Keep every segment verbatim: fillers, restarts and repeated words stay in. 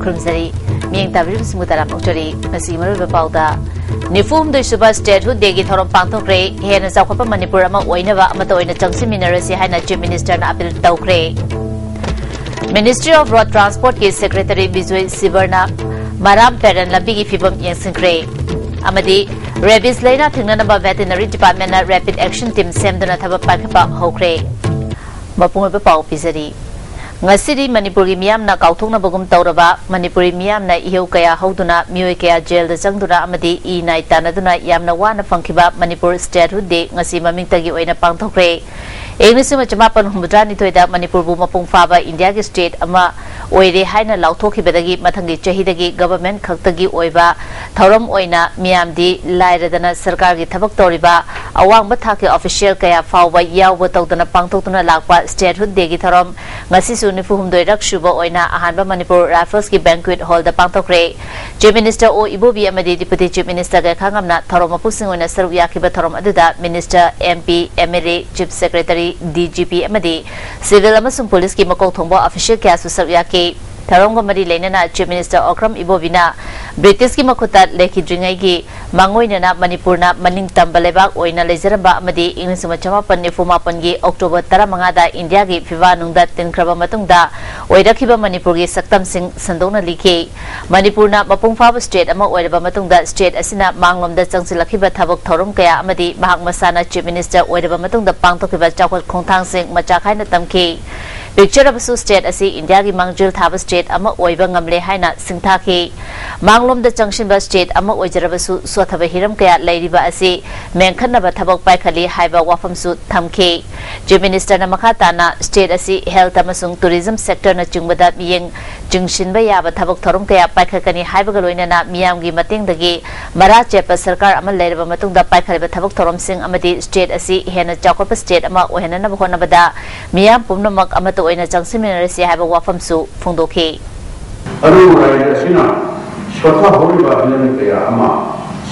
ꯈꯨꯔꯨꯝꯖꯔꯤ꯫ ꯃꯤꯠꯌꯦꯡ ꯇꯥꯕꯤꯔꯤꯕꯁꯤꯡꯕꯨ ꯇꯔꯥꯝꯅ ꯑꯣꯛꯆꯔꯤ꯫ ꯉꯁꯤꯒꯤ ꯃꯔꯨꯑꯣꯏꯕ ꯄꯥꯎꯗ, ꯅꯤꯐꯨ ꯍꯨꯝꯗꯣꯏ ꯁꯨꯕ Statehood Day ꯒꯤ ꯊꯧꯔꯝ ꯄꯥꯡꯊꯣꯛꯈ꯭ꯔꯦ꯫ ꯍꯦꯟꯅ ꯆꯥꯎꯈꯠꯄ ꯃꯅꯤꯄꯨꯔ ꯑꯃ ꯑꯣꯏꯅꯕ ꯑꯃꯠꯇ ꯑꯣꯏꯅ ꯆꯪꯁꯤꯟꯃꯤꯟꯅꯔꯁꯤ ꯍꯥꯏꯅ Chief Minister ꯅ appeal ꯇꯧꯈ꯭ꯔꯦ꯫ Ministry of Road Transport ꯀꯤ Secretary ꯕꯤꯖꯣꯏ ꯁꯤꯕꯔꯅ ꯃꯔꯥꯝ ꯄꯦꯔꯦꯟ ꯂꯝꯕꯤꯒꯤ ꯐꯤꯕꯝ ꯌꯦꯡꯁꯤꯟꯈ꯭ꯔꯦ꯫ ꯑꯃꯗꯤ rabies ꯂꯥꯏꯅꯥ ꯊꯤꯡꯅꯅꯕ Veterinary Department ꯅ rapid action team ꯁꯦꯝꯗꯨꯅ ꯊꯕꯛ ꯄꯥꯏꯈꯠꯄ ꯍꯧꯈ꯭ꯔꯦ꯫ ꯃꯄꯨꯡ ꯑꯣꯏꯕ ꯄꯥꯎ ꯄꯤꯖꯔꯤ꯫ ꯉꯁꯤꯗꯤ ꯃꯅꯤꯄꯨꯔꯒꯤ ꯃꯤꯌꯥꯝꯅ ꯀꯥꯎꯊꯣꯛꯅꯕꯒꯨꯝ ꯇꯧꯔꯕ, ꯃꯅꯤꯄꯨꯔꯤ ꯃꯤꯌꯥꯝꯅ ꯏꯍꯧ ꯀꯌꯥ ꯍꯧꯗꯨꯅ, ꯃꯤꯑꯣꯏ ꯀꯌꯥ ꯖꯦꯜꯗ ꯆꯪꯗꯨꯅ ꯑꯃꯗꯤ ꯏ ꯅꯥꯏ ꯇꯥꯟꯅꯗꯨꯅ ꯌꯥꯝꯅ ꯋꯥꯅ ꯐꯪꯈꯤꯕ ꯃꯅꯤꯄꯨꯔ Statehood Day ꯉꯁꯤ ꯃꯃꯤꯡꯇꯒꯤ ꯑꯣꯏꯅ ꯄꯥꯡꯊꯣꯛꯈ꯭ꯔꯦ꯫ ꯏꯪ ꯂꯤꯁꯤꯡ ꯑꯃ ꯆꯃꯥꯄꯟ ꯍꯨꯝꯐꯨꯇꯔꯥꯅꯤꯊꯣꯏꯗ ꯃꯅꯤꯄꯨꯔꯕꯨ ꯃꯄꯨꯡ ꯐꯥꯕ ꯏꯟꯗꯤꯌꯥꯒꯤ state ꯑꯃ ꯑꯣꯏꯔꯦ ꯍꯥꯏꯅ ꯂꯥꯎꯊꯣꯛꯈꯤꯕꯗꯒꯤ ꯃꯊꯪꯒꯤ ꯆꯍꯤꯗꯒꯤ government ꯈꯛꯇꯒꯤ ꯑꯣꯏꯕ ꯊꯧꯔꯝ ꯑꯣꯏꯅ ꯃꯤꯌꯥꯝꯗꯤ ꯂꯥꯏꯔꯗꯅ ꯁꯔꯀꯥꯔꯒꯤ ꯊꯕꯛ ꯇꯧꯔꯤꯕ ꯑꯋꯥꯡꯕ ꯊꯥꯛꯀꯤ official ꯀꯌꯥ ꯐꯥꯎꯕ ꯌꯥꯎꯕ ꯇꯧꯗꯅ ꯄꯥꯡꯊꯣꯛꯇꯨꯅ ꯂꯥꯛꯄ Statehood Day ꯒꯤ ꯊꯧꯔꯝ ꯉꯁꯤꯁꯨ ꯅꯤꯐꯨ ꯍꯨꯝꯗꯣꯏꯔꯛ ꯁꯨꯕ ꯑꯣꯏꯅ ꯑꯍꯥꯟꯕ ꯃꯅꯤꯄꯨꯔ Raffles ꯀꯤ banquet hall ꯗ ꯄꯥꯡꯊꯣꯛꯈ꯭ꯔꯦ꯫ Chief Minister ꯑꯣ ꯏꯕꯣꯕꯤ ꯑꯃꯗꯤ Deputy Chief Minister ꯒ ꯈꯪꯉꯝꯅ ꯊꯧꯔꯝ ꯃꯄꯨꯁꯤꯡ ꯑꯣꯏꯅ ꯁꯔꯨꯛ ꯌꯥꯈꯤꯕ ꯊꯧꯔꯝ ꯑꯗꯨꯗ Minister, M P, M L A, Chief Secretary, D G P ꯑꯃꯗꯤ civil ꯑꯃꯁꯨꯡ police ꯀꯤ ꯃꯀꯣꯛ ꯊꯣꯡꯕ official ꯀꯌꯥꯁꯨ ꯁꯔꯨꯛ ꯌꯥꯈꯤ꯫ ꯊꯧꯔꯝꯒ ꯃꯔꯤ ꯂꯩꯅꯅ Chief Minister ꯑꯣꯀ꯭ꯔꯝ ꯏꯕꯣꯕꯤꯅ British ꯀꯤ ꯃꯈꯨꯠꯇ ꯂꯩꯈꯤꯗ꯭ꯔꯤꯉꯩꯒꯤ ꯃꯥꯡꯑꯣꯏꯅꯅ ꯃꯅꯤꯄꯨꯔꯅ ꯃꯅꯤꯡ ꯇꯝꯕ ꯂꯩꯕꯥꯛ ꯑꯣꯏꯅ ꯂꯩꯖꯔꯝꯕ ꯑꯃꯗꯤ ꯏꯪ ꯂꯤꯁꯤꯡ ꯑꯃ ꯆꯃꯥꯄꯟ ꯅꯤꯐꯨ ꯃꯥꯄꯟꯒꯤ October ꯇꯔꯥꯃꯉꯥꯗ ꯏꯟꯗꯤꯌꯥꯒꯤ ꯐꯤꯕꯥ ꯅꯨꯡꯗ ꯇꯤꯟꯈ꯭ꯔꯕ ꯃꯇꯨꯡꯗ ꯑꯣꯏꯔꯛꯈꯤꯕ ꯃꯅꯤꯄꯨꯔꯒꯤ ꯁꯛꯇꯝꯁꯤꯡ ꯁꯟꯗꯣꯛꯅ ꯂꯤꯈꯤ꯫ ꯃꯅꯤꯄꯨꯔꯅ ꯃꯄꯨꯡ ꯐꯥꯕ state ꯑꯃ ꯑꯣꯏꯔꯕ ꯃꯇꯨꯡꯗ state ꯑꯁꯤꯅ ꯃꯥꯡꯂꯣꯝꯗ ꯆꯪꯁꯤꯜꯂꯛꯈꯤꯕ ꯊꯕꯛ ꯊꯧꯔꯝ ꯀꯌꯥ ꯑꯃꯗꯤ ꯃꯍꯥꯛ ꯃꯁꯥꯅ Chief Minister ꯑꯣꯏꯔꯕ ꯃꯇꯨꯡꯗ ꯄꯥꯡꯊꯣꯛꯈꯤꯕ ꯆꯥꯎꯈꯠ ꯈꯣꯡꯊꯥꯡꯁꯤꯡ ꯃꯆꯥ ꯈꯥꯏꯅ ꯇꯝꯈꯤ꯫ ꯄꯤꯛꯆꯔꯕꯁꯨ state ꯑꯁꯤ ꯏꯟꯗꯤꯌꯥꯒꯤ ꯃꯥꯡꯖꯤꯜ ꯊꯥꯕ state ꯑꯃ ꯑꯣꯏꯕ ꯉꯝꯂꯦ ꯍꯥꯏꯅ ꯁꯤꯡꯊꯥꯈꯤ꯫ ꯃꯥꯡꯂꯣꯝꯗ ꯆꯪꯁꯤꯟꯕ state ꯑꯃ ꯑꯣꯏꯖꯔꯕꯁꯨ ꯁꯣꯠꯊꯕ ꯍꯤꯔꯝ ꯀꯌꯥ ꯂꯩꯔꯤꯕ ꯑꯁꯤ ꯃꯦꯟꯈꯠꯅꯕ ꯊꯕꯛ ꯄꯥꯏꯈꯠꯂꯤ ꯍꯥꯏꯕ ꯋꯥꯐꯝꯁꯨ ꯊꯝꯈꯤ꯫ Chief Minister ꯅ ꯃꯈꯥ ꯇꯥꯅ state ꯑꯁꯤ health ꯑꯃꯁꯨꯡ tourism sector ꯅꯆꯤꯡꯕꯗ ꯃꯤꯠꯌꯦꯡ ꯆꯤꯡꯁꯤꯟꯕ ꯌꯥꯕ ꯊꯕꯛ ꯊꯧꯔꯝ ꯀꯌꯥ ꯄꯥꯏꯈꯠꯀꯅꯤ ꯍꯥꯏꯕꯒ ꯂꯣꯏꯅꯅ ꯃꯤꯌꯥꯝꯒꯤ ꯃꯇꯦꯡꯗꯒꯤ ꯃꯔꯥ ꯆꯦꯠꯄ ꯁꯔꯀꯥꯔ ꯑꯃ ꯂꯩꯔꯕ ꯃꯇꯨꯡꯗ ꯄꯥꯏꯈꯠꯂꯤꯕ ꯊꯕꯛ ꯊꯧꯔꯝꯁꯤꯡ ꯑꯃꯗꯤ state ꯑꯁꯤ ꯍꯦꯟꯅ ꯆꯥꯎꯈꯠꯄ state ꯑꯃ ꯑꯣꯏꯍꯟꯅꯅꯕ ꯍꯣꯠꯅꯕꯗ ꯃꯤꯌꯥꯝ ꯄꯨꯝꯅꯃꯛ ꯑꯃꯠꯇ ꯑꯣꯏꯅ ꯆꯪꯁꯤꯟꯃꯤꯟꯅꯔꯁꯤ ꯍꯥꯏꯕ ꯋꯥꯐꯝꯁꯨ ꯐꯣꯡꯗꯣꯛꯈꯤ꯫ ꯑꯔꯨꯕ ꯔꯥꯏꯖ ꯑꯁꯤꯅ ꯁꯣꯊꯍꯧꯔꯤꯕ ꯍꯤꯔꯝ ꯀꯌꯥ ꯑꯃ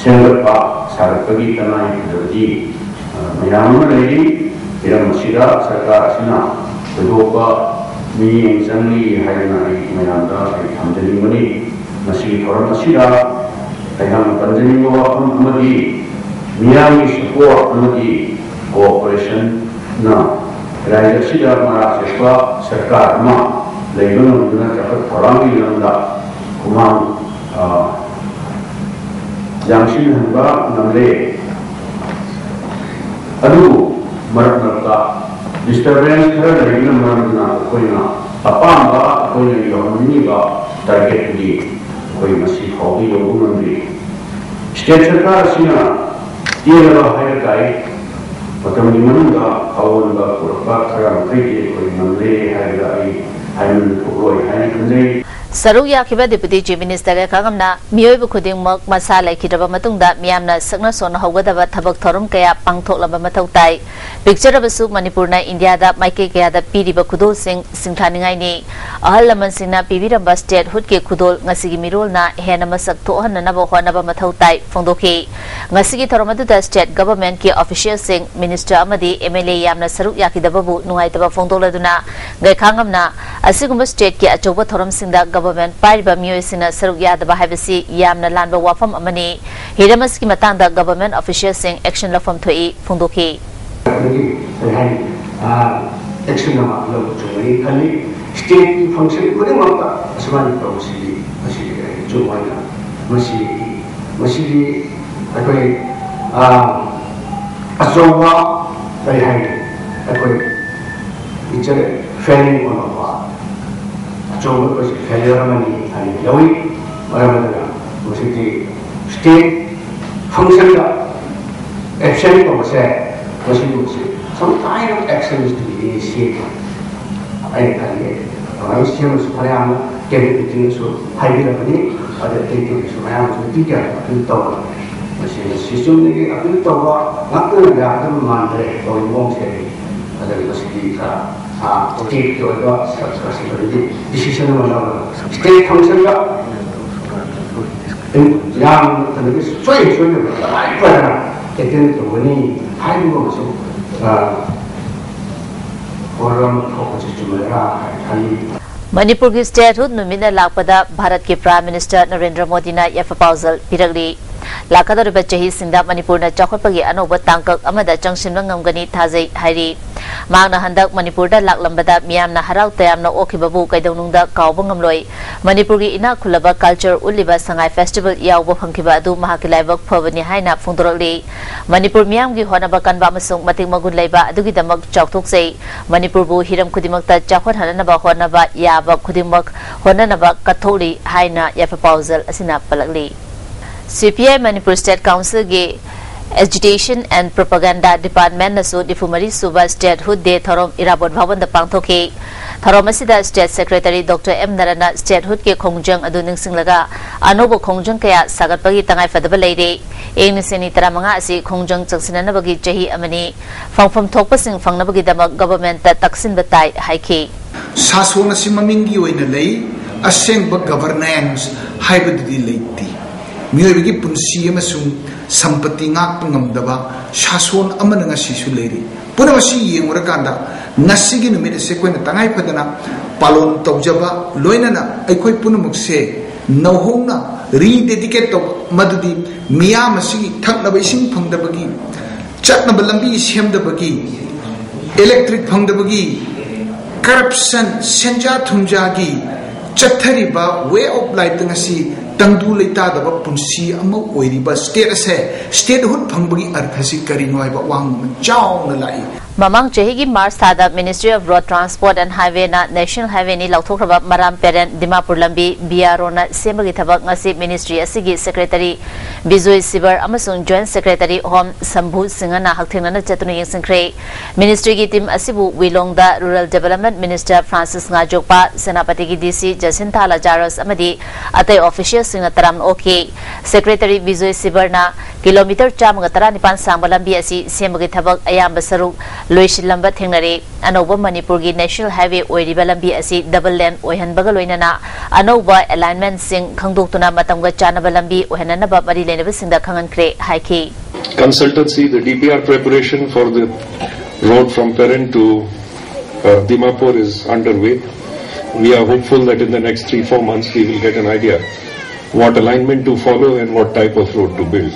ꯁꯦꯝꯒꯠꯄ ꯁꯥꯒꯠꯄꯒꯤ ꯇꯉꯥꯏ ꯐꯗꯕꯗꯤ, ꯑ, ꯃꯌꯥꯝ ꯑꯃ ꯂꯩꯔꯤ꯫ ꯍꯤꯔꯝ ꯑꯁꯤꯗ ꯁꯔꯀꯥꯔ ꯑꯁꯤꯅ ꯊꯣꯏꯗꯣꯛꯄ ꯃꯤꯠꯌꯦꯡ ꯆꯪꯂꯤ ꯍꯥꯏꯗꯨꯅ ꯑꯩ ꯃꯌꯥꯝꯗ ꯑꯩ ꯊꯝꯖꯅꯤꯡꯕꯅꯤ꯫ ꯃꯁꯤꯒꯤ ꯊꯧꯔꯝ ꯑꯁꯤꯗ ꯑꯩꯍꯥꯛꯅ ꯄꯟꯖꯅꯤꯡꯕ ꯋꯥꯐꯝ ꯑꯃꯗꯤ ꯃꯤꯌꯥꯝꯒꯤ ꯁꯄꯣꯔꯠ ꯑꯃꯗꯤ ꯀꯣꯑꯣꯄꯔꯦꯁꯟꯅ ꯔꯥꯖ꯭ꯌ ꯑꯁꯤꯗ ꯃꯔꯥ ꯁꯦꯠꯄ ꯁꯔꯀꯥꯔ ꯑꯃ ꯂꯩꯕ ꯉꯝꯗꯨꯅ ꯆꯥꯎꯈꯠ ꯊꯧꯔꯥꯡꯒꯤ ꯂꯝꯗ ꯈꯨꯃꯥꯡ, ꯑ, ꯌꯥꯡꯁꯤꯟꯍꯟꯕ ꯉꯝꯂꯦ꯫ ꯑꯗꯨꯕꯨ ꯃꯔꯛ ꯃꯔꯛꯇ disturbance ꯈꯔ ꯂꯩꯕꯅ ꯃꯔꯝ ꯑꯣꯏꯗꯨꯅ ꯑꯩꯈꯣꯏꯅ ꯑꯄꯥꯝꯕ, ꯑꯩꯈꯣꯏꯅ ꯌꯧꯍꯟꯅꯤꯡꯉꯤꯕ target ꯇꯨꯗꯤ ꯑꯩꯈꯣꯏ ꯉꯁꯤ ꯐꯥꯎꯕ ꯌꯧꯕ ꯉꯝꯗ꯭ꯔꯤ꯫ State ꯁꯔꯀꯥꯔ ꯑꯁꯤꯅ ꯇꯦꯜꯂꯕ ꯍꯥꯏꯕ ꯇꯥꯏ, ꯃꯇꯝꯒꯤ ꯃꯅꯨꯡꯗ ꯑꯑꯣꯟꯕ ꯄꯨꯔꯛꯄ ꯈꯔ ꯃꯈꯩꯗꯤ ꯑꯩꯈꯣꯏ ꯉꯝꯂꯦ ꯍꯥꯏꯕꯗ ꯑꯩ ꯍꯥꯏꯃꯟꯕ ꯊꯣꯛꯂꯣꯏ ꯍꯥꯏꯅ ꯈꯟꯖꯩ꯫ ꯁꯔꯨꯛ ꯌꯥꯈꯤꯕ Deputy Chief Minister ꯒꯥꯏꯈꯥꯉꯝꯅ ꯃꯤꯑꯣꯏꯕ ꯈꯨꯗꯤꯡꯃꯛ ꯃꯁꯥ ꯂꯩꯈꯤꯗ꯭ꯔꯕ ꯃꯇꯨꯡꯗ ꯃꯤꯌꯥꯝꯅ ꯁꯛꯅ ꯁꯣꯟꯅꯍꯧꯒꯗꯕ ꯊꯕꯛ ꯊꯧꯔꯝ ꯀꯌꯥ ꯄꯥꯡꯊꯣꯛꯂꯕ ꯃꯊꯧ ꯇꯥꯏ꯫ ꯄꯤꯛꯆꯔꯕꯁꯨ ꯃꯅꯤꯄꯨꯔꯅ ꯏꯟꯗꯤꯌꯥꯗ ꯃꯥꯏꯀꯩ ꯀꯌꯥꯗ ꯄꯤꯔꯤꯕ ꯈꯨꯗꯣꯜꯁꯤꯡ ꯁꯤꯡꯊꯥꯅꯤꯡꯉꯥꯏꯅꯤ꯫ ꯑꯍꯜ ꯂꯃꯟꯁꯤꯡꯅ ꯄꯤꯕꯤꯔꯝꯕ statehood ꯀꯤ ꯈꯨꯗꯣꯜ ꯉꯁꯤꯒꯤ ꯃꯤꯔꯣꯜꯅ ꯍꯦꯟꯅ ꯃꯁꯛ ꯊꯣꯛꯍꯟꯅꯅꯕ ꯍꯣꯠꯅꯕ ꯃꯊꯧ ꯇꯥꯏ ꯐꯣꯡꯗꯣꯛꯈꯤ꯫ ꯉꯁꯤꯒꯤ ꯊꯧꯔꯝ ꯑꯗꯨꯗ state government ꯀꯤ official ꯁꯤꯡ, minister ꯑꯃꯗꯤ M L A ꯌꯥꯝꯅ ꯁꯔꯨꯛ ꯌꯥꯈꯤꯗꯕꯕꯨ ꯅꯨꯡꯉꯥꯏꯇꯕ ꯐꯣꯡꯗꯣꯛꯂꯗꯨꯅ, ꯒꯥꯏꯈꯥꯉꯝꯅ ꯑꯁꯤꯒꯨꯝꯕ state ꯀꯤ ꯑꯆꯧꯕ ꯊꯧꯔꯝꯁꯤꯡꯗ government ꯄꯥꯏꯔꯤꯕ ꯃꯤꯑꯣꯏꯁꯤꯡꯅ ꯁꯔꯨꯛ ꯌꯥꯗꯕ ꯍꯥꯏꯕꯁꯤ ꯌꯥꯝꯅ ꯂꯥꯟꯕ ꯋꯥꯐꯝ ꯑꯃꯅꯤ꯫ ꯍꯤꯔꯝ ꯑꯁꯤꯒꯤ ꯃꯇꯥꯡꯗ government official ꯁꯤꯡ action ꯂꯧꯐꯝ ꯊꯣꯛꯏ ꯐꯣꯡꯗꯣꯛꯈꯤ꯫ ꯑꯗꯒꯤ ꯀꯔꯤ ꯍꯥꯏꯅꯤ, ꯑ, action ꯑꯃ ꯂꯧꯕ ꯆꯨꯝꯒꯅꯤ ꯈꯜꯂꯤ꯫ State ꯀꯤ function ꯈꯨꯗꯤꯡꯃꯛꯇ ꯑꯁꯨꯃꯥꯏꯅ ꯇꯧꯕꯁꯤꯗꯤ ꯃꯁꯤꯗꯤ ꯑꯩ ꯆꯨꯝ ꯑꯣꯏꯅ ꯃꯁꯤ, ꯃꯁꯤꯗꯤ ꯑꯩꯈꯣꯏ, ꯑ, ꯑꯆꯧꯕ ꯀꯔꯤ ꯍꯥꯏꯅꯤ, ꯑꯩꯈꯣꯏ ꯄꯤꯛꯆꯔ failing ꯑꯣꯏꯔꯛꯄ ꯑꯆꯧꯕ ꯑꯩꯈꯣꯏꯁꯦ failure ꯑꯃꯅꯤ ꯍꯥꯏꯅ ꯂꯧꯏ꯫ ꯃꯔꯝ ꯑꯗꯨꯅ ꯃꯁꯤꯗꯤ state function ꯗ absent ꯇꯧꯕꯁꯦ, ꯃꯁꯤꯒꯨꯝꯕꯁꯦ some kind of action is to be initiated ꯍꯥꯏꯅ ꯈꯜꯂꯤ꯫ ꯑꯗꯨꯃꯥꯏꯅ ꯁꯤ ꯑꯃꯁꯨ ꯐꯅꯌꯥꯝꯅ cabinet meeting ꯗꯁꯨ ꯍꯥꯏꯕꯤꯔꯕꯅꯤ꯫ ꯑꯗ ꯑꯇꯩ ꯑꯇꯩꯁꯨ ꯃꯌꯥꯝ ꯑꯃꯁꯨ meeting ꯀꯌꯥ ꯑꯗꯨꯝ ꯇꯧꯔꯕꯅꯤ꯫ ꯃꯁꯤ system ꯗꯒꯤ appeal ꯇꯧꯕ ꯉꯥꯛꯇꯅ ꯌꯥꯒꯗꯕ ꯃꯥꯟꯗ꯭ꯔꯦ ꯇꯧꯔꯤꯕ ꯃꯑꯣꯡꯁꯦ꯫ ꯑꯗꯨꯅ ꯃꯁꯤꯗꯤ ꯈꯔ, ꯑ, state ꯀꯤ ꯑꯣꯏꯕ ꯁꯔꯀꯥꯔꯁꯤꯡ ꯑꯗꯨꯗꯤ decision ꯑꯃ ꯂꯧꯔꯒ state function ꯗ ꯌꯥꯝꯅ ꯀꯩꯅꯣꯒꯤ ꯁꯣꯏ ꯁꯣꯏꯗꯅ ꯇꯉꯥꯏ ꯐꯗꯅ attend ꯇꯧꯒꯅꯤ ꯍꯥꯏꯕꯒꯨꯝꯕꯁꯨ, ꯑ, ꯄꯣꯠꯂꯝ ꯊꯣꯛꯄꯁꯤ ꯆꯨꯝꯃꯗ꯭ꯔꯥ ꯍꯥꯏꯅ ꯈꯜꯂꯤ꯫ ꯃꯅꯤꯄꯨꯔꯒꯤ ꯁ꯭ꯇꯦꯠꯍꯨꯗ ꯅꯨꯃꯤꯠꯅ ꯂꯥꯛꯄꯗ ꯚꯥꯔꯠꯀꯤ ꯄ꯭ꯔꯥꯏꯝ ꯃꯤꯅꯤꯁꯇꯔ ꯅꯔꯦꯟꯗ꯭ꯔ ꯃꯣꯗꯤꯅ ꯌꯥꯏꯐ ꯄꯥꯎꯖꯦꯜ ꯄꯤꯔꯛꯂꯤ꯫ ꯂꯥꯛꯀꯗꯧꯔꯤꯕ ꯆꯍꯤꯁꯤꯡꯗ ꯃꯅꯤꯄꯨꯔꯅ ꯆꯥꯎꯈꯠꯄꯒꯤ ꯑꯅꯧꯕ ꯇꯥꯡꯀꯛ ꯑꯃꯗ ꯆꯪꯁꯤꯟꯕ ꯉꯝꯒꯅꯤ ꯊꯥꯖꯩ ꯍꯥꯏꯔꯤ꯫ ꯃꯍꯥꯛꯅ ꯍꯟꯗꯛ ꯃꯅꯤꯄꯨꯔꯗ ꯂꯥꯛꯂꯝꯕꯗ ꯃꯤꯌꯥꯝꯅ ꯍꯔꯥꯎ ꯇꯌꯥꯝꯅ ꯑꯣꯛꯈꯤꯕꯕꯨ ꯀꯩꯗꯧꯅꯨꯡꯗ ꯀꯥꯎꯕ ꯉꯝꯂꯣꯏ꯫ ꯃꯅꯤꯄꯨꯔꯒꯤ ꯏꯅꯥꯛ ꯈꯨꯜꯂꯕ ꯀꯜꯆꯔ ꯎꯠꯂꯤꯕ ꯁꯉꯥꯏ ꯐꯦꯁꯇꯤꯚꯦꯜ ꯌꯥꯎꯕ ꯐꯪꯈꯤꯕ ꯑꯗꯨ ꯃꯍꯥꯛꯀꯤ ꯂꯥꯏꯕꯛ ꯐꯕꯅꯤ ꯍꯥꯏꯅ ꯐꯣꯡꯗꯣꯔꯛꯂꯤ꯫ ꯃꯅꯤꯄꯨꯔ ꯃꯤꯌꯥꯝꯒꯤ ꯍꯣꯠꯅꯕ ꯀꯟꯕ ꯑꯃꯁꯨꯡ ꯃꯇꯤꯛ ꯃꯒꯨꯟ ꯂꯩꯕ ꯑꯗꯨꯒꯤꯗꯃꯛ ꯆꯥꯎꯊꯣꯛꯆꯩ꯫ ꯃꯅꯤꯄꯨꯔꯕꯨ ꯍꯤꯔꯝ ꯈꯨꯗꯤꯡꯃꯛꯇ ꯆꯥꯎꯈꯠꯍꯟꯅꯕ ꯍꯣꯠꯅꯕ ꯌꯥꯕ ꯈꯨꯗꯤꯡꯃꯛ ꯍꯣꯠꯅꯅꯕ ꯀꯠꯊꯣꯛꯂꯤ ꯍꯥꯏꯅ ꯌꯥꯏꯐ ꯄꯥꯎꯖꯦꯜ ꯑꯁꯤꯅ ꯄꯜꯂꯛꯂꯤ꯫ ꯁꯤ ꯄꯤ ꯑꯥꯏ ꯃꯅꯤꯄꯨꯔ ꯁ꯭ꯇꯦꯠ ꯀꯥꯎꯟꯁꯤꯜꯒꯤ Agitation and Propaganda Department ꯅꯁꯨ ꯅꯤꯐꯨ ꯃꯔꯤ ꯁꯨꯕ ꯁ꯭ꯇꯦꯠꯍꯨꯗ ꯗꯦ ꯊꯧꯔꯝ ꯏꯔꯥꯕꯣꯠ ꯚꯕꯟꯗ ꯄꯥꯡꯊꯣꯛꯈꯤ꯫ ꯊꯧꯔꯝ ꯑꯁꯤꯗ ꯁ꯭ꯇꯦꯠ ꯁꯦꯀ꯭ꯔꯦꯇꯔꯤ ꯗꯣꯛꯇꯔ ꯑꯦꯝ ꯅꯔꯟꯅ ꯁ꯭ꯇꯦꯠꯍꯨꯗꯀꯤ ꯈꯣꯡꯖꯪ ꯑꯗꯨ ꯅꯤꯡꯁꯤꯡꯂꯒ ꯑꯅꯧꯕ ꯈꯣꯡꯖꯪ ꯀꯌꯥ ꯁꯥꯒꯠꯄꯒꯤ ꯇꯉꯥꯏꯐꯗꯕ ꯂꯩꯔꯦ꯫ ꯏꯪ ꯂꯤꯁꯤꯡ ꯑꯅꯤ ꯇꯔꯥꯃꯉꯥ ꯑꯁꯤ ꯈꯣꯡꯖꯪ ꯆꯪꯁꯤꯟꯅꯅꯕꯒꯤ ꯆꯍꯤ ꯑꯃꯅꯤ꯫ ꯐꯪꯐꯝ ꯊꯣꯛꯄꯁꯤꯡ ꯐꯪꯅꯕꯒꯤꯗꯃꯛ ꯒꯚꯔꯟꯃꯦꯟꯠꯇ ꯇꯛꯁꯤꯟꯕ ꯇꯥꯏ ꯍꯥꯏꯈꯤ꯫ ꯁꯥꯁꯣꯟ ꯑꯁꯤ ꯃꯃꯤꯡꯒꯤ ꯑꯣꯏꯅ ꯂꯩ, ꯑꯁꯦꯡꯕ ꯒꯚꯔꯅꯦꯟꯁ ꯍꯥꯏꯕꯗꯨꯗꯤ ꯂꯩꯇꯦ꯫ ꯃꯤꯑꯣꯏꯕꯒꯤ ꯄꯨꯟꯁꯤ ꯑꯃꯁꯨꯡ ꯁꯝꯄꯇꯤ ꯉꯥꯛꯄ ꯉꯝꯗꯕ ꯁꯥꯁꯣꯟ ꯑꯃꯅ ꯉꯁꯤꯁꯨ ꯂꯩꯔꯤ꯫ ꯄꯨꯝꯅꯃꯛ ꯑꯁꯤ ꯌꯦꯡꯉꯨꯔꯀꯥꯟꯗ ꯉꯁꯤꯒꯤ ꯅꯨꯃꯤꯠ ꯑꯁꯤ ꯑꯩꯈꯣꯏꯅ ꯇꯉꯥꯏ ꯐꯗꯅ ꯄꯥꯂꯣꯟ ꯇꯧꯖꯕ, ꯂꯣꯏꯅꯅ ꯑꯩꯈꯣꯏ ꯄꯨꯝꯅꯃꯛꯁꯦ ꯅꯧꯍꯧꯅ ꯔꯤꯗꯦꯗꯤꯀꯦꯠ ꯇꯧꯕ, ꯃꯗꯨꯗꯤ ꯃꯤꯌꯥꯝ ꯑꯁꯤꯒꯤ ꯊꯛꯅꯕ ꯏꯁꯤꯡ ꯐꯪꯗꯕꯒꯤ, ꯆꯠꯅꯕ ꯂꯝꯕꯤ ꯁꯦꯝꯗꯕꯒꯤ, ꯏꯂꯦꯛꯇ꯭ꯔꯤꯛ ꯐꯪꯗꯕꯒꯤ, ꯀꯔꯞꯁꯟ, ꯁꯦꯟꯖꯥ ꯊꯨꯝꯖꯥꯒꯤ ꯆꯠꯊꯔꯤꯕ ꯋꯦ ꯑꯣꯐ ꯂꯥꯏꯐꯇ ꯉꯁꯤ ꯇꯪꯗꯨ ꯂꯩꯇꯥꯗꯕ ꯄꯨꯟꯁꯤ ꯑꯃ ꯑꯣꯏꯔꯤꯕ ꯁ꯭ꯇꯦꯠ ꯑꯁꯦ ꯁ꯭ꯇꯦꯠꯍꯨꯗ ꯐꯪꯕꯒꯤ ꯑꯔꯊꯁꯤ ꯀꯔꯤꯅꯣ ꯍꯥꯏꯕ ꯋꯥꯍꯪ ꯑꯃ ꯆꯥꯎꯅ ꯂꯥꯛꯏ꯫ ꯃꯃꯥꯡ ꯆꯍꯤꯒꯤ ꯃꯥꯔꯆ ꯊꯥꯗ Ministry of Road Transport and Highway ꯅ ꯅꯦꯁꯅꯦꯜ ꯍꯥꯏꯋꯦꯅꯤ ꯂꯥꯎꯊꯣꯛꯈ꯭ꯔꯕ ꯃꯔꯥꯝ ꯄꯦꯔꯦꯟ ꯗꯤꯃꯥꯄꯨꯔ ꯂꯝꯕꯤ ꯕꯤ ꯑꯥꯔ ꯑꯣꯅ ꯁꯦꯝꯕꯒꯤ ꯊꯕꯛ ꯉꯁꯤ ꯃꯤꯅꯤꯁꯇ꯭ꯔꯤ ꯑꯁꯤꯒꯤ ꯁꯦꯀ꯭ꯔꯦꯇꯔꯤ ꯕꯤꯖꯣꯏ ꯁꯤꯕꯔ ꯑꯃꯁꯨꯡ ꯖꯣꯏꯟꯠ ꯁꯦꯀ꯭ꯔꯦꯇꯔꯤ ꯍꯣꯝ ꯁꯝꯚꯨ ꯁꯤꯡꯍꯅ ꯍꯛꯊꯦꯡꯅꯅ ꯆꯠꯇꯨꯅ ꯌꯦꯡꯁꯤꯟꯈ꯭ꯔꯦ꯫ ꯃꯤꯅꯤꯁꯇ꯭ꯔꯤꯒꯤ ꯇꯤꯝ ꯑꯁꯤꯕꯨ ꯋꯤꯂꯣꯡꯗ ꯔꯨꯔꯦꯜ ꯗꯤꯚꯦꯂꯞꯃꯦꯟꯠ ꯃꯤꯅꯤꯁꯇꯔ ꯐ꯭ꯔꯥꯟꯁꯤꯁ ꯉꯥꯖꯣꯛꯄ, ꯁꯦꯅꯥꯄꯇꯤꯒꯤ ꯗꯤ ꯁꯤ ꯖꯁꯤꯟꯊꯥ ꯂꯖꯥꯔꯁ ꯑꯃꯗꯤ ꯑꯇꯩ ꯑꯣꯐꯤꯁꯤꯌꯦꯜꯁꯤꯡꯅ ꯇꯔꯥꯝꯅ ꯑꯣꯛꯈꯤ꯫ ꯁꯦꯀ꯭ꯔꯦꯇꯔꯤ ꯕꯤꯖꯣꯏ ꯁꯤꯕꯔꯅ ꯀꯤꯂꯣꯃꯤꯇꯔ ꯆꯥꯝꯃꯒ ꯇꯔꯥꯅꯤꯄꯥꯟ ꯁꯥꯡꯕ ꯂꯝꯕꯤ ꯑꯁꯤ ꯁꯦꯝꯕꯒꯤ ꯊꯕꯛ ꯑꯌꯥꯝꯕ ꯁꯔꯨꯛ ꯂꯣꯏꯁꯤꯜꯂꯝꯕ ꯊꯦꯡꯅꯔꯦ꯫ ꯑꯅꯧꯕ ꯃꯅꯤꯄꯨꯔꯒꯤ ꯅꯦꯁꯅꯦꯜ ꯍꯥꯏꯋꯦ ꯑꯣꯏꯔꯤꯕ ꯂꯝꯕꯤ ꯑꯁꯤ ꯗꯕꯜ ꯂꯦꯟ ꯑꯣꯏꯍꯟꯕꯒ ꯂꯣꯏꯅꯅ ꯑꯅꯧꯕ ꯑꯦꯂꯥꯏꯟꯃꯦꯟꯠꯁꯤꯡ ꯈꯪꯗꯣꯛꯇꯨꯅ ꯃꯇꯝꯒ ꯆꯥꯟꯅꯕ ꯂꯝꯕꯤ ꯑꯣꯏꯍꯟꯅꯅꯕ ꯃꯔꯤ ꯂꯩꯅꯕꯁꯤꯡꯗ ꯈꯪꯍꯟꯈ꯭ꯔꯦ ꯍꯥꯏꯈꯤ꯫ Consultancy, the D P R preparation for the road from Peren to Uh, Dimapur is underway. We are hopeful that in the next three, four months, we will get an idea what alignment to follow and what type of road to build.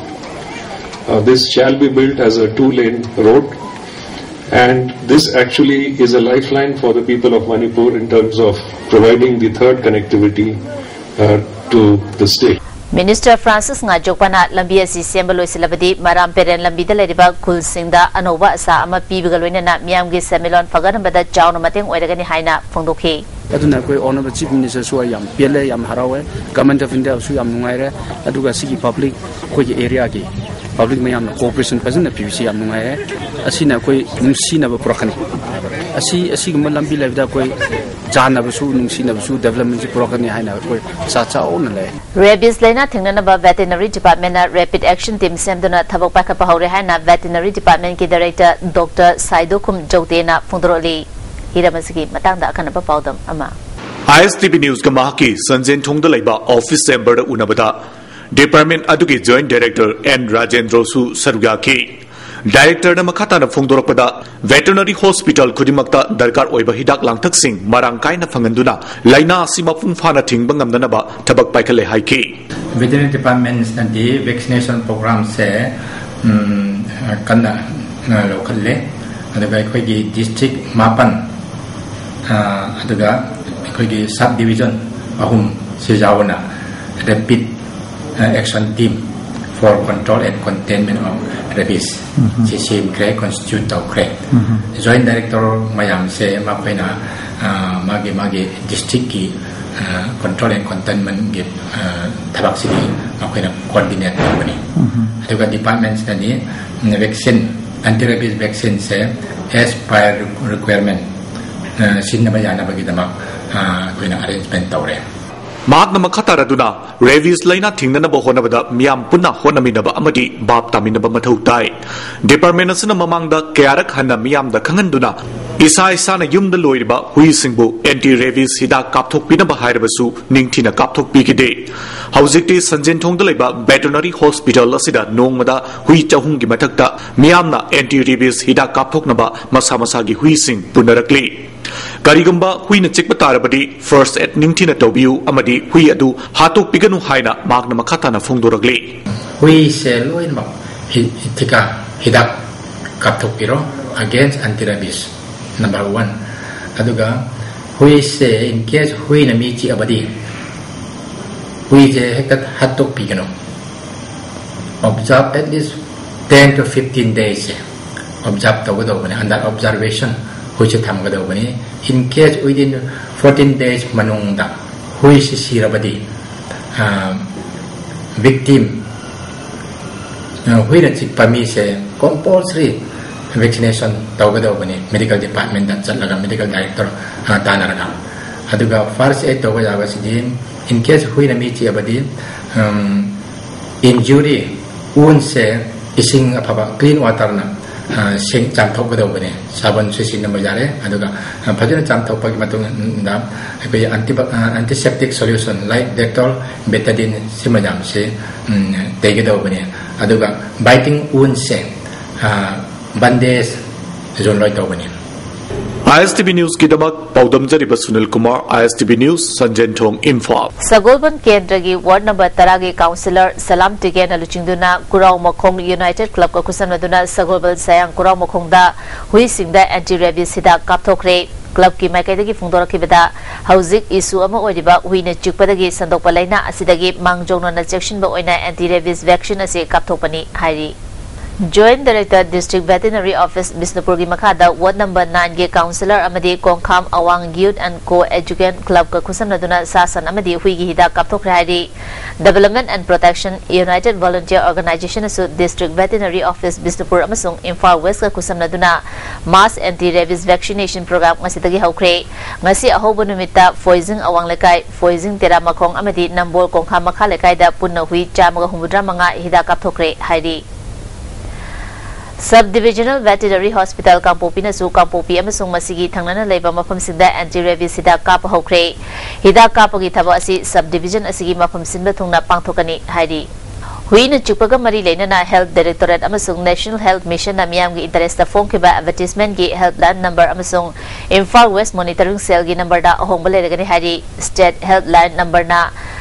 Uh, this shall be built as a two-lane road, and this actually is a lifeline for the people of Manipur in terms of providing the third connectivity uh, to the state. Minister Francis Ngajokpana ꯂꯝꯕꯤ ꯑꯁꯤ ꯁꯦꯝꯕ ꯂꯣꯏꯁꯤꯜꯂꯕꯗꯤ ꯃꯔꯥꯝ ꯄꯦꯔꯦꯟ ꯂꯝꯕꯤꯗ ꯂꯩꯔꯤꯕ ꯈꯨꯜꯁꯤꯡꯗ ꯑꯅꯧꯕ ꯑꯁꯥ ꯑꯃ ꯄꯤꯕꯒ ꯂꯣꯏꯅꯅ ꯃꯤꯌꯥꯝꯒꯤ ꯁꯦꯟꯃꯤꯠꯂꯣꯟ ꯐꯒꯠꯍꯟꯕꯗ ꯆꯥꯎꯅ ꯃꯇꯦꯡ ꯑꯣꯏꯔꯒꯅꯤ ꯍꯥꯏꯅ ꯐꯣꯡꯗꯣꯛꯈꯤ꯫ ꯑꯗꯨꯅ ꯑꯩꯈꯣꯏ Honourable Chief Minister ꯁꯨ ꯌꯥꯝ ꯄꯦꯜꯂꯦ, ꯌꯥꯝ ꯍꯔꯥꯎꯋꯦ꯫ Government of India ꯁꯨ ꯌꯥꯝ ꯅꯨꯡꯉꯥꯏꯔꯦ꯫ ꯑꯗꯨꯒ ꯁꯤꯒꯤ public, ꯑꯩꯈꯣꯏꯒꯤ area ꯒꯤ public ꯃꯌꯥꯝꯅ cooperation ꯐꯖꯅ ꯄꯤꯕꯁꯤ ꯌꯥꯝ ꯅꯨꯡꯉꯥꯏꯔꯦ꯫ ꯑꯁꯤꯅ ꯑꯩꯈꯣꯏ ꯅꯨꯡꯁꯤꯅꯕ ꯄꯨꯔꯛꯀꯅꯤ꯫ ꯑꯁꯤ, ꯑꯁꯤꯒꯨꯝꯕ ꯂꯝꯕꯤ ꯂꯩꯕꯗ ꯑꯩꯈꯣꯏ ꯆꯥꯟꯅꯕꯁꯨ, ꯅꯨꯡꯁꯤꯅꯕꯁꯨ, development ꯁꯨ ꯄꯨꯔꯛꯀꯅꯤ ꯍꯥꯏꯅ ꯑꯩꯈꯣꯏ ꯑꯁꯥ ꯆꯥꯎꯅ ꯂꯩ꯫ Rabies ꯂꯥꯏꯅꯥ ꯊꯤꯡꯅꯅꯕ Veterinary Department ꯅ rapid action team ꯁꯦꯝꯗꯨꯅ ꯊꯕꯛ ꯄꯥꯏꯈꯠꯄ ꯍꯧꯔꯦ ꯍꯥꯏꯅ Veterinary Department ꯀꯤ Director Doctor ꯁꯥꯏꯗꯣꯈꯨꯝ ꯖꯧꯇꯦꯅ ꯐꯣꯡꯗꯣꯔꯛꯂꯤ꯫ ꯍꯤꯔꯝ ꯑꯁꯤꯒꯤ ꯃꯇꯥꯡꯗ ꯑꯈꯟꯅꯕ ꯄꯥꯎꯗꯝ ꯑꯃ꯫ ISTV News ꯀ ꯃꯍꯥꯛꯀꯤ ꯁꯟꯖꯦꯟ ꯊꯣꯡꯗ ꯂꯩꯕ office chamber ꯗ ꯎꯅꯕꯗ department ꯑꯗꯨꯒꯤ Joint Director N ꯔꯥꯖꯦꯟꯗ꯭ꯔꯣ ꯁꯨ ꯁꯔꯨꯛ ꯌꯥꯈꯤ꯫ Director ꯅ ꯃꯈꯥ ꯇꯥꯅ ꯐꯣꯡꯗꯣꯔꯛꯄꯗ, veterinary hospital ꯈꯨꯗꯤꯡꯃꯛꯇ ꯗꯔꯀꯥꯔ ꯑꯣꯏꯕ ꯍꯤꯗꯥꯛ ꯂꯥꯡꯊꯛꯁꯤꯡ ꯃꯔꯥꯡ ꯀꯥꯏꯅ ꯐꯪꯍꯟꯗꯨꯅ ꯂꯥꯏꯅꯥ ꯑꯁꯤ ꯃꯄꯨꯡ ꯐꯥꯅ ꯊꯤꯡꯕ ꯉꯝꯅꯅꯕ ꯊꯕꯛ ꯄꯥꯏꯈꯠꯂꯦ ꯍꯥꯏꯈꯤ꯫ Veterinary Department ꯅꯗꯤ vaccination program ꯁꯦ, ꯎꯝ, ꯀꯟꯅ, ꯑ, ꯂꯧꯈꯠꯂꯦ꯫ ꯑꯗꯨꯒ ꯑꯩꯈꯣꯏꯒꯤ district ꯃꯥꯄꯟ, ꯑ, ꯑꯗꯨꯒ ꯑꯩꯈꯣꯏꯒꯤ sub division ꯑꯍꯨꯝ ꯁꯤ ꯌꯥꯎꯅ rapid, ꯑ, action team for control and containment of rabies ꯁꯤ ꯁꯦꯝꯈ꯭ꯔꯦ, constitute ꯇꯧꯈ꯭ꯔꯦ꯫ Joint Director ꯃꯌꯥꯝꯁꯦ ꯃꯈꯣꯏꯅ, ꯑ, ꯃꯥꯒꯤ, ꯃꯥꯒꯤ district ꯀꯤ, ꯑ, control and containment ꯒꯤ, ꯑ, ꯊꯕꯛꯁꯤꯗꯤ ꯃꯈꯣꯏꯅ coordinate ꯇꯧꯒꯅꯤ꯫ ꯑꯗꯨꯒ department ꯅꯗꯤ vaccine, anti rabies vaccine ꯁꯦ as per requirement, ꯑ, ꯁꯤꯖꯤꯟꯅꯕ ꯌꯥꯅꯕꯒꯤꯗꯃꯛ, ꯑ, ꯑꯩꯈꯣꯏꯅ arrangement ꯇꯧꯔꯦ꯫ ꯃꯍꯥꯛꯅ ꯃꯈꯥ ꯇꯥꯔꯗꯨꯅ, rabies ꯂꯥꯏꯅꯥ ꯊꯤꯡꯅꯅꯕ ꯍꯣꯠꯅꯕꯗ ꯃꯤꯌꯥꯝ ꯄꯨꯟꯅ ꯍꯣꯠꯅꯃꯤꯟꯅꯕ ꯑꯃꯗꯤ ꯚꯥꯞ ꯇꯥꯃꯤꯟꯅꯕ ꯃꯊꯧ ꯇꯥꯏ꯫ Department ꯑꯁꯤꯅ ꯃꯃꯥꯡꯗ ꯀꯌꯥꯔꯛ ꯍꯟꯅ ꯃꯤꯌꯥꯝꯗ ꯈꯪꯍꯟꯗꯨꯅ ꯏꯁꯥ ꯏꯁꯥꯅ ꯌꯨꯝꯗ ꯂꯣꯏꯔꯤꯕ ꯍꯨꯏꯁꯤꯡꯕꯨ anti rabies ꯍꯤꯗꯥꯛ ꯀꯥꯞꯊꯣꯛꯄꯤꯅꯕ ꯍꯥꯏꯔꯕꯁꯨ ꯅꯤꯡꯊꯤꯅ ꯀꯥꯞꯊꯣꯛꯄꯤꯈꯤꯗꯦ꯫ ꯍꯧꯖꯤꯛꯇꯤ ꯁꯟꯖꯦꯟꯊꯣꯡꯗ ꯂꯩꯕ veterinary hospital ꯑꯁꯤꯗ ꯅꯣꯡꯃꯗ ꯍꯨꯏ ꯆꯍꯨꯝꯒꯤ ꯃꯊꯛꯇ ꯃꯤꯌꯥꯝꯅ anti rabies ꯍꯤꯗꯥꯛ ꯀꯥꯞꯊꯣꯛꯅꯕ ꯃꯁꯥ ꯃꯁꯥꯒꯤ ꯍꯨꯏꯁꯤꯡ ꯄꯨꯅꯔꯛꯂꯤ꯫ ꯀꯔꯤꯒꯨꯝꯕ ꯍꯨꯏꯅ ꯆꯤꯛꯄ ꯇꯥꯔꯕꯗꯤ first aid ꯅꯤꯡꯊꯤꯅ ꯇꯧꯕꯤꯌꯨ ꯑꯃꯗꯤ ꯍꯨꯏ ꯑꯗꯨ ꯍꯥꯠꯇꯣꯛꯄꯤꯒꯅꯨ ꯍꯥꯏꯅ ꯃꯍꯥꯛꯅ ꯃꯈꯥ ꯇꯥꯅ ꯐꯣꯡꯗꯣꯔꯛꯂꯤ꯫ ꯍꯨꯏꯁꯦ ꯂꯣꯏꯅꯃꯛ ꯍꯤ-, ꯊꯤꯀꯥ ꯍꯤꯗꯥꯛ ꯀꯥꯞꯊꯣꯛꯄꯤꯔꯣ against anti rabies, number one꯫ ꯑꯗꯨꯒ ꯍꯨꯏꯁꯦ in case ꯍꯨꯏꯅ ꯃꯤ ꯆꯤꯛꯑꯕꯗꯤ ꯍꯨꯏꯁꯦ ꯍꯦꯛꯇ ꯍꯥꯠꯇꯣꯛꯄꯤꯒꯅꯨ꯫ Observe at least ten to fifteen days say observe ꯇꯧꯒꯗꯧꯕꯅꯤ, under observation ꯍꯨꯏꯁꯦ ꯊꯝꯒꯗꯧꯕꯅꯤ꯫ In case within fourteen days ꯃꯅꯨꯡꯗ ꯍꯨꯏꯁꯤ ꯁꯤꯔꯕꯗꯤ, ꯑ, victim, ꯑ, ꯍꯨꯏꯅ ꯆꯤꯛꯄ ꯃꯤꯁꯦ compulsory vaccination ꯇꯧꯒꯗꯧꯕꯅꯤ medical department ꯇ ꯆꯠꯂꯒ medical director, ꯑ, ꯇꯥꯟꯅꯔꯒ꯫ ꯑꯗꯨꯒ first aid ꯇꯧꯕ ꯌꯥꯕꯁꯤꯗꯤ in case ꯍꯨꯏꯅ ꯃꯤ ꯆꯤꯛꯑꯕꯗꯤ, ꯎꯝ, injury wound ꯁꯦ ꯏꯁꯤꯡ ꯑꯐꯕ clean water ꯅ, ꯑ, ꯁꯦꯡ-, ꯆꯥꯝꯊꯣꯛꯀꯗꯧꯕꯅꯤ꯫ ꯁꯥꯕꯟꯁꯨ ꯁꯤꯖꯤꯟꯅꯕ ꯌꯥꯔꯦ꯫ ꯑꯗꯨꯒ, ꯑ, ꯐꯖꯅ ꯆꯥꯝꯊꯣꯛꯄꯒꯤ ꯃꯇꯨꯡꯗ ꯑꯩꯈꯣꯏ anti-, ꯑ, antiseptic solution like Dettol, Betadine ꯁꯤ ꯃꯌꯥꯝꯁꯤ, ꯎꯝ, ꯇꯩꯒꯗꯧꯕꯅꯤ꯫ ꯑꯗꯨꯒ biting wound ꯁꯦ, ꯑ, bandage ꯂꯣꯏ ꯇꯧꯕꯅꯤ꯫ ISTV News ꯀꯤꯗꯃꯛ ꯄꯥꯎꯗꯝꯖꯔꯤꯕ ꯁꯨꯅꯤꯜ ꯀꯨꯃꯥꯔ, ISTV News, ꯁꯟꯖꯦꯟꯊꯣꯡ, ꯏꯝꯐꯥꯜ꯫ ꯁꯒꯣꯜꯕꯟ ꯀꯦꯟꯗ꯭ꯔꯒꯤ ward number ꯇꯔꯥꯒꯤ councillor ꯁꯂꯥꯝ ꯇꯤꯀꯦꯟꯅ ꯂꯨꯆꯤꯡꯗꯨꯅ ꯀꯨꯔꯥꯎ ꯃꯈꯣꯡ United Club ꯀ ꯈꯨꯠꯁꯝꯅꯗꯨꯅ ꯁꯒꯣꯜꯕꯟ ꯁꯌꯥꯡ ꯀꯨꯔꯥꯎ ꯃꯈꯣꯡꯗ ꯍꯨꯏꯁꯤꯡꯗ anti rabies ꯍꯤꯗꯥꯛ ꯀꯥꯞꯊꯣꯛꯈ꯭ꯔꯦ꯫ Club ꯀꯤ ꯃꯥꯏꯀꯩꯗꯒꯤ ꯐꯣꯡꯗꯣꯔꯛꯈꯤꯕꯗ, ꯍꯧꯖꯤꯛ issue ꯑꯃ ꯑꯣꯏꯔꯤꯕ ꯍꯨꯏꯅ ꯆꯤꯛꯄꯗꯒꯤ ꯁꯟꯗꯣꯛꯄ ꯂꯥꯏꯅꯥ ꯑꯁꯤꯗꯒꯤ ꯃꯥꯡꯖꯧꯅꯅ ꯆꯦꯛꯁꯤꯟꯕ ꯑꯣꯏꯅ anti rabies vaccine ꯑꯁꯤ ꯀꯥꯞꯊꯣꯛꯄꯅꯤ ꯍꯥꯏꯔꯤ꯫ Joint Director, District Veterinary Office, ꯕꯤꯁꯅꯨꯄꯨꯔꯒꯤ ꯃꯈꯥꯗ ward number ꯅꯥꯏꯟꯒꯤ councillor ꯑꯃꯗꯤ ꯀꯣꯡꯈꯥꯝ ꯑꯋꯥꯡ Youth and Co-Education Club ꯀ ꯈꯨꯠꯁꯝꯅꯗꯨꯅ ꯁꯥ ꯁꯟ ꯑꯃꯗꯤ ꯍꯨꯏꯒꯤ ꯍꯤꯗꯥꯛ ꯀꯥꯞꯊꯣꯛꯈ꯭ꯔꯦ ꯍꯥꯏꯔꯤ꯫ Development and Protection United Volunteer Organization ꯅꯁꯨ District Veterinary Office, ꯕꯤꯁꯅꯨꯄꯨꯔ ꯑꯃꯁꯨꯡ ꯏꯝꯐꯥꯜ West ꯀ ꯈꯨꯠꯁꯝꯅꯗꯨꯅ mass anti rabies vaccination program ꯉꯁꯤꯗꯒꯤ ꯍꯧꯈ꯭ꯔꯦ꯫ ꯉꯁꯤ ꯑꯍꯧꯕ ꯅꯨꯃꯤꯠꯇ ꯐꯣꯏꯖꯤꯡ ꯑꯋꯥꯡ ꯂꯩꯀꯥꯏ, ꯐꯣꯏꯖꯤꯡ ꯇꯦꯔꯥꯃꯈꯣꯡ ꯑꯃꯗꯤ ꯅꯝꯕꯣꯜ ꯀꯣꯡꯈꯥꯝ ꯃꯈꯥ ꯂꯩꯀꯥꯏꯗ ꯄꯨꯟꯅ ꯍꯨꯏ ꯆꯥꯝꯃꯒ ꯍꯨꯝꯐꯨꯇꯔꯥ ꯃꯉꯥ ꯍꯤꯗꯥꯛ ꯀꯥꯞꯊꯣꯛꯈ꯭ꯔꯦ ꯍꯥꯏꯔꯤ꯫ Sub Divisional Veterinary Hospital ꯀꯥꯡꯄꯣꯛꯄꯤꯅꯁꯨ ꯀꯥꯡꯄꯣꯛꯄꯤ ꯑꯃꯁꯨꯡ ꯃꯁꯤꯒꯤ ꯊꯪꯅꯅ ꯂꯩꯕ ꯃꯐꯝꯁꯤꯡꯗ anti rabies ꯍꯤꯗꯥꯛ ꯀꯥꯞꯄ ꯍꯧꯈ꯭ꯔꯦ꯫ ꯍꯤꯗꯥꯛ ꯀꯥꯞꯄꯒꯤ ꯊꯕꯛ ꯑꯁꯤ sub division ꯑꯁꯤꯒꯤ ꯃꯐꯝ ꯁꯤꯟꯕ ꯊꯨꯡꯅ ꯄꯥꯡꯊꯣꯛꯀꯅꯤ ꯍꯥꯏꯔꯤ꯫ ꯍꯨꯏꯅ ꯆꯤꯛꯄꯒ ꯃꯔꯤ ꯂꯩꯅꯅ Health Directorate ꯑꯃꯁꯨꯡ National Health Mission ꯅ ꯃꯤꯌꯥꯝꯒꯤ interest ꯇ ꯐꯣꯡꯈꯤꯕ advertisement ꯀꯤ helpline number ꯑꯃꯁꯨꯡ ꯏꯝꯐꯥꯜ West Monitoring Cell ꯒꯤ number ꯗ ꯑꯍꯣꯡꯕ ꯂꯩꯔꯒꯅꯤ ꯍꯥꯏꯔꯤ꯫ State helpline number ꯅ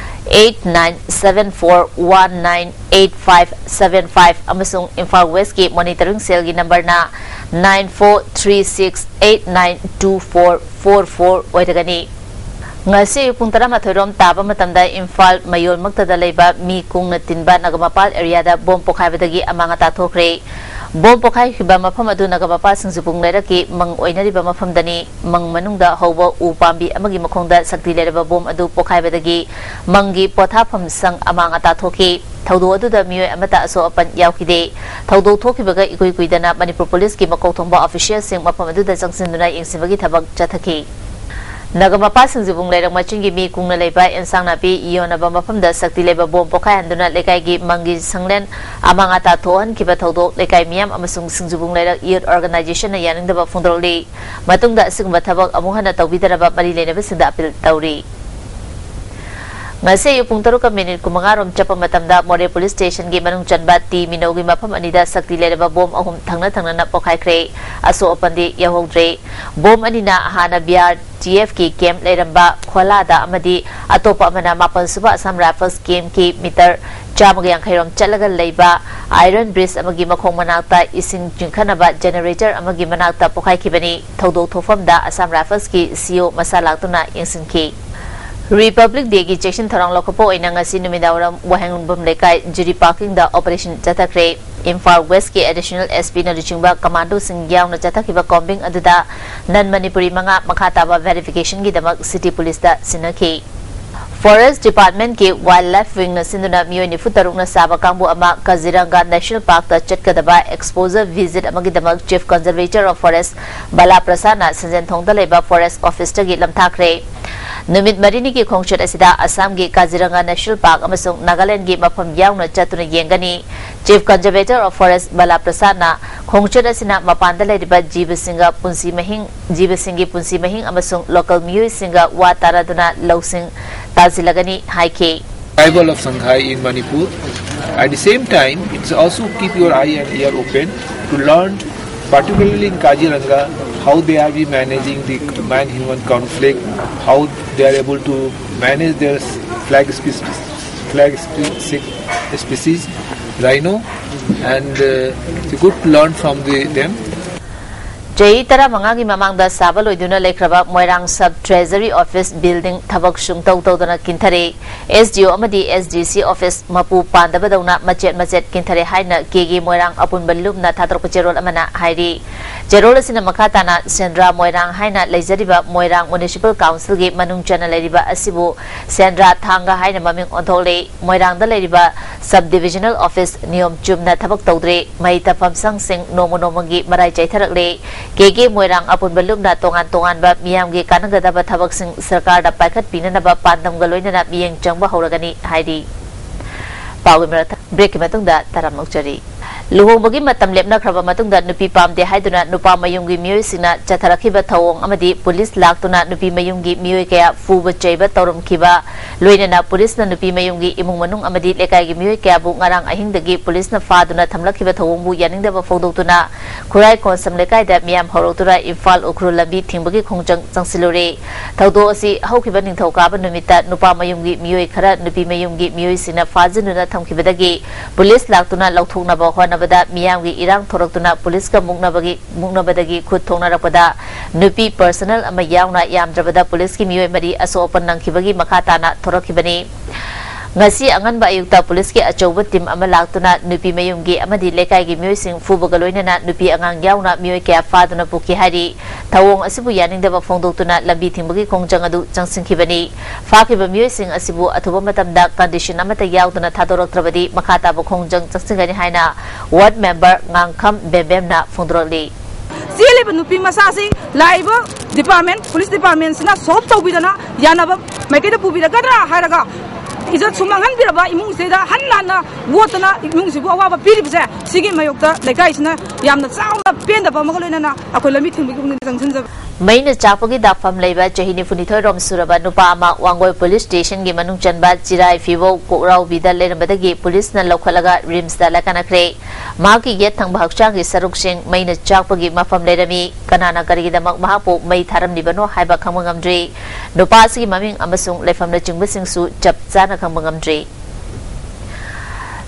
eight nine seven four one nine eight five seven five ꯑꯃꯁꯨꯡ ꯏꯝꯐꯥꯜ West ꯀꯤ Monitoring Cell ꯒꯤ number ꯅ nine four three six eight nine two four four four ꯑꯣꯏꯔꯒꯅꯤ꯫ ꯉꯁꯤ ꯑꯌꯨꯛ ꯄꯨꯡ ꯇꯔꯥꯃꯥꯊꯣꯏ ꯔꯣꯝ ꯇꯥꯕ ꯃꯇꯝꯗ ꯏꯝꯐꯥꯜ ꯃꯌꯣꯜꯃꯛꯇꯗ ꯂꯩꯕ ꯃꯤ ꯀꯨꯡꯅ ꯇꯤꯟꯕ ꯅꯒꯃꯄꯥꯜ area ꯗ ꯕꯣꯝ ꯄꯣꯈꯥꯏꯕꯗꯒꯤ ꯑꯃꯥꯡ ꯑꯇꯥ ꯊꯣꯛꯈ꯭ꯔꯦ꯫ ꯕꯣꯝ ꯄꯣꯈꯥꯏꯈꯤꯕ ꯃꯐꯝ ꯑꯗꯨ ꯅꯒꯃꯄꯥꯜ ꯁꯤꯡꯖꯨꯕꯨꯡ ꯂꯩꯔꯛꯀꯤ ꯃꯪ ꯑꯣꯏꯅꯔꯤꯕ ꯃꯐꯝꯗꯅꯤ꯫ ꯃꯪ ꯃꯅꯨꯡꯗ ꯍꯧꯕ ꯎ ꯄꯥꯝꯕꯤ ꯑꯃꯒꯤ ꯃꯈꯣꯡꯗ ꯁꯛꯇꯤ ꯂꯩꯔꯕ ꯕꯣꯝ ꯑꯗꯨ ꯄꯣꯈꯥꯏꯕꯗꯒꯤ ꯃꯪꯒꯤ ꯄꯣꯊꯥꯐꯝ ꯁꯪ ꯑꯃꯥꯡ ꯑꯇꯥ ꯊꯣꯛꯈꯤ꯫ ꯊꯧꯗꯣꯛ ꯑꯗꯨꯗ ꯃꯤꯑꯣꯏ ꯑꯃꯠꯇ ꯑꯁꯣꯛ ꯑꯄꯟ ꯌꯥꯎꯈꯤꯗꯦ꯫ ꯊꯧꯗꯣꯛ ꯊꯣꯛꯈꯤꯕꯒ ꯏꯀꯨꯏ ꯀꯨꯏꯗꯅ ꯃꯅꯤꯄꯨꯔ ꯄꯨꯂꯤꯁꯀꯤ ꯃꯀꯣꯛ ꯊꯣꯡꯕ official ꯁꯤꯡ ꯃꯐꯝ ꯑꯗꯨꯗ ꯆꯪꯁꯤꯟꯗꯨꯅ ꯌꯦꯡꯁꯤꯟꯕꯒꯤ ꯊꯕꯛ ꯆꯠꯊꯈꯤ꯫ ꯅꯒꯃꯄꯥꯜ ꯁꯤꯡꯖꯨꯕꯨꯡ ꯂꯩꯔꯛ ꯃꯆꯤꯟꯒꯤ ꯃꯤ ꯀꯨꯡꯅ ꯂꯩꯕ ꯏꯟꯁꯥꯡ ꯅꯥꯄꯤ ꯌꯣꯟꯅꯕ ꯃꯐꯝꯗ ꯁꯛꯇꯤ ꯂꯩꯕ ꯕꯣꯝ ꯄꯣꯈꯥꯏꯍꯟꯗꯨꯅ ꯂꯩꯀꯥꯏꯒꯤ ꯃꯪꯒꯤ ꯁꯪꯂꯦꯟ ꯑꯃꯥꯡ ꯑꯇꯥ ꯊꯣꯛꯍꯟꯈꯤꯕ ꯊꯧꯗꯣꯛ ꯂꯩꯀꯥꯏ ꯃꯤꯌꯥꯝ ꯑꯃꯁꯨꯡ ꯁꯤꯡꯖꯨꯕꯨꯡ ꯂꯩꯔꯛ Youth Organization ꯅ ꯌꯥꯅꯤꯡꯗꯕ ꯐꯣꯡꯗꯣꯔꯛꯂꯤ꯫ ꯃꯇꯨꯡꯗ ꯑꯁꯤꯒꯨꯝꯕ ꯊꯕꯛ ꯑꯃꯨꯛ ꯍꯟꯅ ꯇꯧꯕꯤꯗꯅꯕ ꯃꯔꯤ ꯂꯩꯅꯕꯁꯤꯡꯗ appeal ꯇꯧꯔꯤ꯫ ꯉꯁꯤ ꯑꯌꯨꯛ ꯄꯨꯡ ꯇꯔꯨꯛꯀ ꯃꯤꯅꯤꯠ ꯀꯨꯟꯃꯉꯥ ꯔꯣꯝ ꯆꯠꯄ ꯃꯇꯝꯗ ꯃꯣꯔꯦ ꯄꯨꯂꯤꯁ ꯁ꯭ꯇꯦꯁꯟꯒꯤ ꯃꯅꯨꯡ ꯆꯟꯕ ꯇꯤ ꯃꯤꯅꯧꯒꯤ ꯃꯐꯝ ꯑꯅꯤꯗ ꯁꯛꯇꯤ ꯂꯩꯔꯕ ꯕꯣꯝ ꯑꯍꯨꯝ ꯊꯪꯅ ꯊꯪꯅꯅ ꯄꯣꯈꯥꯏꯈ꯭ꯔꯦ꯫ ꯑꯁꯣꯛ ꯑꯄꯟꯗꯤ ꯌꯥꯎꯍꯧꯗ꯭ꯔꯦ꯫ ꯕꯣꯝ ꯑꯅꯤꯅ ꯍꯥꯟꯅ ꯕꯤ ꯑꯥꯔ ꯇꯤ ꯑꯦꯐ ꯀꯤ ꯀꯦꯝꯞ ꯂꯩꯔꯝꯕ ꯈꯣꯂꯥꯗ ꯑꯃꯗꯤ ꯑꯇꯣꯞꯄ ꯑꯃꯅ ꯃꯥꯄꯜ ꯁꯨꯕ ꯑꯁꯥꯝ ꯔꯥꯏꯐꯜꯁ ꯀꯦꯝꯞꯀꯤ ꯃꯤꯇꯔ ꯆꯥꯝꯃꯒ ꯌꯥꯡꯈꯩ ꯔꯣꯝ ꯆꯠꯂꯒ ꯂꯩꯕ ꯑꯥꯏꯔꯟ ꯕ꯭ꯔꯤꯖ ꯑꯃꯒꯤ ꯃꯈꯣꯡ ꯃꯅꯥꯛꯇ ꯏꯁꯤꯡ ꯆꯤꯡꯈꯠꯅꯕ ꯖꯦꯅꯦꯔꯦꯇꯔ ꯑꯃꯒꯤ ꯃꯅꯥꯛꯇ ꯄꯣꯈꯥꯏꯈꯤꯕꯅꯤ꯫ ꯊꯧꯗꯣꯛ ꯊꯣꯛꯐꯝꯗ ꯑꯁꯥꯝ ꯔꯥꯏꯐꯜꯁꯀꯤ ꯁꯤ ꯏ ꯑꯣ ꯃꯁꯥ ꯂꯥꯛꯇꯨꯅ ꯌꯦꯡꯁꯤꯟꯈꯤ꯫ ꯔꯤꯄꯕ꯭ꯂꯤꯛ ꯗꯦꯒꯤ ꯆꯦꯛꯁꯤꯟ ꯊꯧꯔꯥꯡ ꯂꯧꯈꯠꯄ ꯑꯣꯏꯅ ꯉꯁꯤ ꯅꯨꯃꯤꯗꯥꯡꯋꯥꯏꯔꯝ ꯋꯥꯍꯦꯡꯕꯝ ꯂꯩꯀꯥꯏ ꯖꯤꯔꯤ ꯄꯥꯔꯀꯤꯡꯗ ꯑꯣꯄꯔꯦꯁꯟ ꯆꯠꯊꯈ꯭ꯔꯦ꯫ ꯏꯝꯐꯥꯜ ꯋꯦꯁꯀꯤ ꯑꯦꯗꯤꯁꯅꯦꯜ ꯑꯦꯁ ꯄꯤꯅ ꯂꯨꯆꯤꯡꯕ ꯀꯃꯥꯟꯗꯣꯁꯤꯡ ꯌꯥꯎꯅ ꯆꯠꯊꯈꯤꯕ ꯀꯣꯝꯕꯤꯡ ꯑꯗꯨꯗ ꯅꯟ ꯃꯅꯤꯄꯨꯔꯤ ꯃꯉꯥ ꯃꯈꯥ ꯇꯥꯕ ꯚꯦꯔꯤꯐꯤꯀꯦꯁꯟꯒꯤꯗꯃꯛ ꯁꯤꯇꯤ ꯄꯨꯂꯤꯁꯇ ꯁꯤꯟꯅꯈꯤ꯫ ꯐꯣꯔꯦꯁ ꯗꯤꯄꯥꯔꯠꯃꯦꯟꯠꯀꯤ ꯋꯥꯏꯜꯗ ꯂꯥꯏꯐ ꯋꯤꯡꯅ ꯁꯤꯟꯗꯨꯅ ꯃꯤꯑꯣꯏ ꯅꯤꯐꯨ ꯇꯔꯨꯛꯅ ꯁꯥꯕ ꯀꯥꯡꯕꯨ ꯑꯃ ꯀꯖꯤꯔꯪꯒꯥ ꯅꯦꯁꯅꯦꯜ ꯄꯥꯔꯛꯇ ꯆꯠꯀꯗꯕ ꯑꯦꯛꯁꯄꯣꯖꯔ ꯚꯤꯖꯤꯠ ꯑꯃꯒꯤꯗꯃꯛ ꯆꯤꯐ ꯀꯟꯖꯔꯚꯦꯇꯔ ꯑꯣꯐ ꯐꯣꯔꯦꯁ ꯕꯂꯥ ꯄ꯭ꯔꯁꯥꯗꯅ ꯁꯟꯖꯦꯟ ꯊꯣꯡꯗ ꯂꯩꯕ ꯐꯣꯔꯦꯁ ꯑꯣꯐꯤꯁꯇꯒꯤ ꯂꯝꯊꯥꯈ꯭ꯔꯦ꯫ ꯅꯨꯃꯤꯠ ꯃꯔꯤꯅꯤꯒꯤ ꯈꯣꯡꯆꯠ ꯑꯁꯤꯗ ꯑꯁꯥꯝꯒꯤ ꯀꯥꯖꯤꯔꯪꯒꯥ ꯅꯦꯁꯅꯦꯜ ꯄꯥꯔꯛ ꯑꯃꯁꯨꯡ ꯅꯥꯒꯥꯂꯦꯟꯗꯒꯤ ꯃꯐꯝ ꯌꯥꯎꯅ ꯆꯠꯇꯨꯅ ꯌꯦꯡꯒꯅꯤ꯫ Chief Conservator of Forest ꯕꯂꯥ ꯄ꯭ꯔꯁꯥꯗꯅ ꯈꯣꯡꯆꯠ ꯑꯁꯤꯅ ꯃꯄꯥꯟꯗ ꯂꯩꯔꯤꯕ ꯖꯤꯕꯁꯤꯡꯒ ꯄꯨꯟꯁꯤ ꯃꯍꯤꯡ, ꯖꯤꯕꯁꯤꯡꯒꯤ ꯄꯨꯟꯁꯤ ꯃꯍꯤꯡ ꯑꯃꯁꯨꯡ local ꯃꯤꯑꯣꯏꯁꯤꯡꯒ ꯋꯥ ꯇꯥꯅꯗꯨꯅ ꯂꯧꯁꯤꯡ ꯇꯥꯁꯤꯜꯂꯒꯅꯤ ꯍꯥꯏꯈꯤ꯫ Arrival of Sangha in Manipur, at the same time, it's also keep your eye and ear open to learn, particularly in Kaziranga, how they are be managing the man-human conflict, how they are able to manage their flag species, flag spe- species, rhino, and uh, it's good to learn from the, them. ꯆꯍꯤ ꯇꯔꯥꯃꯉꯥꯒꯤ ꯃꯃꯥꯡꯗ ꯁꯥꯕ ꯂꯣꯏꯗꯨꯅ ꯂꯩꯈ꯭ꯔꯕ ꯃꯣꯏꯔꯥꯡ Sub Treasury Office building ꯊꯕꯛ ꯁꯨꯡꯇꯧ ꯇꯧꯗꯅ ꯀꯤꯟꯊꯔꯦ꯫ S D O ꯑꯃꯗꯤ S D C office ꯃꯄꯨ ꯄꯥꯟꯗꯕꯗꯧꯅ ꯃꯆꯦꯠ ꯃꯆꯦꯠ ꯀꯤꯟꯊꯔꯦ ꯍꯥꯏꯅ ꯀꯦꯒꯦ ꯃꯣꯏꯔꯥꯡ ꯑꯄꯨꯟꯕ ꯂꯨꯞꯅ ꯊꯥꯗꯣꯔꯛꯄ ꯆꯦꯔꯣꯜ ꯑꯃꯅ ꯍꯥꯏꯔꯤ꯫ ꯆꯦꯔꯣꯜ ꯑꯁꯤꯅ ꯃꯈꯥ ꯇꯥꯅ ꯁꯦꯟꯗ꯭ꯔꯥ ꯃꯣꯏꯔꯥꯡ ꯍꯥꯏꯅ ꯂꯩꯖꯔꯤꯕ ꯃꯣꯏꯔꯥꯡ Municipal Councilꯒꯤ ꯃꯅꯨꯡ ꯆꯟꯅ ꯂꯩꯔꯤꯕ ꯑꯁꯤꯕꯨ ꯁꯦꯟꯗ꯭ꯔꯥ ꯊꯥꯡꯒ ꯍꯥꯏꯅ ꯃꯃꯤꯡ ꯑꯣꯟꯊꯣꯛꯂꯦ꯫ ꯃꯣꯏꯔꯥꯡꯗ ꯂꯩꯔꯤꯕ Sub Divisional Office ꯅꯤꯌꯣꯝ ꯆꯨꯝꯅ ꯊꯕꯛ ꯇꯧꯗ꯭ꯔꯦ꯫ ꯃꯍꯩ ꯇꯝꯐꯝ ꯁꯪꯁꯤꯡ ꯅꯣꯡꯃ ꯅꯣꯡꯃꯒꯤ ꯃꯔꯥꯏ ꯆꯥꯏꯊꯔꯛꯂꯦ꯫ ꯀꯦꯒꯦ ꯃꯣꯏꯔꯥꯡ ꯑꯄꯨꯟꯕ ꯂꯨꯞꯅ ꯇꯣꯉꯥꯟ ꯇꯣꯉꯥꯟꯕ ꯃꯤꯌꯥꯝꯒꯤ ꯀꯥꯟꯅꯒꯗꯕ ꯊꯕꯛꯁꯤꯡ ꯁꯔꯀꯥꯔꯗ ꯄꯥꯏꯈꯠꯄꯤꯅꯅꯕ ꯄꯥꯟꯗꯝꯒ ꯂꯣꯏꯅꯅ ꯃꯤꯠꯌꯦꯡ ꯆꯪꯕ ꯍꯧꯔꯒꯅꯤ ꯍꯥꯏꯔꯤ꯫ ꯄꯥꯎꯒꯤ ꯃꯔꯛꯇ breakꯀꯤ ꯃꯇꯨꯡꯗ ꯇꯔꯥꯝꯅ ꯑꯣꯛꯆꯔꯤ꯫ ꯂꯨꯍꯣꯡꯕꯒꯤ ꯃꯇꯝ ꯂꯦꯞꯅꯈ꯭ꯔꯕ ꯃꯇꯨꯡꯗ ꯅꯨꯄꯤ ꯄꯥꯝꯗꯦ ꯍꯥꯏꯗꯨꯅ ꯅꯨꯄꯥ ꯃꯌꯨꯝꯒꯤ ꯃꯤꯑꯣꯏꯁꯤꯡꯅ ꯆꯠꯊꯔꯛꯈꯤꯕ ꯊꯧꯑꯣꯡ ꯑꯃꯗꯤ ꯄꯨꯂꯤꯁ ꯂꯥꯛꯇꯨꯅ ꯅꯨꯄꯤ ꯃꯌꯨꯝꯒꯤ ꯃꯤꯑꯣꯏ ꯀꯌꯥ ꯐꯨꯕ ꯆꯩꯕ ꯇꯧꯔꯝꯈꯤꯕ ꯂꯣꯏꯅꯅ ꯄꯨꯂꯤꯁꯅ ꯅꯨꯄꯤ ꯃꯌꯨꯝꯒꯤ ꯏꯃꯨꯡ ꯃꯅꯨꯡ ꯑꯃꯗꯤ ꯂꯩꯀꯥꯏꯒꯤ ꯃꯤꯑꯣꯏ ꯀꯌꯥꯕꯨ ꯉꯔꯥꯡ ꯑꯍꯤꯡꯗꯒꯤ ꯄꯨꯂꯤꯁꯅ ꯐꯥꯗꯨꯅ ꯊꯝꯂꯛꯈꯤꯕ ꯊꯧꯑꯣꯡꯕꯨ ꯌꯥꯅꯤꯡꯗꯕ ꯐꯣꯡꯗꯣꯛꯇꯨꯅ ꯈꯨꯔꯥꯏ ꯀꯣꯟꯁꯝ ꯂꯩꯀꯥꯏꯗ ꯃꯤꯌꯥꯝ ꯍꯧꯔꯛꯇꯨꯅ ꯏꯝꯐꯥꯜ ꯎꯈ꯭ꯔꯨꯜ ꯂꯝꯕꯤ ꯊꯤꯡꯕꯒꯤ ꯈꯣꯡꯖꯪ ꯆꯪꯁꯤꯜꯂꯨꯔꯦ꯫ ꯊꯧꯗꯣꯛ ꯑꯁꯤ ꯍꯧꯈꯤꯕ ꯅꯤꯡꯊꯧꯀꯥꯕ ꯅꯨꯃꯤꯠꯇ ꯅꯨꯄꯥ ꯃꯌꯨꯝꯒꯤ ꯃꯤꯑꯣꯏ ꯈꯔ ꯅꯨꯄꯤ ꯃꯌꯨꯝꯒꯤ ꯃꯤꯑꯣꯏꯁꯤꯡꯅ ꯐꯥꯖꯤꯟꯗꯨꯅ ꯊꯝꯈꯤꯕꯗꯒꯤ ꯄꯨꯂꯤꯁ ꯂꯥꯛꯇꯨꯅ ꯂꯧꯊꯣꯛꯅꯕ ꯍꯣꯠꯅꯕꯗ ꯃꯤꯌꯥꯝꯒꯤ ꯏꯔꯥꯡ ꯊꯣꯔꯛꯇꯨꯅ ꯄꯨꯂꯤꯁꯀ ꯃꯨꯛꯅꯕꯒꯤ, ꯃꯨꯛꯅꯕꯗꯒꯤ ꯈꯨꯠ ꯊꯣꯛꯅꯔꯛꯄꯗ ꯅꯨꯄꯤ personal ꯑꯃ ꯌꯥꯎꯅ ꯌꯥꯝꯗ꯭ꯔꯕꯗ ꯄꯨꯂꯤꯁꯀꯤ ꯃꯤꯑꯣꯏ ꯃꯔꯤ ꯑꯁꯣꯛ ꯑꯄꯟ ꯅꯪꯈꯤꯕꯒꯤ ꯃꯈꯥ ꯇꯥꯅ ꯊꯣꯔꯛꯈꯤꯕꯅꯤ꯫ ꯉꯁꯤ ꯑꯉꯟꯕ ꯑꯌꯨꯛꯇ ꯄꯨꯂꯤꯁꯀꯤ ꯑꯆꯧꯕ team ꯑꯃ ꯂꯥꯛꯇꯨꯅ ꯅꯨꯄꯤ ꯃꯌꯨꯝꯒꯤ ꯑꯃꯗꯤ ꯂꯩꯀꯥꯏꯒꯤ ꯃꯤꯑꯣꯏꯁꯤꯡ ꯐꯨꯕꯒ ꯂꯣꯏꯅꯅ ꯅꯨꯄꯤ ꯑꯉꯥꯡ ꯌꯥꯎꯅ ꯃꯤꯑꯣꯏ ꯀꯌꯥ ꯐꯥꯗꯨꯅ ꯄꯨꯈꯤ ꯍꯥꯏꯔꯤ꯫ ꯊꯧꯑꯣꯡ ꯑꯁꯤꯕꯨ ꯌꯥꯅꯤꯡꯗꯕ ꯐꯣꯡꯗꯣꯛꯇꯨꯅ ꯂꯝꯕꯤ ꯊꯤꯡꯕꯒꯤ ꯈꯣꯡꯖꯪ ꯑꯗꯨ ꯆꯪꯁꯤꯟꯈꯤꯕꯅꯤ꯫ ꯐꯥꯈꯤꯕ ꯃꯤꯑꯣꯏꯁꯤꯡ ꯑꯁꯤꯕꯨ ꯑꯊꯨꯕ ꯃꯇꯝꯗ condition ꯑꯃꯠꯇ ꯌꯥꯎꯗꯅ ꯊꯥꯗꯣꯔꯛꯇ꯭ꯔꯕꯗꯤ ꯃꯈꯥ ꯇꯥꯕ ꯈꯣꯡꯖꯪ ꯆꯪꯁꯤꯟꯒꯅꯤ ꯍꯥꯏꯅ ward member ꯉꯥꯡꯈꯝ ꯕꯦꯝꯕꯦꯝꯅ ꯐꯣꯡꯗꯣꯔꯛꯂꯤ꯫ ꯆꯦꯜꯂꯤꯕ ꯅꯨꯄꯤ ꯃꯆꯥꯁꯤ ꯂꯥꯛꯏꯕ ꯗꯤꯄꯥꯔꯠꯃꯦꯟ, ꯄꯨꯂꯤꯁ ꯗꯤꯄꯥꯔꯠꯃꯦꯟꯁꯤꯅ ꯁꯣꯜꯕ ꯇꯧꯕꯤꯗꯅ ꯌꯥꯅꯕ ꯃꯥꯏꯀꯩꯗ ꯄꯨꯕꯤꯔꯛꯀꯗ꯭ꯔꯥ ꯍꯥꯏꯔꯒ, ꯏꯖꯠ ꯁꯨꯃꯥꯡꯍꯟꯕꯤꯔꯕ ꯏꯃꯨꯡꯁꯤꯗ ꯍꯟꯅ ꯍꯟꯅ ꯋꯣꯠꯇꯅ ꯏꯃꯨꯡꯁꯤꯕꯨ ꯑꯋꯥꯕ ꯄꯤꯔꯤꯕꯁꯦ, ꯁꯤꯒꯤ ꯃꯥꯌꯣꯛꯇ ꯂꯩꯀꯥꯏꯁꯤꯅ ꯌꯥꯝꯅ ꯆꯥꯎꯅ ꯄꯦꯟꯗꯕ ꯑꯃꯒ ꯂꯣꯏꯅꯅ ꯑꯩꯈꯣꯏ ꯂꯝꯕꯤ ꯊꯤꯡꯕꯒꯤ ꯄꯨꯛꯅꯤꯡꯗ ꯆꯪꯁꯤꯟꯖꯕ꯫ ꯃꯩꯅ ꯆꯥꯛꯄꯒꯤ ꯗꯥꯛꯐꯝ ꯂꯩꯕ ꯆꯍꯤ ꯅꯤꯐꯨꯅꯤꯊꯣꯏ ꯔꯣꯝ ꯁꯨꯔꯕ ꯅꯨꯄꯥ ꯑꯃ ꯋꯥꯡꯒꯣꯏ ꯄꯨꯂꯤꯁ ꯁ꯭ꯇꯦꯁꯟꯒꯤ ꯃꯅꯨꯡ ꯆꯟꯕ ꯆꯤꯔꯥꯏ ꯐꯤꯕꯧ ꯀꯣꯛꯔꯥꯎꯕꯤꯗ ꯂꯩꯔꯝꯕꯗꯒꯤ ꯄꯨꯂꯤꯁꯅ ꯂꯧꯈꯠꯂꯒ ꯔꯤꯝꯁꯇ ꯂꯥꯏꯀꯠꯅꯈ꯭ꯔꯦ꯫ ꯃꯍꯥꯛꯀꯤ ꯌꯦꯠ ꯊꯪꯕ ꯍꯛꯆꯥꯡꯒꯤ ꯁꯔꯨꯛꯁꯤꯡ ꯃꯩꯅ ꯆꯥꯛꯄꯒꯤ ꯃꯐꯝ ꯂꯩꯔꯝꯃꯤ꯫ ꯀꯅꯥꯅ ꯀꯔꯤꯒꯤꯗꯃꯛ ꯃꯍꯥꯛꯄꯨ ꯃꯩ ꯊꯥꯔꯝꯂꯤꯕꯅꯣ ꯍꯥꯏꯕ ꯈꯪꯕ ꯉꯝꯗ꯭ꯔꯤ꯫ ꯅꯨꯄꯥ ꯑꯁꯤꯒꯤ ꯃꯃꯤꯡ ꯑꯃꯁꯨꯡ ꯂꯩꯐꯝꯅꯆꯤꯡꯕꯁꯤꯡꯁꯨ ꯆꯞ ꯆꯥꯅ ꯈꯪꯕ ꯉꯝꯗ꯭ꯔꯤ꯫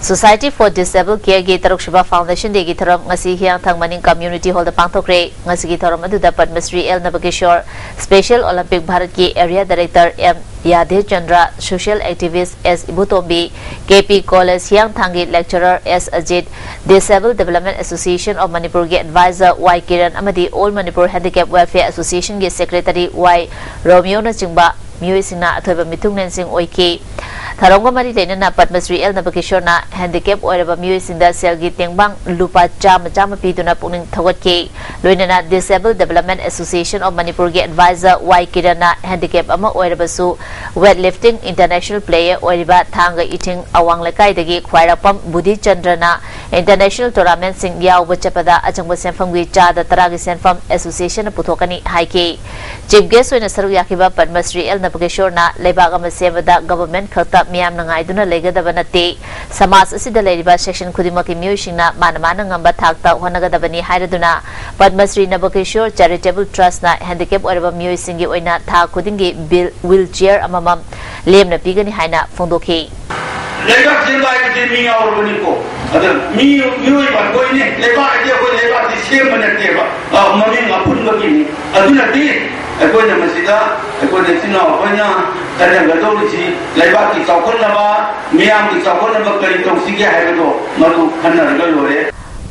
Society for Disabled Careꯒꯤ ꯇꯔꯨꯛꯁꯨꯕ Foundation Dayꯒꯤ ꯊꯧꯔꯝ ꯉꯁꯤ ꯍꯤꯌꯥꯡꯊꯥꯡ ꯃꯅꯤꯡ Community Hallꯗ ꯄꯥꯡꯊꯣꯛꯈ꯭ꯔꯦ꯫ ꯉꯁꯤꯒꯤ ꯊꯧꯔꯝ ꯑꯗꯨꯗ Padmashri L Nabakishore, Special Olympic ꯚꯥꯔꯠꯀꯤ Area Director M Yade Chandra, Social Activist S Ibutombi, K P college ꯍꯤꯌꯥꯡꯊꯥꯡꯒꯤ Lecturer S Ajit, Disabled Development Association of ꯃꯅꯤꯄꯨꯔꯒꯤ Advisor ꯋꯥꯏ ꯀꯤꯔꯟ ꯑꯃꯗꯤ All Manipur Handicap Welfare Associationꯒꯤ Secretary ꯋꯥꯏ ꯔꯣꯃꯤꯌꯣꯅꯆꯤꯡꯕ ꯃꯤꯑꯣꯏꯁꯤꯡꯅ ꯑꯊꯣꯏꯕ ꯃꯤꯊꯨꯡꯂꯦꯟꯁꯤꯡ ꯑꯣꯏꯈꯤ꯫ ꯊꯧꯔꯝꯒ ꯃꯔꯤ ꯂꯩꯅꯅ ꯄꯗꯃꯁ꯭ꯔꯤ ꯑꯦꯜ ꯅꯕꯀꯤꯁꯣꯔꯅ handicap ꯑꯣꯏꯔꯕ ꯃꯤꯑꯣꯏꯁꯤꯡꯗ ꯁꯦꯜꯒꯤ ꯇꯦꯡꯕꯥꯡ ꯂꯨꯄꯥ ꯆꯥꯝꯃ ꯆꯥꯝꯃ ꯄꯤꯗꯨꯅ ꯄꯨꯛꯅꯤꯡ ꯊꯧꯒꯠꯈꯤ꯫ ꯂꯣꯏꯅꯅ Disabled Development Association of ꯃꯅꯤꯄꯨꯔꯒꯤ Advisor ꯋꯥꯏ ꯀꯤꯔꯟꯅ handicap ꯑꯃ ꯑꯣꯏꯔꯕꯁꯨ weight lifting international player ꯑꯣꯏꯔꯤꯕ ꯊꯥꯡꯒ ꯏꯊꯤꯡ ꯑꯋꯥꯡ ꯂꯩꯀꯥꯏꯗꯒꯤ ꯈ꯭ꯋꯥꯏꯔꯥꯛꯄꯝ ꯕꯨꯙꯤꯆꯟꯗ꯭ꯔꯅ international tournamentꯁꯤꯡ ꯌꯥꯎꯕ ꯆꯠꯄꯗ ꯑꯆꯪꯕ ꯁꯦꯟꯐꯝꯒꯤ ꯆꯥꯗ ꯇꯔꯥꯒꯤ ꯁꯦꯟꯐꯝ associationꯅ ꯄꯨꯊꯣꯛꯀꯅꯤ ꯍꯥꯏꯈꯤ꯫ Chief guest ꯑꯣꯏꯅ ꯁꯔꯨꯛ ꯌꯥꯈꯤꯕ ꯄꯗꯃꯁ꯭ꯔꯤ ꯑꯦꯜ ꯅꯕꯀꯤꯁꯣꯔꯅ ꯂꯩꯕꯥꯛ ꯑꯃ ꯁꯦꯝꯕꯗ government ꯈꯛꯇ ꯃꯤꯌꯥꯝꯅ ꯉꯥꯏꯗꯨꯅ ꯂꯩꯒꯗꯕ ꯅꯠꯇꯦ, ꯁꯃꯥꯖ ꯑꯁꯤꯗ ꯂꯩꯔꯤꯕ section ꯈꯨꯗꯤꯡꯃꯛꯀꯤ ꯃꯤꯑꯣꯏꯁꯤꯡꯅ ꯃꯥꯅ ꯃꯥꯅ ꯉꯝꯕ ꯊꯥꯛꯇ ꯍꯣꯠꯅꯒꯗꯕꯅꯤ ꯍꯥꯏꯔꯗꯨꯅ ꯄꯗꯃꯁ꯭ꯔꯤ ꯅꯕꯀꯤꯁꯣꯔ Charitable Trustꯅ handicap ꯑꯣꯏꯔꯕ ꯃꯤꯑꯣꯏꯁꯤꯡꯒꯤ ꯑꯣꯏꯅ ꯊꯥ ꯈꯨꯗꯤꯡꯒꯤ bill wheelchair ꯑꯃꯃꯝ ꯂꯦꯝꯅ ꯄꯤꯒꯅꯤ ꯍꯥꯏꯅ ꯐꯣꯡꯗꯣꯛꯈꯤ꯫ ꯂꯩꯕꯥꯛ ꯁꯦꯝꯕ ꯍꯥꯏꯕꯁꯤ ꯃꯤ ꯌꯥꯎꯔꯕꯅꯤꯀꯣ꯫ ꯑꯗ ꯃꯤ, ꯃꯤꯑꯣꯏꯕ ꯑꯩꯈꯣꯏꯅꯤ꯫ ꯂꯩꯕꯥꯛ ꯍꯥꯏꯗꯤ ꯑꯩꯈꯣꯏ ꯂꯩꯕꯥꯛꯁꯤ ꯁꯦꯝꯕ ꯅꯠꯇꯦꯕ, ꯑ, ꯃꯃꯤꯡ ꯑꯄꯨꯟꯕꯒꯤꯅꯤ꯫ ꯑꯗꯨꯅꯗꯤ ꯑꯩꯈꯣꯏꯅ ꯃꯁꯤꯗ, ꯑꯩꯈꯣꯏꯅ ꯏꯆꯤꯟ ꯏꯅꯥꯎ ꯑꯩꯈꯣꯏꯅ ꯈꯟꯅꯒꯗꯧꯔꯤꯁꯤ ꯂꯩꯕꯥꯛꯀꯤ ꯆꯥꯎꯈꯠꯅꯕ, ꯃꯤꯌꯥꯝꯒꯤ ꯆꯥꯎꯈꯠꯅꯕ ꯀꯔꯤ ꯇꯧꯁꯤꯒꯦ ꯍꯥꯏꯕꯗꯣ ꯃꯗꯨ ꯈꯟꯅꯔꯒ ꯂꯣꯏꯔꯦ꯫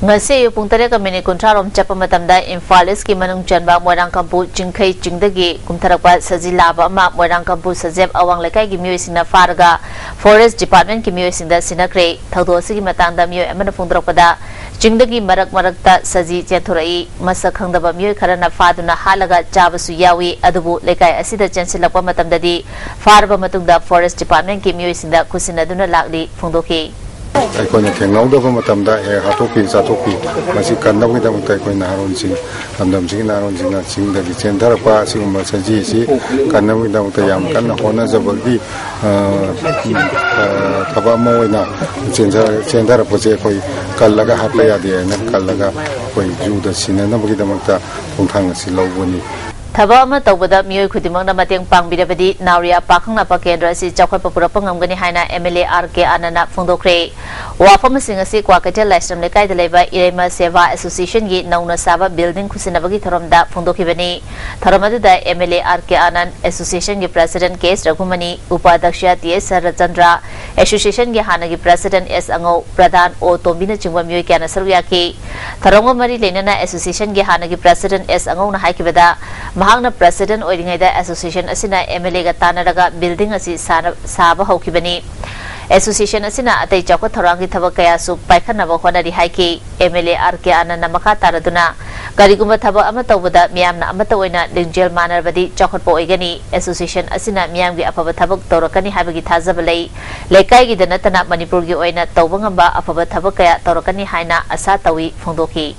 ꯉꯁꯤ ꯑꯌꯨꯛ ꯄꯨꯡ ꯇꯔꯦꯠꯀ ꯃꯤꯅꯤꯠ ꯀꯨꯟꯊ꯭ꯔꯥ ꯔꯣꯝ ꯆꯠꯄ ꯃꯇꯝꯗ ꯏꯝꯐꯥꯜ ꯏꯁꯀꯤ ꯃꯅꯨꯡ ꯆꯟꯕ ꯃꯣꯏꯔꯥꯡꯀꯝꯄꯨ ꯆꯤꯡꯈꯩ ꯆꯤꯡꯗꯒꯤ ꯀꯨꯝꯊꯔꯛꯄ ꯁꯖꯤ ꯂꯥꯕ ꯑꯃ ꯃꯣꯏꯔꯥꯡꯀꯝꯄꯨ ꯁꯖꯦꯞ ꯑꯋꯥꯡ ꯂꯩꯀꯥꯏꯒꯤ ꯃꯤꯑꯣꯏꯁꯤꯡꯅ ꯐꯥꯔꯒ forest departmentꯀꯤ ꯃꯤꯑꯣꯏꯁꯤꯡꯗ ꯁꯤꯟꯅꯈ꯭ꯔꯦ꯫ ꯊꯧꯗꯣꯛ ꯑꯁꯤꯒꯤ ꯃꯇꯥꯡꯗ ꯃꯤꯑꯣꯏ ꯑꯃꯅ ꯐꯣꯡꯗꯣꯔꯛꯄꯗ, ꯆꯤꯡꯗꯒꯤ ꯃꯔꯛ ꯃꯔꯛꯇ ꯁꯖꯤ ꯆꯦꯟꯊꯣꯔꯛꯏ꯫ ꯃꯁꯛ ꯈꯪꯗꯕ ꯃꯤꯑꯣꯏ ꯈꯔꯅ ꯐꯥꯗꯨꯅ ꯍꯥꯠꯂꯒ ꯆꯥꯕꯁꯨ ꯌꯥꯎꯏ꯫ ꯑꯗꯨꯕꯨ ꯂꯩꯀꯥꯏ ꯑꯁꯤꯗ ꯆꯦꯟꯁꯤꯜꯂꯛꯄ ꯃꯇꯝꯗꯗꯤ ꯐꯥꯔꯕ ꯃꯇꯨꯡꯗ ꯐꯣꯔꯦꯁ ꯗꯤꯄꯥꯔꯠꯃꯦꯟꯠꯀꯤ ꯃꯤꯑꯣꯏꯁꯤꯡꯗ ꯈꯨꯠꯁꯤꯟꯅꯗꯨꯅ ꯂꯥꯛꯂꯤ ꯐꯣꯡꯗꯣꯛꯈꯤ꯫ ꯑꯩꯈꯣꯏꯅ ꯊꯦꯡꯅꯍꯧꯗꯕ ꯃꯇꯝꯗ ꯍꯦꯛ ꯍꯥꯠꯇꯣꯛꯄꯤ ꯆꯥꯊꯣꯛꯄꯤ, ꯃꯁꯤ ꯀꯟꯅꯕꯒꯤꯗꯃꯛꯇ ꯑꯩꯈꯣꯏ ꯅꯍꯥꯔꯣꯟꯁꯤꯡ, ꯂꯝꯗꯝꯁꯤꯒꯤ ꯅꯍꯥꯔꯣꯟꯁꯤꯡꯅ ꯆꯤꯡꯗꯒꯤ ꯆꯦꯟꯊꯔꯛꯄ ꯑꯁꯤꯒꯨꯝꯕ ꯁꯖꯤꯁꯤ ꯀꯟꯅꯕꯒꯤꯗꯃꯛꯇ ꯌꯥꯝ ꯀꯟꯅ ꯍꯣꯠꯅꯖꯕꯒꯤ, ꯑ, ꯑ, ꯊꯕꯛ ꯑꯃ ꯑꯣꯏꯅ ꯆꯦꯟꯊ-, ꯆꯦꯟꯊꯔꯛꯄꯁꯦ ꯑꯩꯈꯣꯏ ꯀꯜꯂꯒ ꯍꯥꯠꯄ ꯌꯥꯗꯦ ꯍꯥꯏꯅ ꯀꯜꯂꯒ ꯑꯩꯈꯣꯏ ꯖꯨꯗ ꯁꯤꯟꯅꯅꯕꯒꯤꯗꯃꯛꯇ ꯈꯣꯡꯊꯥꯡ ꯑꯁꯤ ꯂꯧꯕꯅꯤ꯫ ꯊꯕꯛ ꯑꯃ ꯇꯧꯕꯗ ꯃꯤꯑꯣꯏ ꯈꯨꯗꯤꯡꯃꯛꯅ ꯃꯇꯦꯡ ꯄꯥꯡꯕꯤꯔꯕꯗꯤ ꯅꯥꯎꯔꯤꯌꯥ ꯄꯥꯈꯪꯂꯥꯛꯄ ꯀꯦꯟꯗ꯭ꯔ ꯑꯁꯤ ꯆꯥꯎꯈꯠꯄ ꯄꯨꯔꯛꯄ ꯉꯝꯒꯅꯤ ꯍꯥꯏꯅ ꯑꯦꯝ ꯑꯦꯜ ꯑꯦ ꯑꯥꯔ ꯀꯦ ꯑꯥꯅꯟꯗꯅ ꯐꯣꯡꯗꯣꯛꯈ꯭ꯔꯦ꯫ ꯋꯥꯐꯝꯁꯤꯡ ꯑꯁꯤ ꯀ꯭ꯋꯥꯀꯩꯊꯦꯜ ꯂꯥꯏꯁ꯭ꯔꯝ ꯂꯩꯀꯥꯏꯗ ꯂꯩꯕ ꯏꯔꯩꯃ ꯁꯦꯕꯥ ꯑꯦꯁꯣꯁꯤꯌꯦꯁꯟꯒꯤ ꯅꯧꯅ ꯁꯥꯕ ꯕꯤꯜꯗꯤꯡ ꯈꯨꯠꯁꯤꯟꯅꯕꯒꯤ ꯊꯧꯔꯝꯗ ꯐꯣꯡꯗꯣꯛꯈꯤꯕꯅꯤ꯫ ꯊꯧꯔꯝ ꯑꯗꯨꯗ M L A R K Anand, ꯑꯦꯁꯣꯁꯤꯌꯦꯁꯟꯒꯤ ꯄ꯭ꯔꯁꯤꯗꯦꯟꯠ ꯀꯦ ꯑꯦꯁ ꯔꯘꯨꯃꯅꯤ, ꯎꯄꯥꯙ꯭ꯌꯛꯁ ꯇꯤ ꯑꯦꯁ ꯁꯔꯠꯆꯟꯗ꯭ꯔ, ꯑꯦꯁꯣꯁꯤꯌꯦꯁꯟꯒꯤ ꯍꯥꯟꯅꯒꯤ ꯄ꯭ꯔꯁꯤꯗꯦꯟꯠ ꯑꯦꯁ ꯑꯉꯧ, ꯄ꯭ꯔꯙꯥꯟ ꯑꯣ ꯇꯣꯝꯕꯤꯅꯆꯤꯡꯕ ꯃꯤꯑꯣꯏ ꯀꯌꯥꯅ ꯁꯔꯨꯛ ꯌꯥꯈꯤ꯫ ꯊꯧꯔꯝꯒ ꯃꯔꯤ ꯂꯩꯅꯅ ꯑꯦꯁꯣꯁꯤꯌꯦꯁꯟꯒꯤ ꯍꯥꯟꯅꯒꯤ ꯄ꯭ꯔꯁꯤꯗꯦꯟꯠ ꯑꯦꯁ ꯑꯉꯧꯅ ꯍꯥꯏꯈꯤꯕꯗ, ꯃꯍꯥꯛꯅ ꯄ꯭ꯔꯁꯤꯗꯦꯟꯠ ꯑꯣꯏꯔꯤꯉꯩꯗ ꯑꯦꯁꯣꯁꯤꯌꯦꯁꯟ ꯑꯁꯤꯅ ꯑꯦꯝ ꯑꯦꯜ ꯑꯦꯒ ꯇꯥꯟꯅꯔꯒ ꯕꯤꯜꯗꯤꯡ ꯑꯁꯤ ꯁꯥꯅ-, ꯁꯥꯕ ꯍꯧꯈꯤꯕꯅꯤ꯫ ꯑꯦꯁꯣꯁꯤꯌꯦꯁꯟ ꯑꯁꯤꯅ ꯑꯇꯩ ꯆꯥꯎꯈꯠ ꯊꯧꯔꯥꯡꯒꯤ ꯊꯕꯛ ꯀꯌꯥꯁꯨ ꯄꯥꯏꯈꯠꯅꯕ ꯍꯣꯠꯅꯔꯤ ꯍꯥꯏꯈꯤ꯫ ꯑꯦꯝ ꯑꯦꯜ ꯑꯦ ꯑꯥꯔ ꯀꯦ ꯑꯥꯅꯟꯗꯅ ꯃꯈꯥ ꯇꯥꯔꯗꯨꯅ, ꯀꯔꯤꯒꯨꯝꯕ ꯊꯕꯛ ꯑꯃ ꯇꯧꯕꯗ ꯃꯤꯌꯥꯝꯅ ꯑꯃꯠꯇ ꯑꯣꯏꯅ ꯂꯤꯡꯖꯦꯜ ꯃꯥꯟꯅꯔꯕꯗꯤ ꯆꯥꯎꯈꯠꯄ ꯑꯣꯏꯒꯅꯤ꯫ ꯑꯦꯁꯣꯁꯤꯌꯦꯁꯟ ꯑꯁꯤꯅ ꯃꯤꯌꯥꯝꯒꯤ ꯑꯐꯕ ꯊꯕꯛ ꯇꯧꯔꯛꯀꯅꯤ ꯍꯥꯏꯕꯒꯤ ꯊꯥꯖꯕ ꯂꯩ꯫ ꯂꯩꯀꯥꯏꯒꯤꯗ ꯅꯠꯇꯅ ꯃꯅꯤꯄꯨꯔꯒꯤ ꯑꯣꯏꯅ ꯇꯧꯕ ꯉꯝꯕ ꯑꯐꯕ ꯊꯕꯛ ꯀꯌꯥ ꯇꯧꯔꯛꯀꯅꯤ ꯍꯥꯏꯅ ꯑꯁꯥ ꯇꯧꯏ ꯐꯣꯡꯗꯣꯛꯈꯤ꯫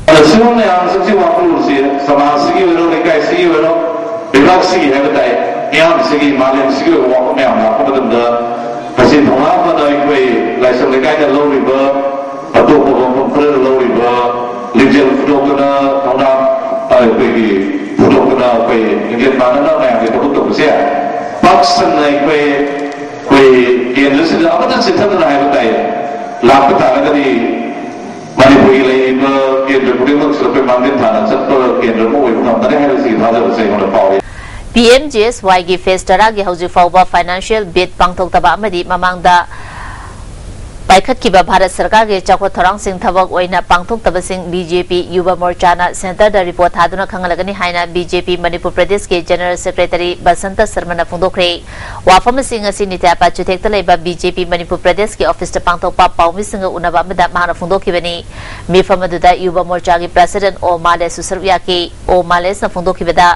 ꯑꯗ ꯁꯤꯒꯨꯝꯕ ꯃꯌꯥꯝꯁꯤꯡꯁꯤ ꯋꯥꯈꯜꯂꯣꯟꯁꯤ ꯁꯃꯥꯖꯁꯤꯒꯤ ꯑꯣꯏꯔꯣ, ꯂꯩꯀꯥꯏꯁꯤꯒꯤ ꯑꯣꯏꯔꯣ, ꯂꯩꯕꯥꯛꯁꯤꯒꯤ ꯍꯥꯏꯕ ꯇꯥꯏ, ꯃꯤꯌꯥꯝꯁꯤꯒꯤ, ꯃꯥꯂꯦꯝꯁꯤꯒꯤ ꯑꯣꯏꯕ ꯋꯥꯐꯝ ꯃꯌꯥꯝ ꯂꯥꯛꯄ ꯃꯇꯝꯗ ꯃꯁꯤ ꯊꯧꯅꯥ ꯐꯅ ꯑꯩꯈꯣꯏ ꯂꯥꯏꯁ꯭ꯔꯝ ꯂꯩꯀꯥꯏꯗ ꯂꯧꯔꯤꯕ, ꯑꯇꯣꯞꯄ ꯃꯐꯝ ꯈꯔꯗ ꯂꯧꯔꯤꯕ, ꯂꯤꯡꯖꯦꯜ ꯐꯨꯗꯣꯛꯇꯨꯅ ꯊꯧꯅꯥ ꯑꯩꯈꯣꯏꯒꯤ ꯐꯨꯗꯣꯛꯇꯨꯅ ꯑꯩꯈꯣꯏ ꯂꯤꯡꯖꯦꯜ ꯃꯥꯟꯅꯅ ꯃꯌꯥꯝꯒꯤ ꯊꯕꯛ ꯇꯧꯕꯁꯦ ꯄꯥꯛ ꯁꯟꯅ ꯑꯩꯈꯣꯏ, ꯑꯩꯈꯣꯏ ꯀꯦꯟꯗ꯭ꯔꯁꯤꯗ ꯑꯃꯠꯇ ꯆꯤꯠꯊꯗꯅ ꯍꯥꯏꯕ ꯇꯥꯏ ꯂꯥꯛꯄ ꯇꯥꯔꯒꯗꯤ ꯃꯅꯤꯄꯨꯔꯒꯤ ꯂꯩꯔꯤꯕ ꯀꯦꯟꯗ꯭ꯔ ꯈꯨꯗꯤꯡꯃꯛꯁꯨ ꯑꯩꯈꯣꯏ ꯃꯥꯡꯖꯤꯜ ꯊꯥꯅ ꯆꯠꯄ ꯀꯦꯟꯗ꯭ꯔ ꯑꯃ ꯑꯣꯏꯕ ꯉꯝꯒꯅꯤ ꯍꯥꯏꯕꯁꯤꯒꯤ ꯊꯥꯖꯕꯁꯦ ꯑꯩꯉꯣꯟꯗ ꯐꯥꯎꯏ꯫ ꯄꯤ ꯑꯦꯝ ꯖꯤ ꯑꯦꯁ ꯋꯥꯏꯒꯤ ꯐꯦꯖ ꯇꯔꯥꯒꯤ ꯍꯧꯖꯤꯛ ꯐꯥꯎꯕ ꯐꯥꯏꯅꯥꯟꯁꯤꯌꯦꯜ ꯕꯤꯗ ꯄꯥꯡꯊꯣꯛꯇꯕ ꯑꯃꯗꯤ ꯃꯃꯥꯡꯗ ꯄꯥꯏꯈꯠꯈꯤꯕ ꯚꯥꯔꯠ ꯁꯔꯀꯥꯔꯒꯤ ꯆꯥꯎꯈꯠ ꯊꯧꯔꯥꯡꯁꯤꯡ ꯊꯕꯛ ꯑꯣꯏꯅ ꯄꯥꯡꯊꯣꯛꯇꯕꯁꯤꯡ ꯕꯤ ꯖꯦ ꯄꯤ ꯌꯨꯕ ꯃꯣꯔꯆꯥꯅ ꯁꯦꯟꯇꯔꯗ ꯔꯤꯄꯣꯔꯠ ꯊꯥꯗꯨꯅ ꯈꯪꯍꯜꯂꯒꯅꯤ ꯍꯥꯏꯅ ꯕꯤ ꯖꯦ ꯄꯤ ꯃꯅꯤꯄꯨꯔ ꯄ꯭ꯔꯗꯦꯁꯀꯤ ꯖꯦꯅꯔꯦꯜ ꯁꯦꯀ꯭ꯔꯦꯇꯔꯤ ꯕꯁꯟꯇ ꯁꯔꯃꯅ ꯐꯣꯡꯗꯣꯛꯈ꯭ꯔꯦ꯫ ꯋꯥꯐꯝ ꯑꯁꯤ ꯉꯁꯤ ꯅꯤꯇ꯭ꯌꯥꯄꯥ ꯆꯨꯊꯦꯛꯇ ꯂꯩꯕ ꯕꯤ ꯖꯦ ꯄꯤ ꯃꯅꯤꯄꯨꯔ ꯄ꯭ꯔꯗꯦꯁꯀꯤ ꯑꯣꯐꯤꯁꯇ ꯄꯥꯡꯊꯣꯛꯄ ꯄꯥꯎꯃꯤꯁꯤꯡꯒ ꯎꯅꯕ ꯑꯃꯗ ꯃꯍꯥꯛꯅ ꯐꯣꯡꯗꯣꯛꯈꯤꯕꯅꯤ꯫ ꯃꯤꯐꯝ ꯑꯗꯨꯗ ꯌꯨꯕ ꯃꯣꯔꯆꯥꯒꯤ ꯄ꯭ꯔꯁꯤꯗꯦꯟ ꯑꯣ ꯃꯥꯂꯦꯁꯁꯨ ꯁꯔꯨꯛ ꯌꯥꯈꯤ꯫ ꯑꯣ ꯃꯥꯂꯦꯁꯅ ꯐꯣꯡꯗꯣꯛꯈꯤꯕꯗ,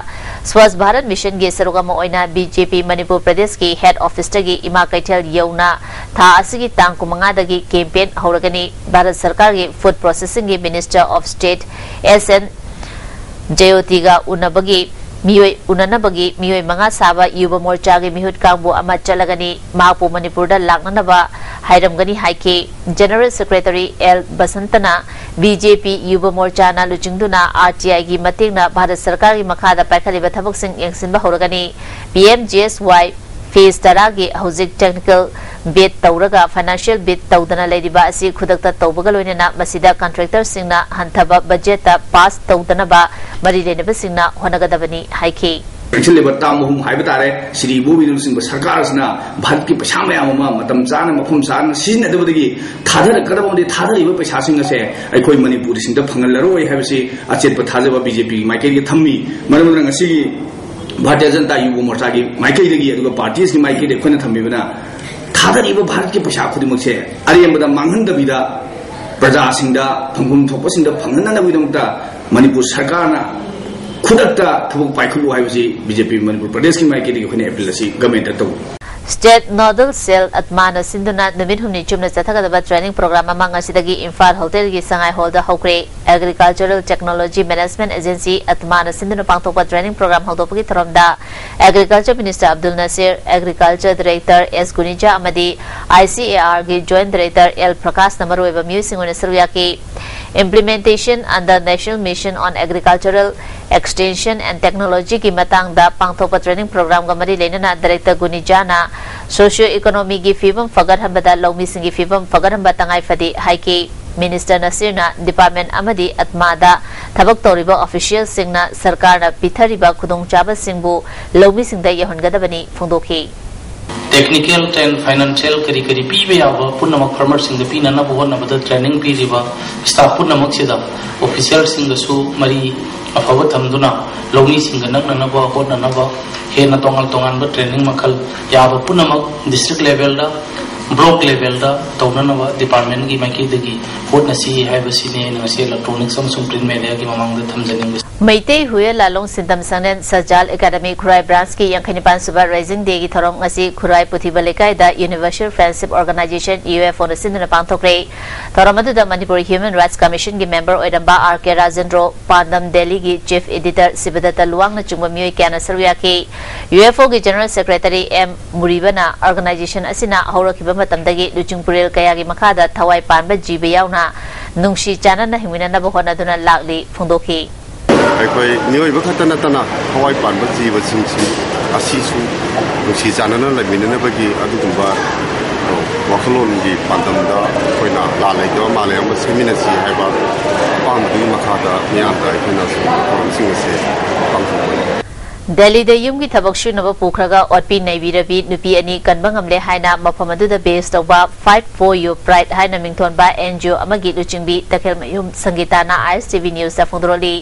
ꯁ꯭ꯋꯥꯁ ꯚꯥꯔꯠ ꯃꯤꯁꯟꯒꯤ ꯁꯔꯨꯛ ꯑꯃ ꯑꯣꯏꯅ ꯕꯤ ꯖꯦ ꯄꯤ ꯃꯅꯤꯄꯨꯔ ꯄ꯭ꯔꯗꯦꯁꯀꯤ ꯍꯦꯗ ꯑꯣꯐꯤꯁꯇꯒꯤ ꯏꯃꯥ ꯀꯩꯊꯦꯜ ꯌꯧꯅ ꯊꯥ ꯑꯁꯤꯒꯤ ꯇꯥꯡ ꯀꯨꯟꯃꯉꯥꯗꯒꯤ ꯀꯦꯝꯄꯦꯟ ꯍꯧꯔꯒꯅꯤ꯫ ꯚꯥꯔꯠ ꯁꯔꯀꯥꯔꯒꯤ ꯐꯨꯗ ꯄ꯭ꯔꯣꯁꯦꯁꯤꯡꯒꯤ minister of state S N ꯖꯌꯣꯇꯤꯒ ꯎꯅꯕꯒꯤ ꯃꯤꯑꯣꯏ, ꯎꯅꯅꯕꯒꯤ ꯃꯤꯑꯣꯏ ꯃꯉꯥ ꯁꯥꯕ ꯌꯨꯕ ꯃꯣꯔꯆꯥꯒꯤ ꯃꯤꯍꯨꯠ ꯀꯥꯡꯕꯨ ꯑꯃ ꯆꯠꯂꯒꯅꯤ꯫ ꯃꯍꯥꯛꯄꯨ ꯃꯅꯤꯄꯨꯔꯗ ꯂꯥꯛꯅꯅꯕ ꯍꯥꯏꯔꯝꯒꯅꯤ ꯍꯥꯏꯈꯤ꯫ ꯖꯦꯅꯔꯦꯜ ꯁꯦꯀ꯭ꯔꯦꯇꯔꯤ ꯑꯦꯜ ꯕꯁꯟꯇꯅ ꯕꯤ ꯖꯦ ꯄꯤ ꯌꯨꯕ ꯃꯣꯔꯆꯥꯅ ꯂꯨꯆꯤꯡꯗꯨꯅ ꯑꯥꯔ ꯇꯤ ꯑꯥꯏꯒꯤ ꯃꯇꯦꯡꯅ ꯚꯥꯔꯠ ꯁꯔꯀꯥꯔꯒꯤ ꯃꯈꯥꯗ ꯄꯥꯏꯈꯠꯂꯤꯕ ꯊꯕꯛꯁꯤꯡ ꯌꯦꯡꯁꯤꯟꯕ ꯍꯧꯔꯒꯅꯤ꯫ ꯄꯤ ꯑꯦꯝ ꯖꯤ ꯑꯦꯁ ꯋꯥꯏ ꯐꯦꯖ ꯇꯔꯥꯒꯤ ꯍꯧꯖꯤꯛ ꯇꯦꯛꯅꯤꯀꯦꯜ ꯕꯤꯠ ꯇꯧꯔꯒ ꯐꯥꯏꯅꯥꯟꯁꯤꯌꯦꯜ ꯕꯤꯠ ꯇꯧꯗꯅ ꯂꯩꯔꯤꯕ ꯑꯁꯤ ꯈꯨꯗꯛꯇ ꯇꯧꯕꯒ ꯂꯣꯏꯅꯅ ꯃꯁꯤꯗ ꯀꯟꯇ꯭ꯔꯦꯛꯇꯔꯁꯤꯡꯅ ꯍꯟꯊꯕ ꯕꯖꯦꯠꯇ ꯄꯥꯁ ꯇꯧꯗꯅꯕ ꯃꯔꯤ ꯂꯩꯅꯕꯁꯤꯡꯅ ꯍꯣꯠꯅꯒꯗꯕꯅꯤ ꯍꯥꯏꯈꯤ꯫ ꯆꯪꯁꯤꯜꯂꯤꯕ ꯇꯥꯝ ꯑꯍꯨꯝ ꯍꯥꯏꯕ ꯇꯥꯔꯦ, ꯁꯤꯗꯤ ꯏꯕꯣꯕꯤꯅꯆꯤꯡꯕ ꯁꯔꯀꯥꯔꯁꯤꯅ ꯚꯥꯔꯠꯀꯤ ꯄꯩꯁꯥ ꯃꯌꯥꯝ ꯑꯃ ꯃꯇꯝ ꯆꯥꯅ, ꯃꯐꯝ ꯆꯥꯅ ꯁꯤꯖꯤꯟꯅꯗꯕꯗꯒꯤ ꯊꯥꯗꯔꯛꯀꯗꯕ ꯑꯃꯗꯤ ꯊꯥꯗꯔꯤꯕ ꯄꯩꯁꯥꯁꯤꯡ ꯑꯁꯦ ꯑꯩꯈꯣꯏ ꯃꯅꯤꯄꯨꯔꯗ ꯁꯤꯡꯗ ꯐꯪꯍꯜꯂꯔꯣꯏ ꯍꯥꯏꯕꯁꯤ ꯑꯆꯦꯠꯄ ꯊꯥꯖꯕ ꯕꯤ ꯖꯦ ꯄꯤꯒꯤ ꯃꯥꯏꯀꯩꯗꯒꯤ ꯊꯝꯃꯤ꯫ ꯃꯔꯝ ꯑꯗꯨꯅ ꯉꯁꯤꯒꯤ ꯚꯥꯔꯇꯤꯌ ꯖꯅꯇꯥ ꯌꯨꯕ ꯃꯣꯔꯆꯥꯒꯤ ꯃꯥꯏꯀꯩꯗꯒꯤ, ꯑꯗꯨꯒ ꯄꯥꯔꯇꯤꯁꯀꯤ ꯃꯥꯏꯀꯩꯗꯒꯤ ꯑꯩꯈꯣꯏꯅ ꯊꯝꯃꯤꯕꯅ, ꯊꯥꯗꯔꯤꯕ ꯚꯥꯔꯠꯀꯤ ꯄꯩꯁꯥ ꯈꯨꯗꯤꯡꯃꯛꯁꯦ ꯑꯔꯦꯝꯕꯗ ꯃꯥꯡꯍꯟꯗꯕꯤꯗ, ꯄ꯭ꯔꯖꯥꯁꯤꯡꯗ, ꯐꯪꯐꯝ ꯊꯣꯛꯄꯁꯤꯡꯗ ꯐꯪꯍꯟꯅꯅꯕꯒꯤꯗꯃꯛꯇ ꯃꯅꯤꯄꯨꯔ ꯁꯔꯀꯥꯔꯅ ꯈꯨꯗꯛꯇ ꯊꯕꯛ ꯄꯥꯏꯈꯠꯂꯨ ꯍꯥꯏꯕꯁꯤ ꯕꯤ ꯖꯦ ꯄꯤ ꯃꯅꯤꯄꯨꯔ ꯄ꯭ꯔꯗꯦꯁꯀꯤ ꯃꯥꯏꯀꯩꯗꯒꯤ ꯑꯩꯈꯣꯏꯅ ꯑꯦꯄꯤꯜ ꯑꯁꯤ ꯒꯃꯦꯟꯗ ꯇꯧꯏ꯫ ꯁ꯭ꯇꯦꯠ ꯅꯣꯗꯜ ꯁꯦꯜ ꯑꯠꯃꯥꯅ ꯁꯤꯟꯗꯨꯅ ꯅꯨꯃꯤꯠ ꯍꯨꯝꯅꯤ ꯆꯨꯞꯅ ꯆꯠꯊꯒꯗꯕ ꯇ꯭ꯔꯦꯅꯤꯡ ꯄ꯭ꯔꯣꯒ꯭ꯔꯥꯝ ꯑꯃ ꯉꯁꯤꯗꯒꯤ ꯏꯝꯐꯥꯜ ꯍꯣꯇꯦꯜꯒꯤ ꯁꯉꯥꯏ ꯍꯣꯜꯗ ꯍꯧꯈ꯭ꯔꯦ꯫ ꯑꯦꯒ꯭ꯔꯤꯀꯜꯆꯔꯦꯜ ꯇꯦꯛꯅꯣꯂꯣꯖꯤ ꯃꯦꯅꯦꯖꯃꯦꯟꯠ ꯑꯦꯖꯦꯟꯁꯤ ꯑꯠꯃꯥꯅ ꯁꯤꯟꯗꯨꯅ ꯄꯥꯡꯊꯣꯛꯄ ꯇ꯭ꯔꯦꯅꯤꯡ ꯄ꯭ꯔꯣꯒ꯭ꯔꯥꯝ ꯍꯧꯗꯣꯛꯄꯒꯤ ꯊꯧꯔꯝꯗ agriculture minister Abdul Nasir, agriculture director S Gunija ꯑꯃꯗꯤ ꯑꯥꯏ ꯁꯤ ꯑꯦ ꯑꯥꯔꯒꯤ ꯖꯣꯏꯟꯠ ꯗꯤꯔꯦꯛꯇꯔ ꯑꯦꯜ ꯄ꯭ꯔꯀꯥꯁꯅ ꯃꯔꯨꯑꯣꯏꯕ ꯃꯤꯑꯣꯏꯁꯤꯡ ꯑꯣꯏꯅ ꯁꯔꯨꯛ ꯌꯥꯈꯤ꯫ Implementation under National Mission on Agricultural Extension and Technology ꯒꯤ ꯃꯇꯥꯡꯗ ꯄꯥꯡꯊꯣꯛꯄ ꯇ꯭ꯔꯦꯅꯤꯡ ꯄ꯭ꯔꯣꯒ꯭ꯔꯥꯝꯒ ꯃꯔꯤ ꯂꯩꯅꯅ ꯗꯤꯔꯦꯛꯇꯔ ꯒꯨꯅꯤꯖꯥꯅ ꯁꯣꯁꯤꯌꯣ ꯏꯀꯣꯅꯣꯃꯤꯒꯤ ꯐꯤꯕꯝ ꯐꯒꯠꯍꯟꯕꯗ ꯂꯧꯃꯤꯁꯤꯡꯒꯤ ꯐꯤꯕꯝ ꯐꯒꯠꯍꯟꯕ ꯇꯉꯥꯏ ꯐꯗꯦ ꯍꯥꯏꯈꯤ꯫ ꯃꯤꯅꯤꯁꯇꯔ ꯅꯁꯤꯔꯅ ꯗꯤꯄꯥꯔꯠꯃꯦꯟꯠ ꯑꯃꯗꯤ ꯑꯠꯃꯥꯗ ꯊꯕꯛ ꯇꯧꯔꯤꯕ ꯑꯣꯐꯤꯁꯤꯌꯦꯜꯁꯤꯡꯅ ꯁꯔꯀꯥꯔꯅ ꯄꯤꯊꯔꯤꯕ ꯈꯨꯗꯣꯡꯆꯥꯕꯁꯤꯡꯕꯨ ꯂꯧꯃꯤꯁꯤꯡꯗ ꯌꯧꯍꯟꯒꯗꯕꯅꯤ ꯐꯣꯡꯗꯣꯛꯈꯤ꯫ Technical and financial ꯀꯔꯤ ꯀꯔꯤ ꯄꯤꯕ ꯌꯥꯕ ꯄꯨꯝꯅꯃꯛ farmerꯁꯤꯡꯗ ꯄꯤꯅꯅꯕ ꯍꯣꯠꯅꯕꯗ training ꯄꯤꯔꯤꯕ staff ꯄꯨꯝꯅꯃꯛꯁꯤꯗ officialꯁꯤꯡꯒꯁꯨ ꯃꯔꯤ ꯑꯐꯕ ꯊꯝꯗꯨꯅ ꯂꯧꯃꯤꯁꯤꯡꯒ ꯅꯛꯅꯅꯕ ꯍꯣꯠꯅꯅꯕ ꯍꯦꯟꯅ ꯇꯣꯉꯥꯟ ꯇꯣꯉꯥꯟꯕ training ꯃꯈꯜ ꯌꯥꯕ ꯄꯨꯝꯅꯃꯛ district levelꯗ, block levelꯗ ꯇꯧꯅꯅꯕ departmentꯀꯤ ꯃꯥꯏꯀꯩꯗꯒꯤ ꯍꯣꯠꯅꯁꯤ ꯍꯥꯏꯕꯁꯤꯅꯤ ꯑꯩꯅ ꯉꯁꯤ electronics ꯑꯃꯁꯨꯡ print mediaꯒꯤ ꯃꯃꯥꯡꯗ ꯊꯝꯖꯅꯤꯡꯕꯁꯤ꯫ ꯃꯩꯇꯩ ꯍꯨꯏꯌꯦꯟ ꯂꯥꯂꯣꯡ ꯁꯤꯟꯗꯝ ꯁꯪꯂꯦꯟ ꯁꯖꯥꯜ ꯑꯦꯀꯥꯗꯃꯤ ꯈꯨꯔꯥꯏ branchꯀꯤ ꯌꯥꯡꯈꯩ ꯅꯤꯄꯥꯟ ꯁꯨꯕ Raising Dayꯒꯤ ꯊꯧꯔꯝ ꯉꯁꯤ ꯈꯨꯔꯥꯏ ꯄꯨꯊꯤꯕ ꯂꯩꯀꯥꯏꯗ Universal Friendship Organisation, UFOꯅ ꯁꯤꯟꯗꯨꯅ ꯄꯥꯡꯊꯣꯛꯈ꯭ꯔꯦ꯫ ꯊꯧꯔꯝ ꯑꯗꯨꯗ ꯃꯅꯤꯄꯨꯔ Human Rights Commissionꯒꯤ member ꯑꯣꯏꯔꯝꯕ ꯑꯥꯔ ꯀꯦ ꯔꯥꯖꯦꯟꯗ꯭ꯔꯣ, ꯄꯥꯟꯗꯝ ꯗꯦꯜꯂꯤꯒꯤ chief editor ꯁꯤꯕꯗꯠꯇ ꯂꯨꯋꯥꯡꯅꯆꯤꯡꯕ ꯃꯤꯑꯣꯏ ꯀꯌꯥꯅ ꯁꯔꯨꯛ ꯌꯥꯈꯤ꯫ UFOꯒꯤ general secretary ꯑꯦꯝ ꯃꯨꯔꯤꯕꯅ organisation ꯑꯁꯤꯅ ꯍꯧꯔꯛꯈꯤꯕ ꯃꯇꯝꯗꯒꯤ ꯂꯨꯆꯤꯡꯄꯨꯔꯦꯜ ꯀꯌꯥꯒꯤ ꯃꯈꯥꯗ ꯊꯋꯥꯏ ꯄꯥꯟꯕ ꯖꯤꯕ ꯌꯥꯎꯅ ꯅꯨꯡꯁꯤ ꯆꯥꯟꯅꯅ ꯍꯤꯡꯃꯤꯟꯅꯅꯕ ꯍꯣꯠꯅꯗꯨꯅ ꯂꯥꯛꯂꯤ ꯐꯣꯡꯗꯣꯛꯈꯤ꯫ ꯑꯩꯈꯣꯏ ꯃꯤꯑꯣꯏꯕ ꯈꯛꯇ ꯅꯠꯇꯅ ꯊꯋꯥꯏ ꯄꯥꯟꯕ ꯖꯤꯕꯁꯤꯡꯁꯤ ꯑꯁꯤꯁꯨ ꯅꯨꯡꯁꯤ ꯆꯥꯟꯅꯅ ꯂꯩꯃꯤꯟꯅꯅꯕꯒꯤ ꯑꯗꯨꯒꯨꯝꯕ ꯋꯥꯈꯜꯂꯣꯟꯒꯤ ꯄꯥꯟꯗꯝꯗ ꯑꯩꯈꯣꯏꯅ ꯂꯥꯟ ꯂꯩꯇꯕ ꯃꯥꯂꯦꯝ ꯑꯃ ꯁꯦꯝꯃꯤꯟꯅꯁꯤ ꯍꯥꯏꯕ ꯑꯄꯥꯝꯕꯗꯨꯒꯤ ꯃꯈꯥꯗ ꯃꯤꯌꯥꯝꯗ ꯑꯩꯈꯣꯏꯅ ꯁꯤꯒꯨꯝꯕ ꯊꯧꯔꯝꯁꯤꯡ ꯑꯁꯤ ꯄꯥꯡꯊꯣꯛꯄꯅꯤ꯫ ꯗꯦꯜꯂꯤꯗ ꯌꯨꯝꯒꯤ ꯊꯕꯛ ꯁꯨꯅꯕ ꯄꯨꯈ꯭ꯔꯒ ꯑꯣꯠꯄꯤ ꯅꯩꯕꯤꯔꯕꯤ ꯅꯨꯄꯤ ꯑꯅꯤ ꯀꯟꯕ ꯉꯝꯂꯦ ꯍꯥꯏꯅ ꯃꯐꯝ ꯑꯗꯨꯗ base ꯇꯧꯕ Fight for Your Pride ꯍꯥꯏꯅ ꯃꯤꯡꯊꯣꯟꯕ NGO ꯑꯃꯒꯤ ꯂꯨꯆꯤꯡꯕꯤ ꯇꯈꯦꯜꯃꯌꯨꯝ ꯁꯪꯒꯤꯇꯥꯅ ISTV Newsꯇ ꯐꯣꯡꯗꯣꯔꯛꯂꯤ꯫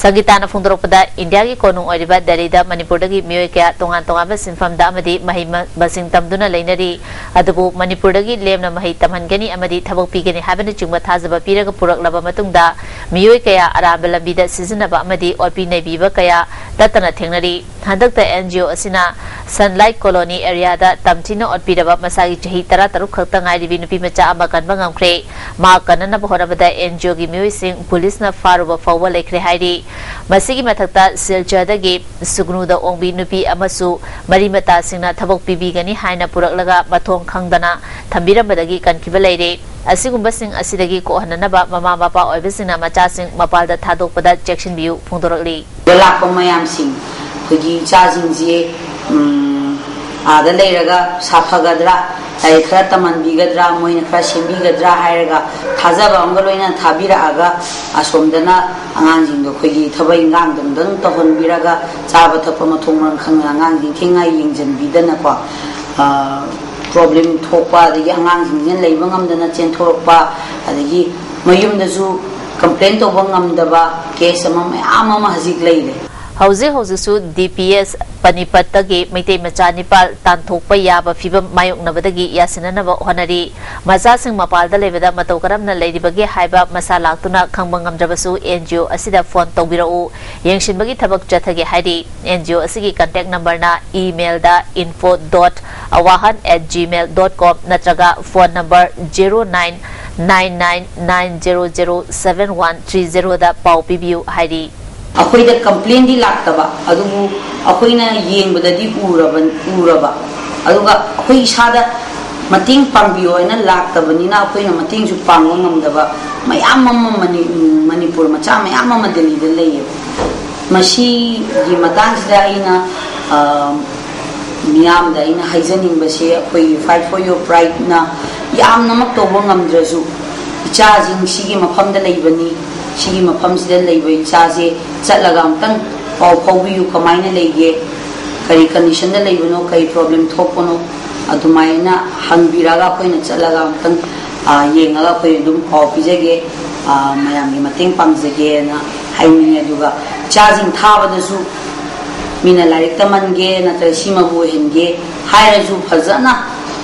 ꯁꯪꯒꯤꯇꯥꯅ ꯐꯣꯡꯗꯣꯔꯛꯄꯗ, ꯏꯟꯗꯤꯌꯥꯒꯤ ꯀꯣꯅꯨꯡ ꯑꯣꯏꯔꯤꯕ ꯗꯦꯜꯂꯤꯗ ꯃꯅꯤꯄꯨꯔꯗꯒꯤ ꯃꯤꯑꯣꯏ ꯀꯌꯥ ꯇꯣꯉꯥꯟ ꯇꯣꯉꯥꯟꯕ ꯁꯤꯟꯐꯝꯗ ꯑꯃꯗꯤ ꯃꯍꯩ ꯃ-, ꯃꯁꯤꯡ ꯇꯝꯗꯨꯅ ꯂꯩꯅꯔꯤ꯫ ꯑꯗꯨꯕꯨ ꯃꯅꯤꯄꯨꯔꯗꯒꯤ ꯂꯦꯝꯅ ꯃꯍꯩ ꯇꯝꯍꯟꯒꯅꯤ ꯑꯃꯗꯤ ꯊꯕꯛ ꯄꯤꯒꯅꯤ ꯍꯥꯏꯕꯅꯆꯤꯡꯕ ꯊꯥꯖꯕ ꯄꯤꯔꯒ ꯄꯨꯔꯛꯂꯕ ꯃꯇꯨꯡꯗ, ꯃꯤꯑꯣꯏ ꯀꯌꯥ ꯑꯔꯥꯟꯕ ꯂꯝꯕꯤꯗ ꯁꯤꯖꯤꯟꯅꯕ ꯑꯃꯗꯤ ꯑꯣꯠꯄꯤ ꯅꯩꯕꯤꯕ ꯀꯌꯥ ꯇꯠꯇꯅ ꯊꯦꯡꯅꯔꯤ꯫ ꯍꯟꯗꯛꯇ NGO ꯑꯁꯤꯅ Sunlight Colony areaꯗ ꯇꯝꯊꯤꯅ ꯑꯣꯠꯄꯤꯔꯕ ꯃꯁꯥꯒꯤ ꯆꯍꯤ ꯇꯔꯥꯇꯔꯨꯛ ꯈꯛꯇ ꯉꯥꯏꯔꯤꯕꯤ ꯅꯨꯄꯤ ꯃꯆꯥ ꯑꯃ ꯀꯟꯕ ꯉꯝꯈ꯭ꯔꯦ꯫ ꯃꯍꯥꯛ ꯀꯟꯅꯅꯕ ꯍꯣꯠꯅꯕꯗ NGOꯒꯤ ꯃꯤꯑꯣꯏꯁꯤꯡ ꯄꯨꯂꯤꯁꯅ ꯐꯥꯔꯨꯕ ꯐꯥꯎꯕ ꯂꯩꯈ꯭ꯔꯦ ꯍꯥꯏꯔꯤ꯫ ꯃꯁꯤꯒꯤ ꯃꯊꯛꯇ ꯁꯤꯜꯆꯔꯗꯒꯤ ꯁꯨꯒꯅꯨꯗ ꯑꯣꯡꯕꯤ ꯅꯨꯄꯤ ꯑꯃꯁꯨ ꯃꯔꯤ ꯃꯇꯥꯁꯤꯡꯅ ꯊꯕꯛ ꯄꯤꯕꯤꯒꯅꯤ ꯍꯥꯏꯅ ꯄꯨꯔꯛꯂꯒ ꯃꯊꯣꯡ ꯈꯪꯗꯅ ꯊꯝꯕꯤꯔꯝꯕꯗꯒꯤ ꯀꯟꯈꯤꯕ ꯂꯩꯔꯦ꯫ ꯑꯁꯤꯒꯨꯝꯕꯁꯤꯡ ꯑꯁꯤꯗꯒꯤ ꯀꯣꯛꯍꯟꯅꯅꯕ ꯃꯃꯥ ꯃꯄꯥ ꯑꯣꯏꯕꯁꯤꯡꯅ ꯃꯆꯥꯁꯤꯡ ꯃꯄꯥꯜꯗ ꯊꯥꯗꯣꯛꯄꯗ ꯆꯦꯛꯁꯤꯟꯕꯤꯌꯨ ꯐꯣꯡꯗꯣꯔꯛꯂꯤ꯫ ꯂꯥꯛꯄ ꯃꯌꯥꯝꯁꯤꯡ, ꯑꯩꯈꯣꯏꯒꯤ ꯏꯆꯥꯁꯤꯡꯁꯤ, ꯎꯝ, ꯑꯥꯗ ꯂꯩꯔꯒ ꯁꯥꯐꯒꯗ꯭ꯔꯥ, ꯂꯥꯏꯔꯤꯛ ꯈꯔ ꯇꯝꯍꯟꯕꯤꯒꯗ꯭ꯔꯥ, ꯃꯣꯏꯅ ꯈꯔ ꯁꯦꯝꯕꯤꯒꯗ꯭ꯔꯥ ꯍꯥꯏꯔꯒ ꯊꯥꯖꯕ ꯑꯃꯒ ꯂꯣꯏꯅꯅ ꯊꯥꯕꯤꯔꯛꯑꯒ, ꯑꯁꯣꯝꯗꯅ ꯑꯉꯥꯡꯁꯤꯡꯗꯣ ꯑꯩꯈꯣꯏꯒꯤ ꯊꯕꯛ ꯏꯟꯈꯥꯡꯗꯪꯗꯪ ꯇꯧꯍꯟꯕꯤꯔꯒ, ꯆꯥꯕ ꯊꯛꯄ ꯃꯊꯣꯡ ꯃꯔꯝ ꯈꯪꯗꯅ ꯑꯉꯥꯡꯁꯤꯡ ꯊꯦꯡꯉꯥꯏ ꯌꯦꯡꯁꯤꯟꯕꯤꯗꯅꯀꯣ, ꯄ꯭ꯔꯣꯕ꯭ꯂꯦꯝ ꯊꯣꯛꯄ, ꯑꯗꯒꯤ ꯑꯉꯥꯡꯁꯤꯡꯁꯤꯅ ꯂꯩꯕ ꯉꯝꯗꯅ ꯆꯦꯟꯊꯣꯔꯛꯄ, ꯑꯗꯒꯤ ꯃꯌꯨꯝꯗꯁꯨ ꯀꯝꯄ꯭ꯂꯦꯟ ꯇꯧꯕ ꯉꯝꯗꯕ ꯀꯦꯁ ꯑꯃ ꯃꯌꯥꯝ ꯑꯃ ꯍꯧꯖꯤꯛ ꯂꯩꯔꯦ꯫ ꯍꯧꯖꯤꯛ ꯍꯧꯖꯤꯛꯁꯨ ꯗꯤ ꯄꯤ ꯑꯦꯁ ꯄꯅꯤꯄꯠꯇꯒꯤ ꯃꯩꯇꯩ ꯃꯆꯥ ꯅꯤꯄꯥꯜ ꯇꯥꯟꯊꯣꯛꯄ ꯌꯥꯕ ꯐꯤꯕꯝ ꯃꯥꯌꯣꯛꯅꯕꯗꯒꯤ ꯌꯥꯁꯤꯟꯅꯅꯕ ꯍꯣꯠꯅꯔꯤ꯫ ꯃꯆꯥꯁꯤꯡ ꯃꯄꯥꯜꯗ ꯂꯩꯕꯗ ꯃꯇꯧ ꯀꯔꯝꯅ ꯂꯩꯔꯤꯕꯒꯦ ꯍꯥꯏꯕ ꯃꯁꯥ ꯂꯥꯛꯇꯨꯅ ꯈꯪꯕ ꯉꯝꯗ꯭ꯔꯕꯁꯨ ꯑꯦꯟ ꯖꯤ ꯑꯣ ꯑꯁꯤꯗ ꯐꯣꯟ ꯇꯧꯕꯤꯔꯛꯎ꯫ ꯌꯦꯡꯁꯤꯟꯕꯒꯤ ꯊꯕꯛ ꯆꯠꯊꯒꯦ ꯍꯥꯏꯔꯤ꯫ ꯑꯦꯟ ꯖꯤ ꯑꯣ ꯑꯁꯤꯒꯤ ꯀꯟꯇꯦꯛ ꯅꯝꯕꯔꯅ ꯏꯃꯦꯜꯗ info dot awahan at gmail dot com ꯅꯠꯇ꯭ꯔꯒ phone number zero nine nine nine nine zero zero seven one three zero ꯗ ꯄꯥꯎ ꯄꯤꯕꯤꯌꯨ ꯍꯥꯏꯔꯤ꯫ ꯑꯩꯈꯣꯏꯗ ꯀꯝꯄ꯭ꯂꯦꯟꯗꯤ ꯂꯥꯛꯇꯕ, ꯑꯗꯨꯕꯨ ꯑꯩꯈꯣꯏꯅ ꯌꯦꯡꯕꯗꯗꯤ ꯎꯔꯕ ꯎꯔꯕ ꯑꯗꯨꯒ ꯑꯩꯈꯣꯏ ꯏꯁꯥꯗ ꯃꯇꯦꯡ ꯄꯥꯡꯕꯤꯌꯣ ꯍꯥꯏꯅ ꯂꯥꯛꯇꯕꯅꯤꯅ ꯑꯩꯈꯣꯏꯅ ꯃꯇꯦꯡꯁꯨ ꯄꯥꯡꯕ ꯉꯝꯗꯕ ꯃꯌꯥꯝ ꯑꯃ ꯃꯅꯤ- ꯃꯅꯤꯄꯨꯔ ꯃꯆꯥ ꯃꯌꯥꯝ ꯑꯃ ꯗꯦꯜꯂꯤꯗ ꯂꯩꯌꯦꯕ꯫ ꯃꯁꯤꯒꯤ ꯃꯇꯥꯡꯁꯤꯗ ꯑꯩꯅ ꯑ, ꯃꯤꯌꯥꯝꯗ ꯑꯩꯅ ꯍꯥꯏꯖꯅꯤꯡꯕꯁꯦ, ꯑꯩꯈꯣꯏꯒꯤ Fight for Your Prideꯅ ꯌꯥꯝꯅꯃꯛ ꯇꯧꯕ ꯉꯝꯗ꯭ꯔꯁꯨ, ꯏꯆꯥꯁꯤꯡ ꯁꯤꯒꯤ ꯃꯐꯝꯗ ꯂꯩꯕꯅꯤ, ꯁꯤꯒꯤ ꯃꯐꯝꯁꯤꯗ ꯂꯩꯕ ꯏꯆꯥꯁꯦ ꯆꯠꯂꯒ ꯑꯃꯨꯛꯇꯪ ꯄꯥꯎ ꯐꯥꯎꯕꯤꯌꯨ, ꯀꯃꯥꯏꯅ ꯂꯩꯒꯦ, ꯀꯔꯤ ꯀꯟꯗꯤꯁꯟꯗ ꯂꯩꯕꯅꯣ, ꯀꯔꯤ ꯄ꯭ꯔꯣꯕ꯭ꯂꯦꯝ ꯊꯣꯛꯄꯅꯣ, ꯑꯗꯨꯃꯥꯏꯅ ꯍꯪꯕꯤꯔꯒ ꯑꯩꯈꯣꯏꯅ ꯆꯠꯂꯒ ꯑꯃꯨꯛꯇꯪ ꯑ, ꯌꯦꯡꯉꯒ ꯑꯩꯈꯣꯏ ꯑꯗꯨꯝ ꯄꯥꯎ ꯄꯤꯖꯒꯦ, ꯑ, ꯃꯌꯥꯝꯒꯤ ꯃꯇꯦꯡ ꯄꯥꯡꯖꯒꯦꯅ ꯍꯥꯏꯅꯤꯡꯉꯦ꯫ ꯑꯗꯨꯒ ꯏꯆꯥꯁꯤꯡ ꯊꯥꯕꯗꯁꯨ ꯃꯤꯅ ꯂꯥꯏꯔꯤꯛ ꯇꯝꯍꯟꯒꯦ ꯅꯠꯇ꯭ꯔꯒ ꯁꯤꯃꯕꯨ ꯑꯣꯏꯍꯟꯒꯦ ꯍꯥꯏꯔꯁꯨ, ꯐꯖꯅ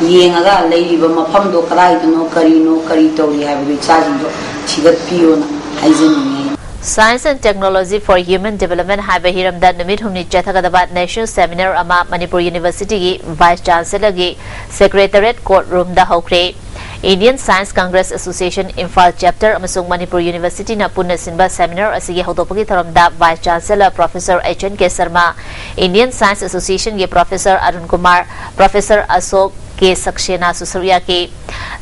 ꯌꯦꯡꯉꯒ ꯂꯩꯔꯤꯕ ꯃꯐꯝꯗꯣ ꯀꯗꯥꯏꯗꯅꯣ, ꯀꯔꯤꯅꯣ, ꯀꯔꯤ ꯇꯧꯔꯤ ꯍꯥꯏꯕꯗꯨ ꯏꯆꯥꯁꯤꯡꯗꯣ ꯊꯤꯒꯠꯄꯤꯌꯣꯅ ꯍꯥꯏꯖꯅꯤꯡꯉꯦ꯫ Science and Technology for Human Development ꯍꯥꯏꯕ ꯍꯤꯔꯝꯗ ꯅꯨꯃꯤꯠ ꯍꯨꯝꯅꯤ ꯆꯠꯊꯒꯗꯕ National Seminar ꯑꯃ ꯃꯅꯤꯄꯨꯔ Universityꯒꯤ Vice Chancellorꯒꯤ Secretariat Court Roomꯗ ꯍꯧꯈ꯭ꯔꯦ꯫ Indian Science Congress Association Imphal Chapter ꯑꯃꯁꯨꯡ ꯃꯅꯤꯄꯨꯔ Universityꯅ ꯄꯨꯟꯅ ꯁꯤꯟꯕ seminar ꯑꯁꯤꯒꯤ ꯍꯧꯗꯣꯛꯄꯒꯤ ꯊꯧꯔꯝꯗ Vice Chancellor Professor H N K Sharma, Indian Science Associationꯒꯤ Professor Arun Kumar, Professor Ashok K Saxenaꯁꯨ ꯁꯔꯨꯛ ꯌꯥꯈꯤ꯫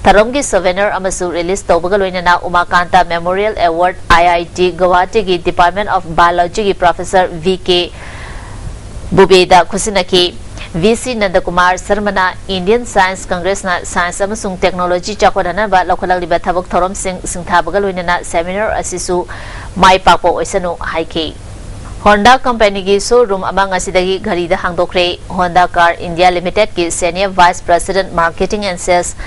ꯊꯧꯔꯝꯒꯤ souvenir ꯑꯃꯁꯨ release ꯇꯧꯕꯒ ꯂꯣꯏꯅꯅ ꯎꯃꯥꯀꯥꯟꯇ Memorial Award, I I T Guwahatiꯒꯤ Department of Biologyꯒꯤ Professor V K ꯕꯨꯕꯦꯗ ꯈꯨꯠꯁꯤꯟꯅꯈꯤ꯫ V C ꯅꯟꯗꯀꯨꯃꯥꯔ ꯁꯔꯃꯅ Indian Science Congressꯅ science ꯑꯃꯁꯨꯡ technology ꯆꯥꯎꯈꯠꯍꯟꯅꯕ ꯂꯧꯈꯠꯂꯛꯂꯤꯕ ꯊꯕꯛ ꯊꯧꯔꯝꯁꯤꯡ ꯁꯤꯡꯊꯥꯕꯒ ꯂꯣꯏꯅꯅ seminar ꯑꯁꯤꯁꯨ ꯃꯥꯏ ꯄꯥꯛꯄ ꯑꯣꯏꯁꯅꯨ ꯍꯥꯏꯈꯤ꯫ ꯍꯣꯟꯗꯥ ꯀꯝꯄꯦꯅꯤꯒꯤ ꯁꯣꯔꯨꯝ ꯑꯃ ꯉꯁꯤꯗꯒꯤ ꯘꯔꯤꯗ ꯍꯥꯡꯗꯣꯛꯈ꯭ꯔꯦ꯫ ꯍꯣꯟꯗꯥ ꯀꯥꯔ ꯏꯟꯗꯤꯌꯥ ꯂꯤꯃꯤꯇꯦꯗꯀꯤ senior vice president marketing and sales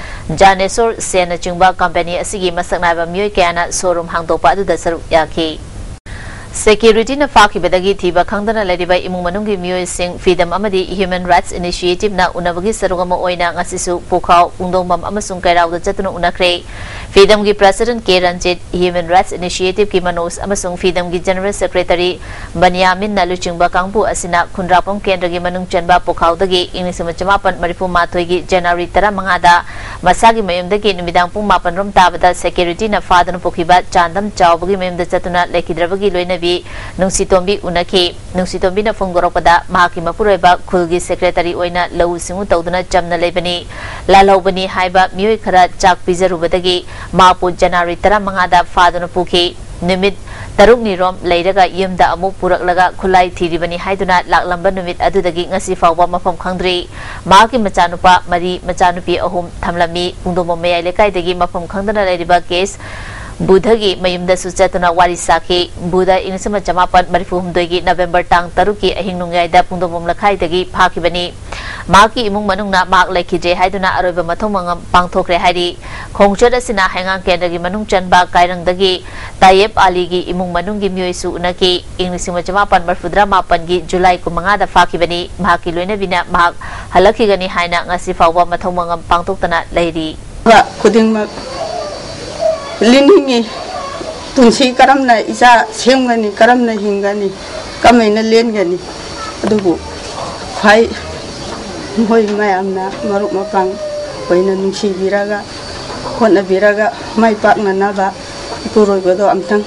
ꯖꯥꯅꯦꯁꯣꯔ ꯁꯦꯟꯅꯆꯤꯡꯕ ꯀꯝꯄꯦꯅꯤ ꯑꯁꯤꯒꯤ ꯃꯁꯛ ꯅꯥꯏꯕ ꯃꯤꯑꯣꯏ ꯀꯌꯥꯅ ꯁꯣꯔꯨꯝ ꯍꯥꯡꯗꯣꯛꯄ ꯑꯗꯨꯗ ꯁꯔꯨꯛ ꯌꯥꯈꯤ꯫ ꯁꯦꯀ꯭ꯌꯨꯔꯤꯇꯤꯅ ꯐꯥꯈꯤꯕꯗꯒꯤ ꯊꯤꯕ ꯈꯪꯗꯅ ꯂꯩꯔꯤꯕ ꯏꯃꯨꯡ ꯃꯅꯨꯡꯒꯤ ꯃꯤꯑꯣꯏꯁꯤꯡ ꯐ꯭ꯔꯤꯗꯝ ꯑꯃꯗꯤ ꯍ꯭ꯌꯨꯃꯦꯟ ꯔꯥꯏꯠꯁ ꯏꯅꯤꯁꯤꯌꯦꯇꯤꯚꯅ ꯎꯅꯕꯒꯤ ꯁꯔꯨꯛ ꯑꯃ ꯑꯣꯏꯅ ꯉꯁꯤꯁꯨ ꯄꯨꯈꯥꯎ, ꯄꯨꯡꯗꯣꯡꯕꯝ ꯑꯃꯁꯨꯡ ꯀꯩꯔꯥꯎꯗ ꯆꯠꯇꯨꯅ ꯎꯅꯈ꯭ꯔꯦ꯫ ꯐ꯭ꯔꯤꯗꯝꯒꯤ ꯄ꯭ꯔꯦꯁꯤꯗꯦꯟꯠ ꯀꯦ ꯔꯟꯖꯤꯠ, ꯍ꯭ꯌꯨꯃꯦꯟ ꯔꯥꯏꯠꯁ ꯏꯅꯤꯁꯤꯌꯦꯇꯤꯚꯀꯤ ꯃꯅꯣꯖ ꯑꯃꯁꯨꯡ ꯐ꯭ꯔꯤꯗꯝꯒꯤ ꯖꯦꯅꯔꯦꯜ ꯁꯦꯀ꯭ꯔꯦꯇꯔꯤ ꯕꯅꯤꯌꯥꯃꯤꯟꯅ ꯂꯨꯆꯤꯡꯕ ꯀꯥꯡꯕꯨ ꯑꯁꯤꯅ ꯈꯨꯟꯗ꯭ꯔꯥꯛꯄꯝ ꯀꯦꯟꯗ꯭ꯔꯒꯤ ꯃꯅꯨꯡ ꯆꯟꯕ ꯄꯨꯈꯥꯎꯗꯒꯤ ꯏꯪ ꯂꯤꯁꯤꯡ ꯑꯃ ꯆꯃꯥꯄꯟ ꯃꯔꯤꯐꯨ ꯃꯥꯊꯣꯏꯒꯤ ꯖꯅꯋꯥꯔꯤ ꯇꯔꯥꯃꯉꯥꯗ ꯃꯁꯥꯒꯤ ꯃꯌꯨꯝꯗꯒꯤ ꯅꯨꯃꯤꯗꯥꯡ ꯄꯨꯡ ꯃꯥꯄꯟ ꯔꯣꯝ ꯇꯥꯕꯗ ꯁꯦꯀ꯭ꯌꯨꯔꯤꯇꯤꯅ ꯐꯥꯗꯨꯅ ꯄꯨꯈꯤꯕ ꯆꯥꯟꯗꯝ ꯆꯥꯎꯕꯒꯤ ꯃꯌꯨꯝꯗ ꯆꯠꯇꯨꯅ ꯂꯩꯈꯤꯗ꯭ꯔꯕꯒꯤ ꯂꯣꯏꯅꯕꯤ ꯅꯨꯡꯁꯤꯇꯣꯝꯕꯤ ꯎꯅꯈꯤ꯫ ꯅꯨꯡꯁꯤꯇꯣꯝꯕꯤꯅ ꯐꯣꯡꯗꯣꯔꯛꯄꯗ, ꯃꯍꯥꯛꯀꯤ ꯃꯄꯨꯔꯣꯏꯕ ꯈꯨꯜꯒꯤ ꯁꯦꯀ꯭ꯔꯦꯇꯔꯤ ꯑꯣꯏꯅ ꯂꯧꯎ ꯁꯤꯡꯎ ꯇꯧꯗꯨꯅ ꯆꯝꯅ ꯂꯩꯕꯅꯤ꯫ ꯂꯥꯜꯍꯧꯕꯅꯤ ꯍꯥꯏꯕ ꯃꯤꯑꯣꯏ ꯈꯔ ꯆꯥꯛ ꯄꯤꯖꯔꯨꯕꯗꯒꯤ ꯃꯍꯥꯛꯄꯨ ꯖꯅꯋꯥꯔꯤ ꯇꯔꯥꯃꯉꯥꯗ ꯐꯥꯗꯨꯅ ꯄꯨꯈꯤ꯫ ꯅꯨꯃꯤꯠ ꯇꯔꯨꯛꯅꯤ ꯔꯣꯝ ꯂꯩꯔꯒ ꯌꯨꯝꯗ ꯑꯃꯨꯛ ꯄꯨꯔꯛꯂꯒ ꯈꯨꯠꯂꯥꯏ ꯊꯤꯔꯤꯕꯅꯤ ꯍꯥꯏꯗꯨꯅ ꯂꯥꯛꯂꯝꯕ ꯅꯨꯃꯤꯠ ꯑꯗꯨꯗꯒꯤ ꯉꯁꯤ ꯐꯥꯎꯕ ꯃꯐꯝ ꯈꯪꯗ꯭ꯔꯤ꯫ ꯃꯍꯥꯛꯀꯤ ꯃꯆꯥꯅꯨꯄꯥ ꯃꯔꯤ, ꯃꯆꯥꯅꯨꯄꯤ ꯑꯍꯨꯝ ꯊꯝꯂꯝꯃꯤ꯫ ꯄꯨꯡꯗꯣꯡꯕꯝ ꯃꯌꯥꯏ ꯂꯩꯀꯥꯏꯗꯒꯤ ꯃꯐꯝ ꯈꯪꯗꯅ ꯂꯩꯔꯤꯕ ꯀꯦꯁ ꯕꯨꯙꯒꯤ ꯃꯌꯨꯝꯗꯁꯨ ꯆꯠꯇꯨꯅ ꯋꯥꯔꯤ ꯁꯥꯈꯤ꯫ ꯕꯨꯙ ꯏꯪ ꯂꯤꯁꯤꯡ ꯑꯃ ꯆꯃꯥꯄꯟ ꯃꯔꯤꯐꯨ ꯍꯨꯝꯗꯣꯏꯒꯤ ꯅꯕꯦꯝꯕꯔ ꯇꯥꯡ ꯇꯔꯨꯛꯀꯤ ꯑꯍꯤꯡ ꯅꯣꯡꯌꯥꯏꯗ ꯄꯨꯡꯗꯣꯡꯕꯝ ꯂꯩꯀꯥꯏꯗꯒꯤ ꯐꯥꯈꯤꯕꯅꯤ꯫ ꯃꯍꯥꯛꯀꯤ ꯏꯃꯨꯡ ꯃꯅꯨꯡꯅ ꯃꯍꯥꯛ ꯂꯩꯈꯤꯗ꯭ꯔꯦ ꯍꯥꯏꯗꯨꯅ ꯑꯔꯣꯏꯕ ꯃꯊꯧ ꯃꯉꯝ ꯄꯥꯡꯊꯣꯛꯈ꯭ꯔꯦ ꯍꯥꯏꯔꯤ꯫ ꯈꯣꯡꯆꯠ ꯑꯁꯤꯅ ꯍꯩꯉꯥꯡ ꯀꯦꯟꯗ꯭ꯔꯒꯤ ꯃꯅꯨꯡ ꯆꯟꯕ ꯀꯥꯏꯔꯪꯗꯒꯤ ꯇꯥꯌꯦꯕ ꯑꯂꯤꯒꯤ ꯏꯃꯨꯡ ꯃꯅꯨꯡꯒꯤ ꯃꯤꯑꯣꯏꯁꯨ ꯎꯅꯈꯤ꯫ ꯏꯪ ꯂꯤꯁꯤꯡ ꯑꯃ ꯆꯃꯥꯄꯟ ꯃꯔꯤꯐꯨꯇꯔꯥ ꯃꯥꯄꯟꯒꯤ ꯖꯨꯂꯥꯏ ꯀꯨꯟꯃꯉꯥꯗ ꯐꯥꯈꯤꯕꯅꯤ꯫ ꯃꯍꯥꯛꯀꯤ ꯂꯣꯏꯅꯕꯤꯅ ꯃꯍꯥꯛ ꯍꯜꯂꯛꯈꯤꯒꯅꯤ ꯍꯥꯏꯅ ꯉꯁꯤ ꯐꯥꯎꯕ ꯃꯊꯧ ꯃꯉꯝ ꯄꯥꯡꯊꯣꯛꯇꯅ ꯂꯩꯔꯤ꯫ ꯈꯨꯗꯤꯡꯃꯛ ꯂꯤꯅꯤꯡꯉꯤ꯫ ꯄꯨꯟꯁꯤ ꯀꯔꯝꯅ ꯏꯆꯥ ꯁꯦꯝꯒꯅꯤ, ꯀꯔꯝꯅ ꯍꯤꯡꯒꯅꯤ, ꯀꯃꯥꯏꯅ ꯂꯦꯟꯒꯅꯤ? ꯑꯗꯨꯕꯨ ꯈ꯭ꯋꯥꯏ ꯃꯈꯣꯏ ꯃꯌꯥꯝꯅ ꯃꯔꯨꯞ ꯃꯄꯥꯡ ꯑꯣꯏꯅ ꯅꯨꯡꯁꯤꯕꯤꯔꯒ, ꯍꯣꯠꯅꯕꯤꯔꯒ ꯃꯥꯏ ꯄꯥꯛꯅꯅꯕ ꯏꯄꯨꯔꯣꯏꯕꯗꯣ ꯑꯝꯇꯪ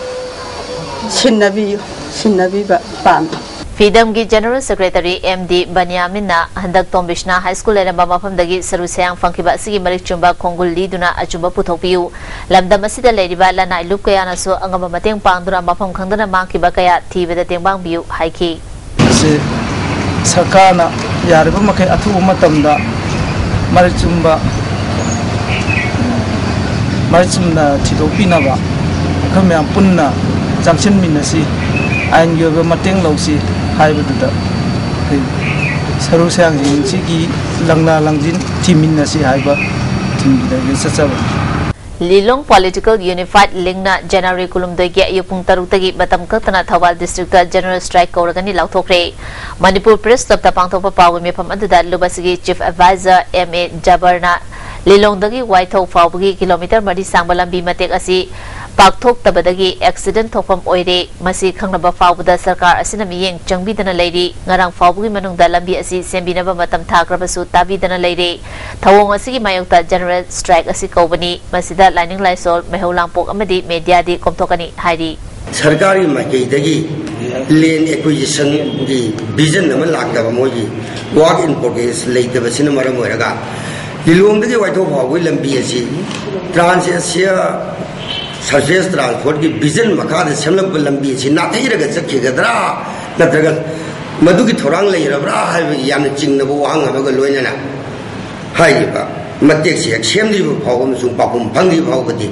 ꯁꯤꯟꯅꯕꯤꯌꯨ, ꯁꯤꯟꯅꯕꯤꯕ ꯄꯥꯝꯃꯤ꯫ ꯐ꯭ꯔꯤꯗꯝꯒꯤ ꯖꯦꯅꯔꯦꯜ ꯁꯦꯀ꯭ꯔꯦꯇꯔꯤ ꯑꯦꯝ ꯗꯤ ꯕꯅꯤꯌꯥꯃꯤꯟꯅ ꯍꯟꯗꯛ ꯇꯣꯝꯕꯤꯁꯅꯥ ꯍꯥꯏ ꯁ꯭ꯀꯨꯜ ꯂꯩꯔꯝꯕ ꯃꯐꯝꯗꯒꯤ ꯁꯔꯨ ꯁꯌꯥꯡ ꯐꯪꯈꯤꯕ ꯑꯁꯤꯒꯤ ꯃꯔꯤꯛ ꯆꯨꯝꯕ ꯈꯣꯡꯒꯨꯜ ꯂꯤꯗꯨꯅ ꯑꯆꯨꯝꯕ ꯄꯨꯊꯣꯛꯄꯤꯌꯨ꯫ ꯂꯝꯗꯝ ꯑꯁꯤꯗ ꯂꯩꯔꯤꯕ ꯂꯅꯥꯏ ꯂꯨꯞ ꯀꯌꯥꯅꯁꯨ ꯑꯉꯝꯕ ꯃꯇꯦꯡ ꯄꯥꯡꯗꯨꯅ ꯃꯐꯝ ꯈꯪꯗꯅ ꯃꯥꯡꯈꯤꯕ ꯀꯌꯥ ꯊꯤꯕꯗ ꯇꯦꯡꯕꯥꯡꯕꯤꯌꯨ ꯍꯥꯏꯈꯤ꯫ ꯁꯤ ꯁꯔꯀꯥꯔꯅ ꯌꯥꯔꯤꯕ ꯃꯈꯩ ꯑꯊꯨꯕ ꯃꯇꯝꯗ ꯃꯔꯤꯛ ꯆꯨꯝꯕ, ꯃꯔꯤꯛ ꯆꯨꯝꯅ ꯊꯤꯗꯣꯛꯄꯤꯅꯕ ꯑꯩꯈꯣꯏ ꯃꯌꯥꯝ ꯄꯨꯟꯅ ꯆꯪꯁꯤꯟꯃꯤꯟꯅꯁꯤ꯫ ꯑꯥꯏꯟꯒꯤ ꯑꯣꯏꯕ ꯃꯇꯦꯡ ꯂꯧꯁꯤ ꯍꯥꯏꯕꯗꯨꯗ ꯑꯩꯈꯣꯏ ꯁꯔꯨ ꯁꯌꯥꯡꯁꯤꯡꯁꯤꯒꯤ ꯂꯪꯂꯥ ꯂꯪꯖꯤꯟ ꯊꯤꯃꯤꯟꯅꯁꯤ ꯍꯥꯏꯕ ꯊꯤꯡꯕꯤꯔꯒ ꯆꯠꯆꯕꯅꯤ꯫ ꯂꯤꯂꯣꯡ ꯄꯣꯂꯤꯇꯤꯀꯦꯜ ꯌꯨꯅꯤꯐꯥꯏꯠ ꯂꯤꯡꯅ ꯖꯅꯋꯥꯔꯤ ꯀꯨꯟꯍꯨꯝꯗꯣꯏꯒꯤ ꯑꯌꯨꯛ ꯄꯨꯡ ꯇꯔꯨꯛꯇꯒꯤ ꯃꯇꯝ ꯀꯛꯇꯅ ꯊꯧꯕꯥꯜ ꯗꯤꯁꯇ꯭ꯔꯤꯛꯇ ꯖꯦꯅꯔꯦꯜ ꯁ꯭ꯇ꯭ꯔꯥꯏꯛ ꯀꯧꯔꯒꯅꯤ ꯂꯥꯎꯊꯣꯛꯈ꯭ꯔꯦ꯫ ꯃꯅꯤꯄꯨꯔ ꯄ꯭ꯔꯦꯁ ꯀ꯭ꯂꯕꯇ ꯄꯥꯡꯊꯣꯛꯄ ꯄꯥꯎꯒꯤ ꯃꯤꯐꯝ ꯑꯗꯨꯗ ꯂꯨꯞ ꯑꯁꯤꯒꯤ ꯆꯤꯐ ꯑꯦꯗꯚꯥꯏꯖꯔ ꯑꯦꯝ ꯑꯦ ꯖꯕꯔꯅ ꯂꯤꯂꯣꯡꯗꯒꯤ ꯋꯥꯏꯊꯧ ꯐꯥꯎꯕꯒꯤ ꯀꯤꯂꯣꯃꯤꯇꯔ ꯃꯔꯤ ꯁꯥꯡꯕ ꯂꯝꯕꯤ ꯃꯇꯦꯛ ꯑꯁꯤ ꯄꯥꯛꯊꯣꯛꯇꯕꯗꯒꯤ ꯑꯦꯛꯁꯤꯗꯦꯟ ꯊꯣꯛꯐꯝ ꯑꯣꯏꯔꯦ꯫ ꯃꯁꯤ ꯈꯪꯂꯕ ꯐꯥꯎꯕꯗ ꯁꯔꯀꯥꯔ ꯑꯁꯤꯅ ꯃꯤꯠꯌꯦꯡ ꯆꯪꯕꯤꯗꯅ ꯂꯩꯔꯤ꯫ ꯉꯔꯥꯡ ꯐꯥꯎꯕꯒꯤ ꯃꯅꯨꯡꯗ ꯂꯝꯕꯤ ꯑꯁꯤ ꯁꯦꯝꯕꯤꯅꯕ ꯃꯇꯝ ꯊꯥꯈ꯭ꯔꯕꯁꯨ ꯇꯥꯕꯤꯗꯅ ꯂꯩꯔꯦ꯫ ꯊꯧꯑꯣꯡ ꯑꯁꯤꯒꯤ ꯃꯥꯌꯣꯛꯇ ꯖꯦꯅꯔꯦꯜ ꯁ꯭ꯇ꯭ꯔꯥꯏꯛ ꯑꯁꯤ ꯀꯧꯕꯅꯤ꯫ ꯃꯁꯤꯗ ꯂꯥꯏꯅꯤꯡ ꯂꯥꯏꯁꯣꯜ, ꯃꯩꯍꯧ ꯂꯥꯡꯄꯣꯛ ꯑꯃꯗꯤ ꯃꯦꯗꯤꯌꯥꯗꯤ ꯀꯣꯝꯊꯣꯛꯀꯅꯤ ꯍꯥꯏꯔꯤ꯫ ꯁꯔꯀꯥꯔꯒꯤ ꯃꯥꯏꯀꯩꯗꯒꯤ ꯂꯦꯟ ꯑꯦꯀ꯭ꯋꯤꯖꯤꯁꯟꯒꯤ ꯚꯤꯖꯟ ꯑꯃ ꯂꯥꯛꯇꯕ, ꯃꯣꯏꯒꯤ ꯋꯥꯔꯛ ꯏꯟ ꯄ꯭ꯔꯣꯒ꯭ꯔꯦꯁ ꯂꯩꯇꯕꯁꯤꯅ ꯃꯔꯝ ꯑꯣꯏꯔꯒ ꯂꯤꯂꯣꯡꯗꯒꯤ ꯋꯥꯏꯊꯧ ꯐꯥꯎꯕꯒꯤ ꯂꯝꯕꯤ ꯑꯁꯤ ꯇ꯭ꯔꯥꯟꯁ ꯑꯦꯁꯤꯌꯥ ꯁꯔꯐꯦꯁ ꯇ꯭ꯔꯥꯟꯁꯄꯣꯔꯠꯀꯤ ꯚꯤꯖꯟ ꯃꯈꯥꯗ ꯁꯦꯝꯂꯛꯄ ꯂꯝꯕꯤ ꯑꯁꯤ ꯅꯥꯊꯩꯔꯒ ꯆꯠꯈꯤꯒꯗ꯭ꯔꯥ ꯅꯠꯇ꯭ꯔꯒ ꯃꯗꯨꯒꯤ ꯊꯧꯔꯥꯡ ꯂꯩꯔꯕ꯭ꯔꯥ ꯍꯥꯏꯕꯒꯤ ꯌꯥꯝꯅ ꯆꯤꯡꯅꯕ ꯋꯥꯍꯪ ꯑꯃꯒ ꯂꯣꯏꯅꯅ ꯍꯥꯏꯔꯤꯕ ꯃꯇꯦꯛꯁꯤ ꯍꯦꯛ ꯁꯦꯝꯗ꯭ꯔꯤꯕ ꯐꯥꯎꯕ ꯑꯃꯁꯨꯡ ꯄꯥꯎꯈꯨꯝ ꯐꯪꯗ꯭ꯔꯤ ꯐꯥꯎꯕꯗꯤ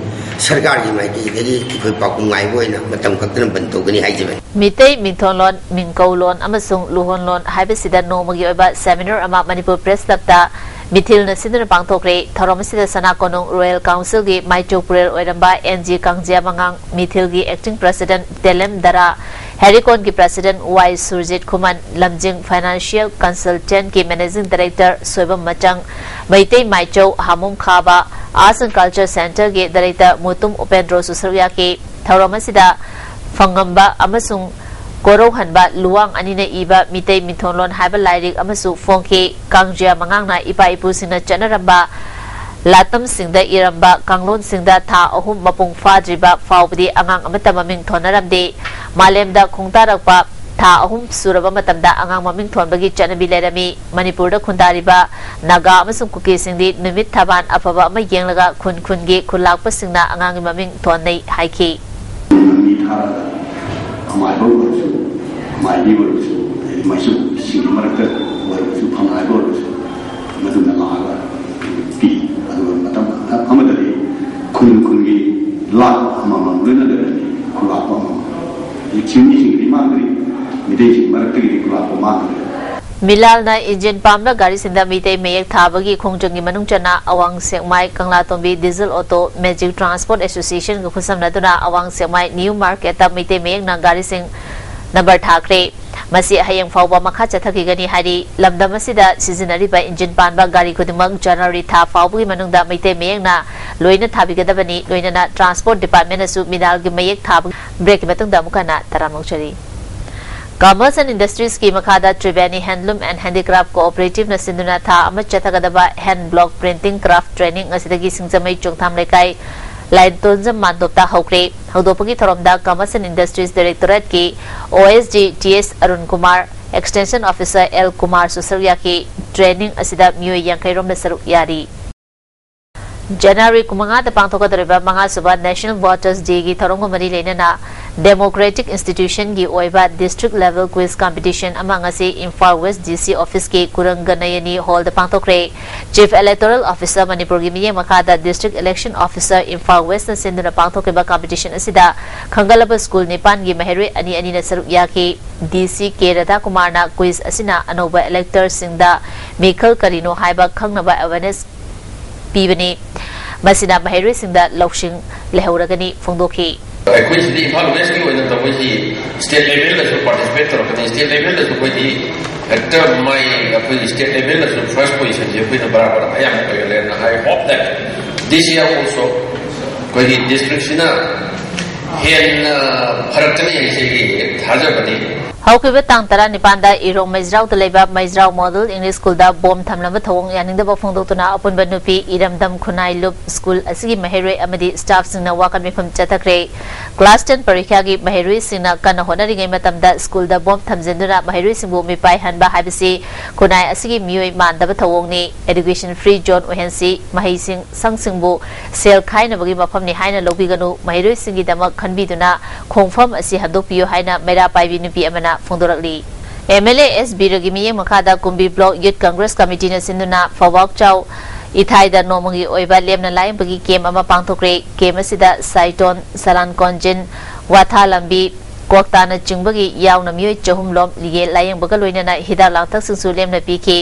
ꯁꯔꯀꯥꯔꯒꯤ ꯃꯥꯏꯀꯩꯗꯒꯤ ꯑꯩꯈꯣꯏ ꯄꯥꯎꯈꯨꯝ ꯉꯥꯏꯕ ꯑꯣꯏꯅ ꯃꯇꯝ ꯈꯛꯇꯅ ꯕꯟ ꯇꯧꯒꯅꯤ ꯍꯥꯏꯖꯕꯅꯤ꯫ ꯃꯤꯇꯩ ꯃꯤꯡꯊꯣꯟꯂꯣꯟ, ꯃꯤꯡꯀꯧꯂꯣꯟ ꯑꯃꯁꯨꯡ ꯂꯨꯍꯣꯟꯂꯣꯟ ꯍꯥꯏꯕꯁꯤꯗ ꯅꯣꯡꯃꯒꯤ ꯑꯣꯏꯕ ꯁꯦꯃꯤꯅꯥꯔ ꯑꯃ ꯃꯅꯤꯄꯨꯔ ꯄ꯭ꯔꯦꯁ ꯀ꯭ꯂꯕꯇ ꯃꯤꯊꯤꯜꯅ ꯁꯤꯟꯗꯨꯅ ꯄꯥꯡꯊꯣꯛꯈ꯭ꯔꯦ꯫ ꯊꯧꯔꯝ ꯑꯁꯤꯗ ꯁꯅꯥ ꯀꯣꯅꯨꯡ ꯔꯣꯌꯦꯜ ꯀꯥꯎꯟꯁꯤꯜꯒꯤ ꯃꯥꯏꯆꯧ ꯄꯨꯔꯦꯜ ꯑꯣꯏꯔꯝꯕ ꯑꯦꯟ ꯖꯤ ꯀꯥꯡꯖꯤꯌꯥ ꯃꯉꯥꯡ, ꯃꯤꯊꯤꯜꯒꯤ ꯑꯦꯛꯇꯤꯡ ꯄ꯭ꯔꯦꯁꯤꯗꯦꯟꯠ ꯇꯦꯂꯦꯝ ꯗꯔꯥ, ꯍꯦꯔꯤꯀꯣꯟꯒꯤ president Y Surjit Khuman, Lamjing financial ꯀꯟꯁꯜꯇꯦꯟꯠꯀꯤ ꯃꯦꯅꯦꯖꯤꯡ ꯗꯥꯏꯔꯦꯛꯇꯔ ꯁꯣꯏꯕꯝ ꯃꯆꯪ, ꯃꯩꯇꯩ ꯃꯥꯏꯆꯧ ꯍꯥꯃꯣꯝ ꯈꯥꯕ, ꯑꯥꯔꯠꯁ ꯑꯦꯟ ꯀꯜꯆꯔ ꯁꯦꯟꯇꯔꯒꯤ ꯗꯥꯏꯔꯦꯛꯇꯔ ꯃꯨꯇꯨꯝ ꯎꯄꯦꯟꯗ꯭ꯔꯣꯁꯨ ꯁꯔꯨꯛ ꯌꯥꯈꯤ꯫ ꯊꯧꯔꯝ ꯑꯁꯤꯗ ꯐꯪꯉꯝꯕ ꯑꯃꯁꯨꯡ ꯀꯣꯔꯧꯍꯟꯕ ꯂꯨꯋꯥꯡ ꯑꯅꯤꯅ ꯏꯕ ꯃꯤꯇꯩ ꯃꯤꯡꯊꯣꯟꯂꯣꯟ ꯍꯥꯏꯕ ꯂꯥꯏꯔꯤꯛ ꯑꯃꯁꯨ ꯐꯣꯡꯈꯤ꯫ ꯀꯥꯡꯖꯤꯌꯥ ꯃꯉꯥꯡꯅ ꯏꯄꯥ ꯏꯄꯨꯁꯤꯡꯅ ꯆꯠꯅꯔꯝꯕ ꯂꯥꯇꯝꯁꯤꯡꯗ ꯏꯔꯝꯕ ꯀꯥꯡꯂꯣꯟꯁꯤꯡꯗ ꯊꯥ ꯑꯍꯨꯝ ꯃꯄꯨꯡ ꯐꯥꯗ꯭ꯔꯤꯕ ꯐꯥꯎꯕꯗꯤ ꯑꯉꯥꯡ ꯑꯃꯠꯇ ꯃꯃꯤꯡ ꯊꯣꯟꯅꯔꯝꯗꯦ꯫ ꯃꯥꯂꯦꯝꯗ ꯈꯣꯡꯗꯥꯔꯛꯄ ꯊꯥ ꯑꯍꯨꯝ ꯁꯨꯔꯕ ꯃꯇꯝꯗ ꯑꯉꯥꯡ ꯃꯃꯤꯡ ꯊꯣꯟꯕꯒꯤ ꯆꯠꯅꯕꯤ ꯂꯩꯔꯝꯃꯤ꯫ ꯃꯅꯤꯄꯨꯔꯗ ꯈꯨꯟꯗꯥꯔꯤꯕ ꯅꯥꯒꯥ ꯑꯃꯁꯨꯡ ꯀꯨꯀꯤꯁꯤꯡꯗꯤ ꯅꯨꯃꯤꯠ ꯊꯕꯥꯟ ꯑꯐꯕ ꯑꯃ ꯌꯦꯡꯂꯒ ꯈꯨꯟ ꯈꯨꯟꯒꯤ ꯈꯨꯜꯂꯥꯛꯄꯁꯤꯡꯅ ꯑꯉꯥꯡꯒꯤ ꯃꯃꯤꯡ ꯊꯣꯟꯅꯩ ꯍꯥꯏꯈꯤ꯫ ꯃꯤ ꯊꯥꯔꯒ ꯑꯃꯥꯏꯕ ꯑꯣꯏꯔꯁꯨ, ꯑꯃꯥꯏꯕꯤ ꯑꯣꯏꯔꯁꯨ, ꯑꯗꯩ ꯃꯥꯏꯁꯨꯁꯤꯡꯒꯤ ꯃꯔꯛꯇ ꯑꯣꯏꯔꯁꯨ, ꯐꯝꯅꯥꯏꯕ ꯑꯣꯏꯔꯁꯨ, ꯃꯗꯨꯅ ꯂꯥꯛꯑꯒ ꯄꯤ꯫ ꯑꯗꯨꯒ ꯃꯇꯝ ꯑꯃꯗꯗꯤ ꯈꯨꯟ ꯈꯨꯟꯒꯤ ꯂꯥꯛ ꯑꯃꯃꯝ ꯂꯣꯏꯅ ꯂꯩꯔꯝꯃꯤ, ꯈꯨꯜꯂꯥꯛꯄ ꯑꯃꯃꯝ꯫ ꯍꯧꯖꯤꯛ ꯆꯤꯡꯃꯤꯁꯤꯡꯒꯤꯗꯤ ꯃꯔꯛꯇꯒꯤꯗꯤ ꯈꯨꯂꯥꯛꯄ ꯃꯥꯡꯈ꯭ꯔꯦ꯫ ꯃꯤꯂꯥꯜꯅ ꯏꯟꯖꯤꯟ ꯄꯥꯟꯕ ꯒꯥꯔꯤꯁꯤꯡꯗ ꯃꯩꯇꯩ ꯃꯌꯦꯛ ꯊꯥꯕꯒꯤ ꯈꯣꯡꯖꯪꯒꯤ ꯃꯅꯨꯡ ꯆꯟꯅ ꯑꯋꯥꯡ ꯁꯦꯛꯃꯥꯏ, ꯀꯪꯂꯥꯇꯣꯝꯕꯤ ꯗꯤꯖꯜ ꯑꯣꯇꯣ, ꯃꯦꯖꯤꯛ ꯇ꯭ꯔꯥꯟꯁꯄꯣꯔꯠ ꯑꯦꯁꯣꯁꯤꯌꯦꯁꯟꯒ ꯈꯨꯠꯁꯝꯅꯗꯨꯅ ꯑꯋꯥꯡ ꯁꯦꯛꯃꯥꯏ ꯅ꯭ꯌꯨ ꯃꯥꯔꯀꯦꯠꯇ ꯃꯩꯇꯩ ꯃꯌꯦꯛꯅ ꯒꯥꯔꯤꯁꯤꯡ ꯅꯝꯕꯔ ꯊꯥꯈ꯭ꯔꯦ꯫ ꯃꯁꯤ ꯍꯌꯦꯡ ꯐꯥꯎꯕ ꯃꯈꯥ ꯆꯠꯊꯈꯤꯒꯅꯤ ꯍꯥꯏꯔꯤ꯫ ꯂꯝꯗꯝ ꯑꯁꯤꯗ ꯁꯤꯖꯤꯟꯅꯔꯤꯕ ꯏꯟꯖꯤꯟ ꯄꯥꯟꯕ ꯒꯥꯔꯤ ꯈꯨꯗꯤꯡꯃꯛ ꯖꯅꯋꯥꯔꯤ ꯊꯥ ꯐꯥꯎꯕꯒꯤ ꯃꯅꯨꯡꯗ ꯃꯩꯇꯩ ꯃꯌꯦꯛꯅ ꯂꯣꯏꯅ ꯊꯥꯕꯤꯒꯗꯕꯅꯤ꯫ ꯂꯣꯏꯅꯅ ꯇ꯭ꯔꯥꯟꯁꯄꯣꯔꯠ ꯗꯤꯄꯥꯔꯠꯃꯦꯟꯅꯁꯨ ꯃꯤꯅꯥꯜꯒꯤ ꯃꯌꯦꯛ ꯊꯥꯕ ꯕ꯭ꯔꯦꯛꯀꯤ ꯃꯇꯨꯡꯗ ꯑꯃꯨꯛ ꯍꯟꯅ ꯇꯔꯥꯝꯅ ꯑꯣꯛꯆꯔꯤ꯫ Commerce and Industries ꯀꯤ ꯃꯈꯥꯗ Triveni Handloom and Handicraft Cooperative ꯅ ꯁꯤꯟꯗꯨꯅ ꯊꯥ ꯑꯃ ꯆꯠꯊꯒꯗꯕ hand block printing craft training ꯑꯁꯤꯗꯒꯤ ꯁꯤꯡꯖꯃꯩ ꯆꯣꯡꯊꯥꯝ ꯂꯩꯀꯥꯏ ꯂꯥꯏꯇꯣꯟꯖꯝ ꯃꯥꯟꯗꯣꯞꯇ ꯍꯧꯈ꯭ꯔꯦ꯫ ꯍꯧꯗꯣꯛꯄꯒꯤ ꯊꯧꯔꯝꯗ Commerce and Industries Directorate ꯀꯤ O S D T S Arun Kumar, Extension Officer L ꯀꯨꯃꯥꯔꯁꯨ ꯁꯔꯨꯛ ꯌꯥꯈꯤ꯫ Training ꯑꯁꯤꯗ ꯃꯤꯑꯣꯏ ꯌꯥꯡꯈꯩ ꯔꯣꯝꯅ ꯁꯔꯨꯛ ꯌꯥꯔꯤ꯫ ꯖꯅꯋꯥꯔꯤ ꯀꯨꯟꯃꯉꯥꯗ ꯄꯥꯡꯊꯣꯛꯀꯗꯧꯔꯤꯕ ꯃꯉꯥꯁꯨꯕ National Voters Day ꯒꯤ ꯊꯧꯔꯝꯒ ꯃꯔꯤ ꯂꯩꯅꯅ Democratic Institution ꯒꯤ ꯑꯣꯏꯕ District Level Quiz Competition ꯑꯃ ꯉꯁꯤ Imphal West D C Office ꯀꯤ ꯀꯨꯔꯪꯒ ꯅꯌꯅꯤ Hall ꯗ ꯄꯥꯡꯊꯣꯛꯈ꯭ꯔꯦ꯫ Chief Electoral Officer ꯃꯅꯤꯄꯨꯔꯒꯤ ꯃꯤꯠꯌꯦꯡ ꯃꯈꯥꯗ District Election Officer Imphal West ꯅ ꯁꯤꯟꯗꯨꯅ ꯄꯥꯡꯊꯣꯛꯈꯤꯕ competition ꯑꯁꯤꯗ ꯈꯟꯒꯠꯂꯕ school ꯅꯤꯄꯥꯟꯒꯤ ꯃꯍꯩꯔꯣꯏ ꯑꯅꯤ ꯑꯅꯤꯅ ꯁꯔꯨꯛ ꯌꯥꯈꯤ꯫ D C K ꯔꯥꯙꯥꯀꯨꯃꯥꯔꯅ quiz ꯑꯁꯤꯅ ꯑꯅꯧꯕ electors ꯁꯤꯡꯗ ꯃꯤꯈꯜ ꯀꯔꯤꯅꯣ ꯍꯥꯏꯕ ꯈꯪꯅꯕ awareness ꯄꯤꯕꯅꯤ꯫ ꯃꯁꯤꯅ ꯃꯍꯩꯔꯣꯏꯁꯤꯡꯗ ꯂꯧꯁꯤꯡ ꯂꯩꯍꯧꯔꯒꯅꯤ ꯐꯣꯡꯗꯣꯛꯈꯤ꯫ ꯑꯩꯈꯣꯏ ꯁꯤꯗꯤ ꯏꯝꯐꯥꯜ West ꯀꯤ ꯑꯣꯏꯅ ꯇꯧꯕꯁꯤ state level ꯗꯁꯨ participate ꯇꯧꯔꯛꯀꯅꯤ꯫ State level ꯗꯁꯨ ꯑꯩꯈꯣꯏꯗꯤ ꯍꯦꯛꯇ ꯃꯥꯏ ꯑꯩꯈꯣꯏꯒꯤ state level ꯗꯁꯨ first position ꯁꯦ ꯑꯩꯈꯣꯏꯅ ꯕꯔꯥꯕꯔ ꯑꯌꯥꯝꯕ ꯑꯣꯏꯒꯜꯂꯦꯅ꯫ I hope that this year also ꯑꯩꯈꯣꯏꯒꯤ district ꯁꯤꯅ ꯍꯦꯟꯅ ꯐꯔꯛꯀꯅꯤ ꯍꯥꯏꯕꯁꯤꯒꯤ ꯊꯥꯖꯕꯅꯤ꯫ ꯍꯧꯈꯤꯕ ꯇꯥꯡ ꯇꯔꯥꯅꯤꯄꯥꯟꯗ ꯏꯔꯣꯡ ꯃꯩꯖ꯭ꯔꯥꯎꯗ ꯂꯩꯕ ꯃꯩꯖ꯭ꯔꯥꯎ Model English School ꯗ bomb ꯊꯝꯂꯝꯕ ꯊꯧꯑꯣꯡ ꯌꯥꯅꯤꯡꯗꯕ ꯐꯣꯡꯗꯣꯛꯇꯨꯅ ꯑꯄꯨꯟꯕ ꯅꯨꯄꯤ ꯏꯔꯝꯗꯝ ꯈꯨꯟꯅꯥꯏ ꯂꯨꯞ school ꯑꯁꯤꯒꯤ ꯃꯍꯩꯔꯣꯏ ꯑꯃꯗꯤ staff ꯁꯤꯡꯅ ꯋꯥꯀꯠ ꯃꯤꯐꯝ ꯆꯠꯊꯈ꯭ꯔꯦ꯫ Class ten ꯄꯔꯤꯈ꯭ꯌꯥꯒꯤ ꯃꯍꯩꯔꯣꯏꯁꯤꯡꯅ ꯀꯟꯅ ꯍꯣꯠꯅꯔꯤꯉꯩ ꯃꯇꯝꯗ school ꯗ bomb ꯊꯝꯖꯤꯟꯗꯨꯅ ꯃꯍꯩꯔꯣꯏꯁꯤꯡꯕꯨ ꯃꯤꯄꯥꯏꯍꯟꯕ ꯍꯥꯏꯕꯁꯤ ꯈꯨꯟꯅꯥꯏ ꯑꯁꯤꯒꯤ ꯃꯤꯑꯣꯏ ꯃꯥꯟꯗꯕ ꯊꯧꯑꯣꯡꯅꯤ꯫ Education free zone ꯑꯣꯏꯍꯟꯁꯤ꯫ ꯃꯍꯩꯁꯤꯡ ꯁꯪꯁꯤꯡꯕꯨ ꯁꯦꯜ ꯈꯥꯏꯅꯕꯒꯤ ꯃꯐꯝꯅꯤ ꯍꯥꯏꯅ ꯂꯧꯕꯤꯒꯅꯨ꯫ ꯃꯍꯩꯔꯣꯏꯁꯤꯡꯒꯤꯗꯃꯛ ꯈꯟꯕꯤꯗꯨꯅ ꯈꯣꯡꯐꯝ ꯑꯁꯤ ꯍꯟꯗꯣꯛꯄꯤꯌꯨ ꯍꯥꯏꯅ ꯃꯩꯔꯥ ꯄꯥꯏꯕꯤ ꯅꯨꯄꯤ ꯑꯃꯅ ꯐꯣꯡꯗꯣꯔꯛꯂꯤ꯫ M L A S ꯕꯤꯔꯒꯤ ꯃꯤꯠꯌꯦꯡ ꯃꯈꯥꯗ ꯀꯨꯝꯕꯤ Block Youth Congress Committee ꯅ ꯁꯤꯟꯗꯨꯅ ꯐꯧꯕꯥꯛꯆꯥꯎ ꯏꯊꯥꯏꯗ ꯅꯣꯡꯃꯒꯤ ꯑꯣꯏꯕ ꯂꯦꯝꯅ ꯂꯥꯏꯌꯦꯡꯕꯒꯤ camp ꯑꯃ ꯄꯥꯡꯊꯣꯛꯈ꯭ꯔꯦ꯫ Camp ꯑꯁꯤꯗ ꯁꯥꯏꯇꯣꯟ, ꯁꯂꯥꯟ ꯀꯣꯟꯖꯤꯟ, ꯋꯥꯊꯥ ꯂꯝꯕꯤ, ꯀ꯭ꯋꯥꯛꯇꯥꯅꯆꯤꯡꯕꯒꯤ ꯌꯥꯎꯅ ꯃꯤꯑꯣꯏ ꯆꯍꯨꯝ ꯂꯣꯝ ꯂꯥꯌꯦꯡꯕꯒ ꯂꯣꯏꯅꯅ ꯍꯤꯗꯥꯛ ꯂꯥꯡꯊꯛꯁꯤꯡꯁꯨ ꯂꯦꯝꯅ ꯄꯤꯈꯤ꯫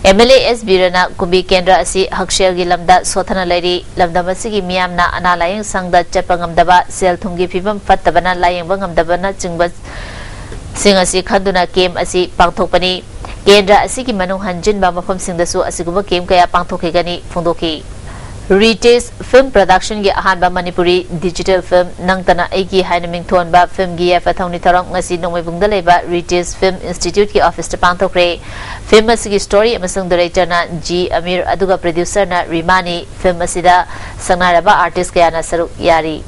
ꯑꯦꯝ ꯑꯦꯜ ꯑꯦ ꯑꯦꯁ ꯕꯤꯔꯦꯟꯅ ꯀꯨꯝꯕꯤ ꯀꯦꯟꯗ꯭ꯔ ꯑꯁꯤ ꯍꯛꯁꯦꯜꯒꯤ ꯂꯝꯗ ꯁꯣꯠꯊꯅ ꯂꯩꯔꯤ, ꯂꯝꯗꯝ ꯑꯁꯤꯒꯤ ꯃꯤꯌꯥꯝꯅ ꯑꯅꯥ ꯂꯥꯌꯦꯡ ꯁꯪꯗ ꯆꯠꯄ ꯉꯝꯗꯕ, ꯁꯦꯜ ꯊꯨꯝꯒꯤ ꯐꯤꯕꯝ ꯐꯠꯇꯕꯅ ꯂꯥꯌꯦꯡꯕ ꯉꯝꯗꯕꯅꯆꯤꯡꯕꯁꯤꯡ ꯑꯁꯤ ꯈꯟꯗꯨꯅ ꯀꯦꯝꯞ ꯑꯁꯤ ꯄꯥꯡꯊꯣꯛꯄꯅꯤ꯫ ꯀꯦꯟꯗ꯭ꯔ ꯑꯁꯤꯒꯤ ꯃꯅꯨꯡ ꯍꯟꯖꯤꯟꯕ ꯃꯐꯝꯁꯤꯡꯗꯁꯨ ꯑꯁꯤꯒꯨꯝꯕ ꯀꯦꯝꯞ ꯀꯌꯥ ꯄꯥꯡꯊꯣꯛꯈꯤꯒꯅꯤ ꯐꯣꯡꯗꯣꯛꯈꯤ꯫ ꯔꯤꯇꯦꯁ ꯐꯤꯜꯝ ꯄ꯭ꯔꯗꯛꯁꯟꯒꯤ ꯑꯍꯥꯟꯕ ꯃꯅꯤꯄꯨꯔꯤ ꯗꯤꯖꯤꯇꯦꯜ ꯐꯤꯜꯝ ꯅꯪꯇꯅ ꯑꯩꯒꯤ ꯍꯥꯏꯅ ꯃꯤꯡꯊꯣꯟꯕ ꯐꯤꯜꯝꯒꯤ ꯌꯥꯏꯐ ꯊꯧꯅꯤ ꯊꯧꯔꯝ ꯉꯁꯤ ꯅꯣꯡꯃꯩꯕꯨꯡꯗ ꯂꯩꯕ ꯔꯤꯇꯦꯁ ꯐꯤꯜꯝ ꯏꯟꯁꯇꯤꯇ꯭ꯌꯨꯠꯀꯤ ꯑꯣꯐꯤꯁꯇ ꯄꯥꯡꯊꯣꯛꯈ꯭ꯔꯦ꯫ ꯐꯤꯜꯝ ꯑꯁꯤꯒꯤ ꯁ꯭ꯇꯣꯔꯤ ꯑꯃꯁꯨꯡ ꯗꯥꯏꯔꯦꯛꯇꯔꯅ ꯖꯤ ꯑꯃꯤꯔ, ꯑꯗꯨꯒ ꯄ꯭ꯔꯣꯗ꯭ꯌꯨꯁꯔꯅ ꯔꯤꯃꯥꯅꯤ꯫ ꯐꯤꯜꯝ ꯑꯁꯤꯗ ꯁꯛꯅꯥꯏꯔꯕ ꯑꯥꯔꯇꯤꯁ ꯀꯌꯥꯅ ꯁꯔꯨꯛ ꯌꯥꯔꯤ꯫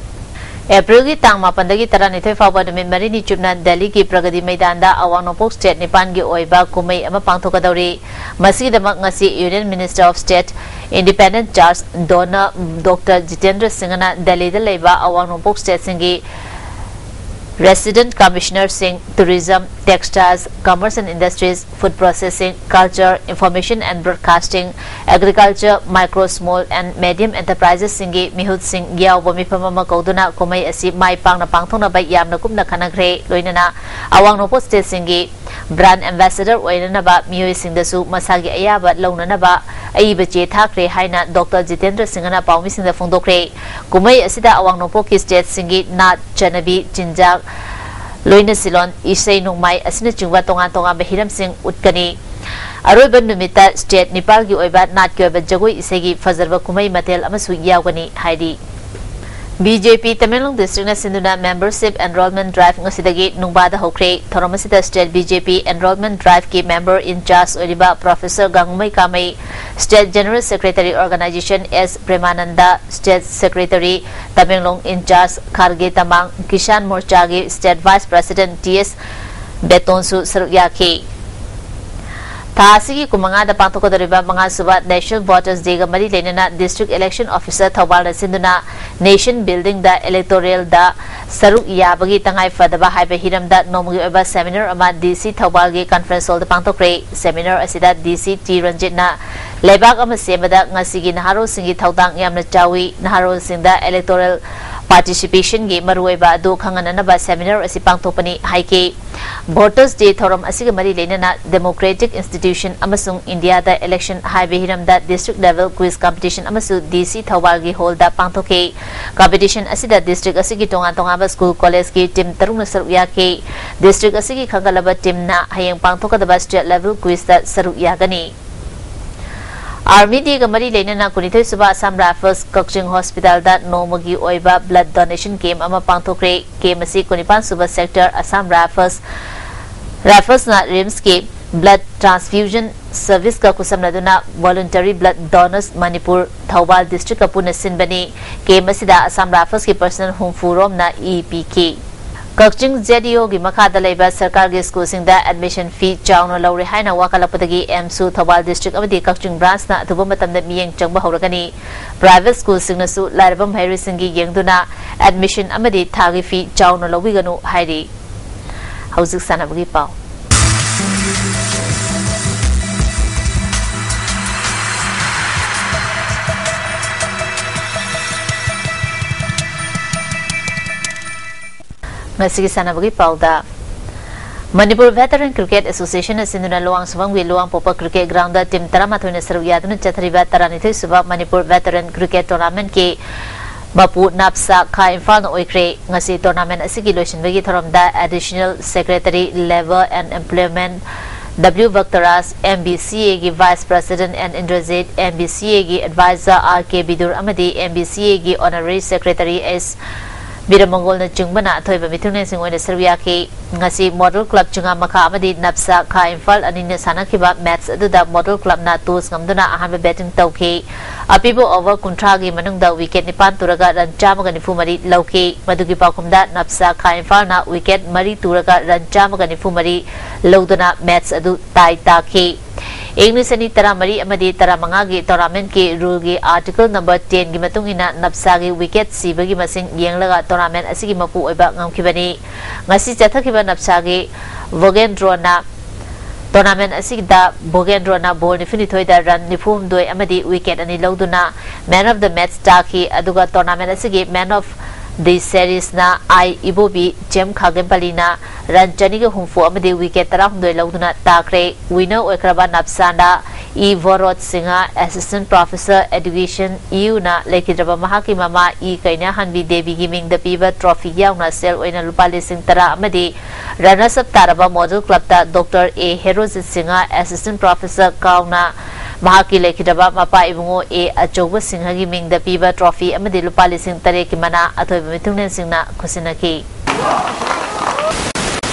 ꯑꯦꯄ꯭ꯔꯤꯜꯒꯤ ꯇꯥꯡ ꯃꯥꯄꯟꯗꯒꯤ ꯇꯔꯥꯅꯤꯊꯣꯏ ꯐꯥꯎꯕ ꯅꯨꯃꯤꯠ ꯃꯔꯤꯅꯤ ꯆꯨꯞꯅ ꯗꯦꯜꯂꯤꯒꯤ ꯄ꯭ꯔꯒꯇꯤ ꯃꯩꯗꯥꯟꯗ ꯑꯋꯥꯡ ꯅꯣꯡꯄꯣꯛ ꯁ꯭ꯇꯦꯠ ꯅꯤꯄꯥꯟꯒꯤ ꯑꯣꯏꯕ ꯀꯨꯝꯍꯩ ꯑꯃ ꯄꯥꯡꯊꯣꯛꯀꯗꯧꯔꯤ꯫ ꯃꯁꯤꯒꯤꯗꯃꯛ ꯉꯁꯤ Union Minister of State, Independent Charge Donor Doctor Jitendra ꯁꯤꯡꯍꯅ ꯗꯦꯜꯂꯤꯗ ꯂꯩꯕ ꯑꯋꯥꯡ ꯅꯣꯡꯄꯣꯛ ꯁ꯭ꯇꯦꯠꯁꯤꯡꯒꯤ Resident Commissionerꯁꯤꯡ, Tourism, Textiles, Commerce and Industries, Food Processing, Culture, Information and Broadcasting, Agriculture, Micro, Small and Medium Enterprisesꯁꯤꯡꯒꯤ ꯃꯤꯍꯨꯠꯁꯤꯡ ꯌꯥꯎꯕ ꯃꯤꯐꯝ ꯑꯃ ꯀꯧꯗꯨꯅ ꯀꯨꯝꯍꯩ ꯑꯁꯤ ꯃꯥꯏ ꯄꯥꯛꯅ ꯄꯥꯡꯊꯣꯛꯅꯕ ꯌꯥꯝꯅ ꯀꯨꯞꯅ ꯈꯟꯅꯈ꯭ꯔꯦ꯫ ꯂꯣꯏꯅꯅ ꯑꯋꯥꯡ ꯅꯣꯡꯄꯣꯛ ꯁ꯭ꯇꯦꯠꯁꯤꯡꯒꯤ brand ambassador ꯑꯣꯏꯅꯅꯕ ꯃꯤꯑꯣꯏꯁꯤꯡꯗꯁꯨ ꯃꯁꯥꯒꯤ ꯑꯌꯥꯕ ꯂꯧꯅꯅꯕ ꯑꯏꯕ ꯆꯦ ꯊꯥꯈ꯭ꯔꯦ ꯍꯥꯏꯅ ꯗꯣꯛꯇꯔ ꯖꯤꯇꯦꯟꯗ꯭ꯔ ꯁꯤꯡꯍꯅ ꯄꯥꯎꯃꯤꯁꯤꯡꯗ ꯐꯣꯡꯗꯣꯛꯈ꯭ꯔꯦ꯫ ꯀꯨꯝꯍꯩ ꯑꯁꯤꯗ ꯑꯋꯥꯡ ꯅꯣꯡꯄꯣꯛꯀꯤ ꯁ꯭ꯇꯦꯠꯁꯤꯡꯒꯤ ꯅꯥꯠ, ꯆꯠꯅꯕꯤ, ꯆꯤꯟꯖꯥꯛ, ꯂꯣꯏꯅ ꯁꯤꯂꯣꯟ, ꯏꯁꯩ ꯅꯣꯡꯃꯥꯏ ꯑꯁꯤꯅꯆꯤꯡꯕ ꯇꯣꯉꯥꯟ ꯇꯣꯉꯥꯟꯕ ꯍꯤꯔꯝꯁꯤꯡ ꯎꯠꯀꯅꯤ꯫ ꯑꯔꯣꯏꯕ ꯅꯨꯃꯤꯠꯇ ꯁ꯭ꯇꯦꯠ ꯅꯤꯄꯥꯜꯒꯤ ꯑꯣꯏꯕ ꯅꯥꯠꯀꯤ ꯑꯣꯏꯕ ꯖꯒꯣꯏ ꯏꯁꯩꯒꯤ ꯐꯖꯔꯕ ꯀꯨꯝꯍꯩ ꯃꯊꯦꯜ ꯑꯃꯁꯨ ꯌꯥꯎꯒꯅꯤ ꯍꯥꯏꯔꯤ꯫ ꯕꯤ ꯖꯦ ꯄꯤ ꯇꯃꯦꯡꯂꯣꯡ ꯗꯤꯁꯇ꯭ꯔꯤꯛꯅ ꯁꯤꯟꯗꯨꯅ membership enrollment drive ꯉꯁꯤꯗꯒꯤ ꯅꯨꯡꯕꯥꯗ ꯍꯧꯈ꯭ꯔꯦ꯫ ꯊꯧꯔꯝ ꯑꯁꯤꯗ state B J P enrollment driveꯀꯤ member in charge ꯑꯣꯏꯔꯤꯕ professor Gangmumei Kamei, state general secretary organisation S Premananda, state secretary Tamenglong in charge Kharge Tamang, Kisan ꯃꯣꯔꯆꯥꯒꯤ state vice president T S ꯕꯦꯇꯣꯟꯁꯨ ꯁꯔꯨꯛ ꯌꯥꯈꯤ꯫ ꯊꯥ ꯑꯁꯤꯒꯤ ꯀꯨꯟꯃꯉꯥꯗ ꯄꯥꯡꯊꯣꯛꯀꯗꯧꯔꯤꯕ ꯃꯉꯥꯁꯨꯕ National Voters Dayꯒ ꯃꯔꯤ ꯂꯩꯅꯅ District Election Officer ꯊꯧꯕꯥꯜꯅ ꯁꯤꯟꯗꯨꯅ Nation Buildingꯗ Electoralꯗ ꯁꯔꯨꯛ ꯌꯥꯕꯒꯤ ꯇꯉꯥꯏ ꯐꯗꯕ ꯍꯥꯏꯕ ꯍꯤꯔꯝꯗ ꯅꯣꯡꯃꯒꯤ ꯑꯣꯏꯕ seminar ꯑꯃ ꯗꯤ ꯁꯤ ꯊꯧꯕꯥꯜꯒꯤ conference hallꯗ ꯄꯥꯡꯊꯣꯛꯈ꯭ꯔꯦ꯫ Seminar ꯑꯁꯤꯗ ꯗꯤ ꯁꯤ ꯇꯤ ꯔꯟꯖꯤꯠꯅ ꯂꯩꯕꯥꯛ ꯑꯃ ꯁꯦꯝꯕꯗ ꯉꯁꯤꯒꯤ ꯅꯍꯥꯔꯣꯜꯁꯤꯡꯒꯤ ꯊꯧꯗꯥꯡ ꯌꯥꯝꯅ ꯆꯥꯎꯏ, ꯅꯍꯥꯔꯣꯜꯁꯤꯡꯗ electoral participation ꯒꯤ ꯃꯔꯨꯑꯣꯏꯕ ꯑꯗꯨ ꯈꯪꯍꯟꯅꯅꯕ seminar ꯑꯁꯤ ꯄꯥꯡꯊꯣꯛꯄꯅꯤ ꯍꯥꯏꯈꯤ꯫ Voters Day ꯊꯧꯔꯝ ꯑꯁꯤꯒ ꯃꯔꯤ ꯂꯩꯅꯅ democratic institution ꯑꯃꯁꯨꯡ ꯏꯟꯗꯤꯌꯥꯗ election ꯍꯥꯏꯕ ꯍꯤꯔꯝꯗ district level quiz competition ꯑꯃꯁꯨ D C ꯊꯧꯕꯥꯜꯒꯤ hall ꯗ ꯄꯥꯡꯊꯣꯛꯈꯤ꯫ Competition ꯑꯁꯤꯗ district ꯑꯁꯤꯒꯤ ꯇꯣꯉꯥꯟ ꯇꯣꯉꯥꯟꯕ school college ꯀꯤ team ꯇꯔꯨꯛꯅ ꯁꯔꯨꯛ ꯌꯥꯈꯤ꯫ District ꯑꯁꯤꯒꯤ ꯈꯟꯒꯠꯂꯕ team ꯅ ꯍꯌꯦꯡ ꯄꯥꯡꯊꯣꯛꯀꯗꯕ state level quiz ꯇ ꯁꯔꯨꯛ ꯌꯥꯒꯅꯤ꯫ Army Day ꯒ ꯃꯔꯤ ꯂꯩꯅꯅ ꯀꯨꯟꯅꯤꯊꯣꯏ ꯁꯨꯕ Assam Rifles ꯀꯛꯆꯤꯡ hospital ꯗ ꯅꯣꯡꯃꯒꯤ ꯑꯣꯏꯕ blood donation camp ꯑꯃ ꯄꯥꯡꯊꯣꯛꯈ꯭ꯔꯦ꯫ Camp ꯑꯁꯤ ꯀꯨꯟꯅꯤꯄꯥꯟ ꯁꯨꯕ sector Assam Rifles, Rifles ꯅ RIMS ꯀꯤ blood transfusion service ꯀ ꯈꯨꯠꯁꯝꯅꯗꯨꯅ Voluntary Blood Donors Manipur Thoubal district ꯀ ꯄꯨꯟꯅ ꯁꯤꯟꯕꯅꯤ꯫ Camp ꯑꯁꯤꯗ Assam Rifles ꯀꯤ personnel ꯍꯨꯝꯐꯨ ꯔꯣꯝꯅ ꯏ ꯄꯤꯈꯤ꯫ ꯀꯛꯆꯤꯡ Z D O ꯒꯤ ꯃꯈꯥꯗ ꯂꯩꯕ ꯁꯔꯀꯥꯔꯒꯤ school ꯁꯤꯡꯗ admission fee ꯆꯥꯎꯅ ꯂꯧꯔꯦ ꯍꯥꯏꯅ ꯋꯥꯀꯠꯂꯛꯄꯗꯒꯤ AMSU ꯊꯧꯕꯥꯜ district ꯑꯃꯗꯤ ꯀꯛꯆꯤꯡ branch ꯅ ꯑꯊꯨꯕ ꯃꯇꯝꯗ ꯃꯤꯠꯌꯦꯡ ꯆꯪꯕ ꯍꯧꯔꯒꯅꯤ꯫ Private school ꯁꯤꯡꯅꯁꯨ ꯂꯥꯏꯔꯕ ꯃꯍꯩꯔꯣꯏꯁꯤꯡꯒꯤ ꯌꯦꯡꯗꯨꯅ admission ꯑꯃꯗꯤ ꯊꯥꯒꯤ fee ꯆꯥꯎꯅ ꯂꯧꯕꯤꯒꯅꯨ ꯍꯥꯏꯔꯤ꯫ ꯍꯧꯖꯤꯛ ꯁꯥꯟꯅꯕꯒꯤ ꯄꯥꯎ꯫ ꯉꯁꯤꯒꯤ ꯁꯥꯟꯅꯕꯒꯤ ꯄꯥꯎꯗ, ꯃꯅꯤꯄꯨꯔ Veteran Cricket Association ꯅ ꯁꯤꯟꯗꯨꯅ ꯂꯨꯋꯥꯡꯁꯪꯕꯝꯒꯤ ꯂꯨꯋꯥꯡꯄꯣꯛꯄ cricket ground ꯗ team ꯇꯔꯥꯃꯥꯊꯣꯏꯅ ꯁꯔꯨꯛ ꯌꯥꯗꯨꯅ ꯆꯠꯊꯔꯤꯕ ꯇꯔꯥꯅꯤꯊꯣꯏ ꯁꯨꯕ ꯃꯅꯤꯄꯨꯔ Veteran Cricket Tournament ꯀꯤ ꯃꯄꯨ ꯅꯥꯞꯁꯥ ꯈꯥ ꯏꯝꯐꯥꯜꯅ ꯑꯣꯏꯈ꯭ꯔꯦ꯫ ꯉꯁꯤ tournament ꯑꯁꯤꯒꯤ ꯂꯣꯏꯁꯤꯟꯕꯒꯤ ꯊꯧꯔꯝꯗ Additional Secretary Labour and Employment W ꯚꯛꯇꯔꯥꯖ, M B C A ꯒꯤ Vice President N Indrajit, M B C A ꯒꯤ Advisor R K ꯕꯤꯗꯨꯔ ꯑꯃꯗꯤ M B C A ꯒꯤ Honorary Secretary S ꯕꯤꯔꯃꯪꯒꯣꯜꯅ ꯆꯤꯡꯕꯅ ꯑꯊꯣꯏꯕ ꯃꯤꯊꯨꯡꯂꯦꯟꯁꯤꯡ ꯑꯣꯏꯅ ꯁꯔꯨꯛ ꯌꯥꯈꯤ꯫ ꯉꯁꯤ Model Club ꯆꯤꯉꯥꯃꯈꯥ ꯑꯃꯗꯤ ꯅꯞꯁꯥ ꯈꯥ ꯏꯝꯐꯥꯜ ꯑꯅꯤꯅ ꯁꯥꯟꯅꯈꯤꯕ match ꯑꯗꯨꯗ Model Club ꯅ toss ꯉꯝꯗꯨꯅ ꯑꯍꯥꯟꯕ batting ꯇꯧꯈꯤ꯫ ꯑꯄꯤꯕ over ꯀꯨꯟꯊ꯭ꯔꯥꯒꯤ ꯃꯅꯨꯡꯗ wicket ꯅꯤꯄꯥꯟ ꯇꯨꯔꯒ run ꯆꯥꯝꯃꯒ ꯅꯤꯐꯨ ꯃꯔꯤ ꯂꯧꯈꯤ꯫ ꯃꯗꯨꯒꯤ ꯄꯥꯎꯈꯨꯝꯗ ꯅꯞꯁꯥ ꯈꯥ ꯏꯝꯐꯥꯜꯅ wicket ꯃꯔꯤ ꯇꯨꯔꯒ run ꯆꯥꯝꯃꯒ ꯅꯤꯐꯨ ꯃꯔꯤ ꯂꯧꯗꯨꯅ match ꯑꯗꯨ tie ꯇꯥꯈꯤ꯫ ꯏꯪ ꯂꯤꯁꯤꯡ ꯑꯅꯤ ꯇꯔꯥꯃꯔꯤ ꯑꯃꯗꯤ ꯇꯔꯥꯃꯉꯥꯒꯤ tournament ꯀꯤ rule ꯒꯤ article number ten ꯒꯤ ꯃꯇꯨꯡ ꯏꯟꯅ ꯅꯞꯁꯥꯒꯤ wicket ꯁꯤꯕꯒꯤ ꯃꯁꯤꯡ ꯌꯦꯡꯂꯒ tournament ꯑꯁꯤꯒꯤ ꯃꯄꯨ ꯑꯣꯏꯕ ꯉꯝꯈꯤꯕꯅꯤ꯫ ꯉꯁꯤ ꯆꯠꯊꯈꯤꯕ ꯅꯞꯁꯥꯒꯤ ꯚꯣꯒꯦꯟꯗ꯭ꯔꯣꯅ tournament ꯑꯁꯤꯗ ꯚꯣꯒꯦꯟꯗ꯭ꯔꯣꯅ ball ꯅꯤꯐꯨꯅꯤꯊꯣꯏꯗ run ꯅꯤꯐꯨꯍꯨꯝꯗꯣꯏ ꯑꯃꯗꯤ wicket ꯑꯅꯤ ꯂꯧꯗꯨꯅ man of the match ꯇꯥꯈꯤ꯫ ꯑꯗꯨꯒ tournament ꯑꯁꯤꯒꯤ man of ꯗꯤ ꯁꯦꯔꯤꯁꯅ ꯑꯥꯏ ꯏꯕꯣꯕꯤ ꯆꯦꯝ ꯈꯥꯒꯦꯝꯄꯂꯤꯅ ꯔꯟ ꯆꯅꯤꯒ ꯍꯨꯝꯐꯨ ꯑꯃꯗꯤ ꯋꯤꯀꯦꯠ ꯇꯔꯥꯍꯨꯝꯗꯣꯏ ꯂꯧꯗꯨꯅ ꯇꯥꯈ꯭ꯔꯦ꯫ ꯋꯤꯅꯔ ꯑꯣꯏꯈ꯭ꯔꯕ ꯅꯥꯞꯁꯥꯟꯗ E Bhorot Singha, assistant professor, education, ꯏꯌꯨꯅ ꯂꯩꯈꯤꯗ꯭ꯔꯕ ꯃꯍꯥꯛꯀꯤ ꯃꯃꯥ ꯏ ꯀꯩꯅꯥꯍꯟꯕꯤ ꯗꯦꯕꯤꯒꯤ ꯃꯤꯡꯗ ꯄꯤꯕ ꯇ꯭ꯔꯣꯐꯤ ꯌꯥꯎꯅ ꯁꯦꯜ ꯑꯣꯏꯅ ꯂꯨꯄꯥ ꯂꯤꯁꯤꯡ ꯇꯔꯥ ꯑꯃꯗꯤ ꯔꯅꯔꯁ ꯑꯞ ꯇꯥꯔꯕ ꯃꯣꯗꯦꯜ ꯀ꯭ꯂꯕꯇ ꯗꯣꯛꯇꯔ ꯑꯦ ꯍꯦꯔꯣꯖꯤꯠ ꯁꯤꯡꯍ, ꯑꯦꯁꯤꯁꯇꯦꯟ ꯄ꯭ꯔꯣꯐꯦꯁꯔ ꯀꯥꯎꯅ ꯃꯍꯥꯛꯀꯤ ꯂꯩꯈꯤꯗ꯭ꯔꯕ ꯃꯄꯥ ꯏꯕꯨꯡꯉꯣ ꯑꯦ ꯑꯆꯧꯕ ꯁꯤꯡꯍꯒꯤ ꯃꯤꯡꯗ ꯄꯤꯕ ꯇ꯭ꯔꯣꯐꯤ ꯑꯃꯗꯤ ꯂꯨꯄꯥ ꯂꯤꯁꯤꯡ ꯇꯔꯦꯠꯀꯤ ꯃꯅꯥ ꯑꯊꯣꯏꯕ ꯃꯤꯊꯨꯡꯂꯦꯟꯁꯤꯡꯅ ꯈꯨꯠꯁꯤꯟꯅꯈꯤ꯫